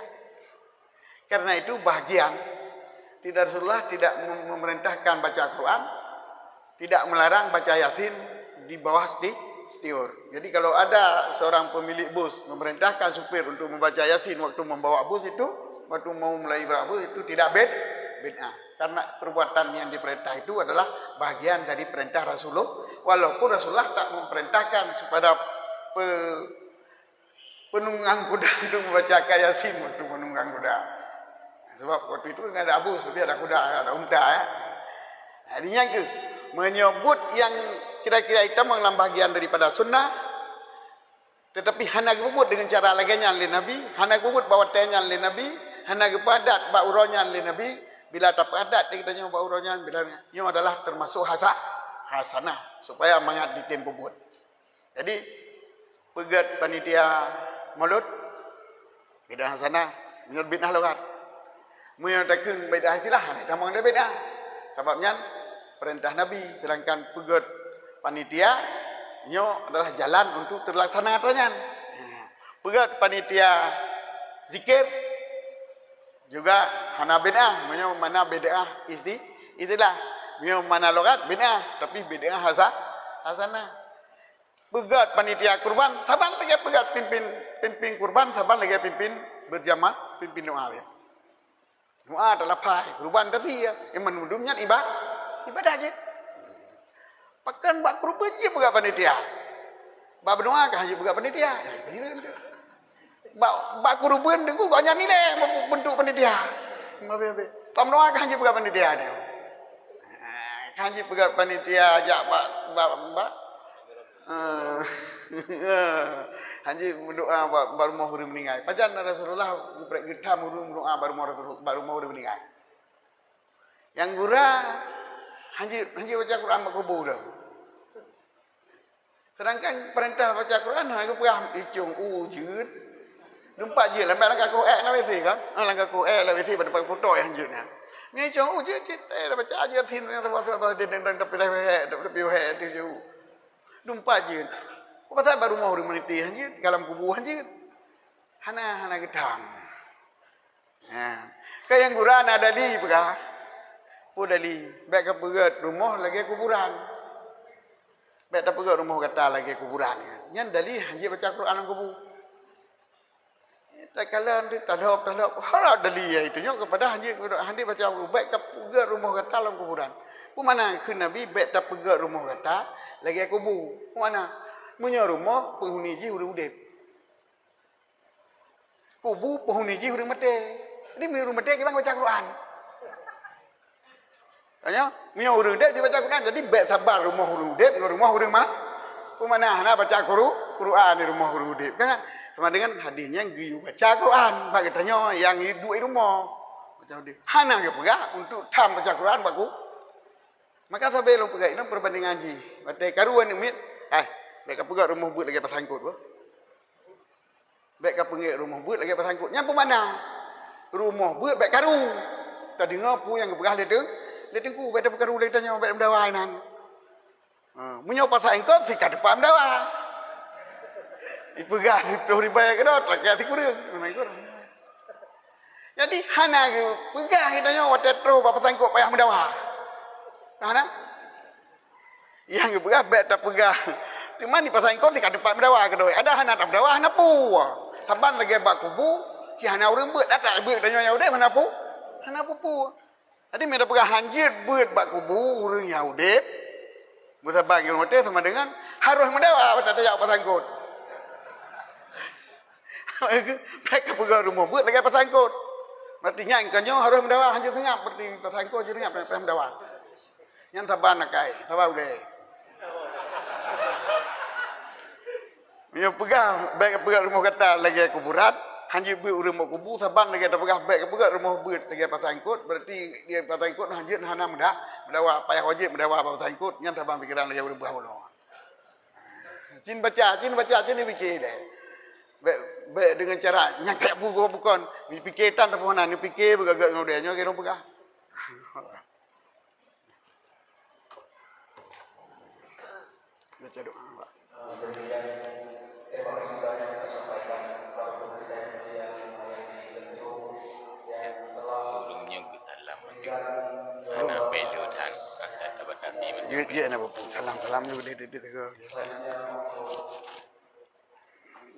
Karena itu bahagian tidak, Rasulullah tidak mem-, memerintahkan baca Quran, tidak melarang baca Yasin di bawah sti-, setiur. Jadi kalau ada seorang pemilik bus memerintahkan supir untuk membaca Yasin waktu membawa bus itu, waktu mau mulai bawa bus itu tidak bid-, bid'ah. Karena perbuatan yang diperintah itu adalah bahagian dari perintah Rasulullah. Walaupun Rasulullah tak memerintahkan kepada pe-, penunggang kuda untuk membacakan Yasin waktu menunggang kuda. Sebab waktu itu kan ada bus, tapi ada kuda, ada unta, ya. Jadi nyan ke menyebut yang kira-kira itu memang bahagian daripada sunnah, tetapi hana geupeubuet dengan cara lagée nyan lé Nabi, hana geupeubuet bak watée nyan lé Nabi, hana geupeuadat bak uroe nyan lé Nabi. Bila tapeuadat di geutanyoe bak uroe nyan, bila nyoe adalah termasuk hasa-, hasanah, supaya mangat ditem peubuet. Jadi, peugét panitia mulod, bid'ah hasanah, meunyoe bid'ah lughat. Meunyoe takheun bid'ah istilah, hana tamong di bid'ah. Sabab nyan peurintah Nabi, sedangkan peugét panitia nyoe adalah jalan untuk teulaksana atra nyan. Peugét panitia zikir juga hana bid'ah, meunyoe mana bid'ah isti-, istilah. Meunyoe mana logat bid'ah, tapi bid'ah hasa-, hasanah. Peugét panitia kurban, saban lagée peugét pimpin, pimpin kurban, saban lagée pimpin berjamaah, pimpin doa. Doa talapai, kurban tasie, nyang mandum nyan iba-, ibadah jih. Pakon bak kureubeuen jih peugét panitia. Bak meudoa ka hana jih peugét panitia. Bak, bak kureubeuen teungku gobnyan ilée bentuk panitia. Bak meudoa ka hana jih peugét panitia nyoe. Ka hana jih peugét panitia jak bak, bak, bak Eh, hana jih meudoa bak, bak rumoh ureuëng meuninggai. Pajan Rasulullah geupreh geutham ureuëng meudoa bak rumoh Rasul-, bak rumoh ureuëng meuninggai. Nyang gura hana jih, hana jih baca Quran bak kubu dah. Sedangkan peurintah baca Quran hana geupeugah icong u jeuet. Dumpat jeuet, lambai lam kakoh ék na W C kan? Ha, lam kakoh ék lam W C bak teumpat putôk nyang jeuet nyan. Nyan icong u jeuet, cit, eh, baca jeuet sin, tapi dah hek, tapi dah hek, tapi dah hek tu jeuet. Dumpat jeuet. Pasal bak rumoh ureuëng meuniti han jeuet, ka lam kubu han jeuet. Hana, hana geutam. Ha. Ka nyang gura na dali peugah. Peue dali? Bék ka peugét rumoh lagée kuburan. Bék tapeugét rumoh gata lagée kuburan. Nyan dali han jeuet baca Quran lam kubu. Takalon tu, talhop, talhop. Harap dali ya itu nyoe kepada hanjeuet, hanjeuet baca, "Bék ka peugét rumoh gata lam kuburan." Peue makna kheun Nabi, "Bék tapeugét rumoh gata lagée kubu"? Peue makna? Meunyoe rumoh, penghuni jih ureuëng udeb. Kubu, penghuni jih ureuëng maté. Jadi, meunyoe ureuëng maté, kiban baca Quran. Tanyoe, meunyoe ureuëng udeb jibaca Quran, jadi bék saban rumoh ureuëng udeb ngon rumoh ureuëng ma-, peue makna hana baca Quru-, Quran di rumoh ureuëng udeb, kan? Sama dengan hadis nyan geuyue baca Quran bak geutanyoe nyang duek di rumoh. Baca hadis. Hana geupeugah untuk tham baca Quran bak ku-, maka sabe lôn peugah inoe perbandingan jih. Watée karu aneuk miet, "Hai, bék ka peugah rumoh beuet lagée pasangkot, beuh." Bék ka peugét rumoh beuet lagée pasangkot. Nyan peue makna? Rumoh beuet bék karu. Tadeungoe peue nyang geupeugah lé teung-, lé teungku, bék tapeukaru lé tanyoe, bék meudawa inan. Ha, meunyoe pasangkot, si ka teupah meudawa. Ipeugah siplôh ribée keudroe, lakée sikureueng. Jadi, hana geupeugah geutanyoe watée troh bak pasangkot payah meudawa. Hana? Nyang geupeugah bék tapeugah. Teuma di pasangkot ka teupah meudawa keudroe. Adak hana tameudawa, hana peue. Saban lagée bak kubu, si hana ureuëng beuet. Adak beuet tanyoe nyang udeb hana peue. Hana peue-peue. Jadi, meunyoe tapeugah hanjeuet beuet bak kubu ureuëng nyang udeb, meusaban ngon ureuëng maté sama dengan harôh meudawa watée tajak pasangkot. Bék ka peugah rumoh beuet lagée pasangkot. Berarti nyan ka nyoe harôh meudawa hanjeuet seungab, berarti pasangkot jeuet seungab payah meudawa. Nyan saban akai, saban ulée. Meunyoe peugah, bék peugah rumoh gata lagée kuburan, hanjeuet beuet ureuëng bak kubu, saban lagée tapeugah bék peugah rumoh beuet lagée pasangkot, berarti di pasangkot hanjeuet hana meuda-, meudawa, payah wajéb meudawa bak pasangkot, nyan saban pikeran lagée ureuëng peugah bunoe. Cin baca, cin baca, cin dipike deh. Bék, bék dengan cara nyang kayak bugoe bukon, dipike tan teupeu hana, dipike beugagak ngon udée nyoe keunoe peugah. Baca doa, Pak. Demikian, terima kasih banyak tersampaikan kepada pemerintah yang mulia, yang digenjung, yang telah Ureueng nyoe geusalam ateueh hana belo that, rasa tabatasi macam Jeuet, jeuet, hana peue-peue. Salam, salam nyoe deh, deh, deh, deh.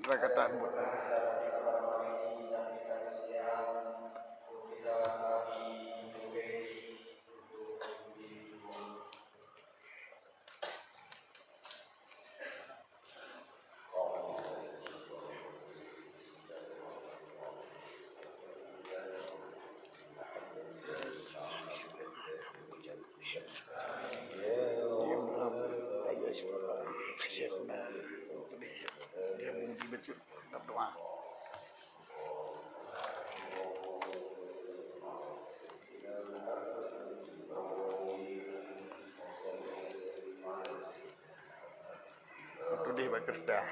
Rakatan buat. Tuléh bak keureutah,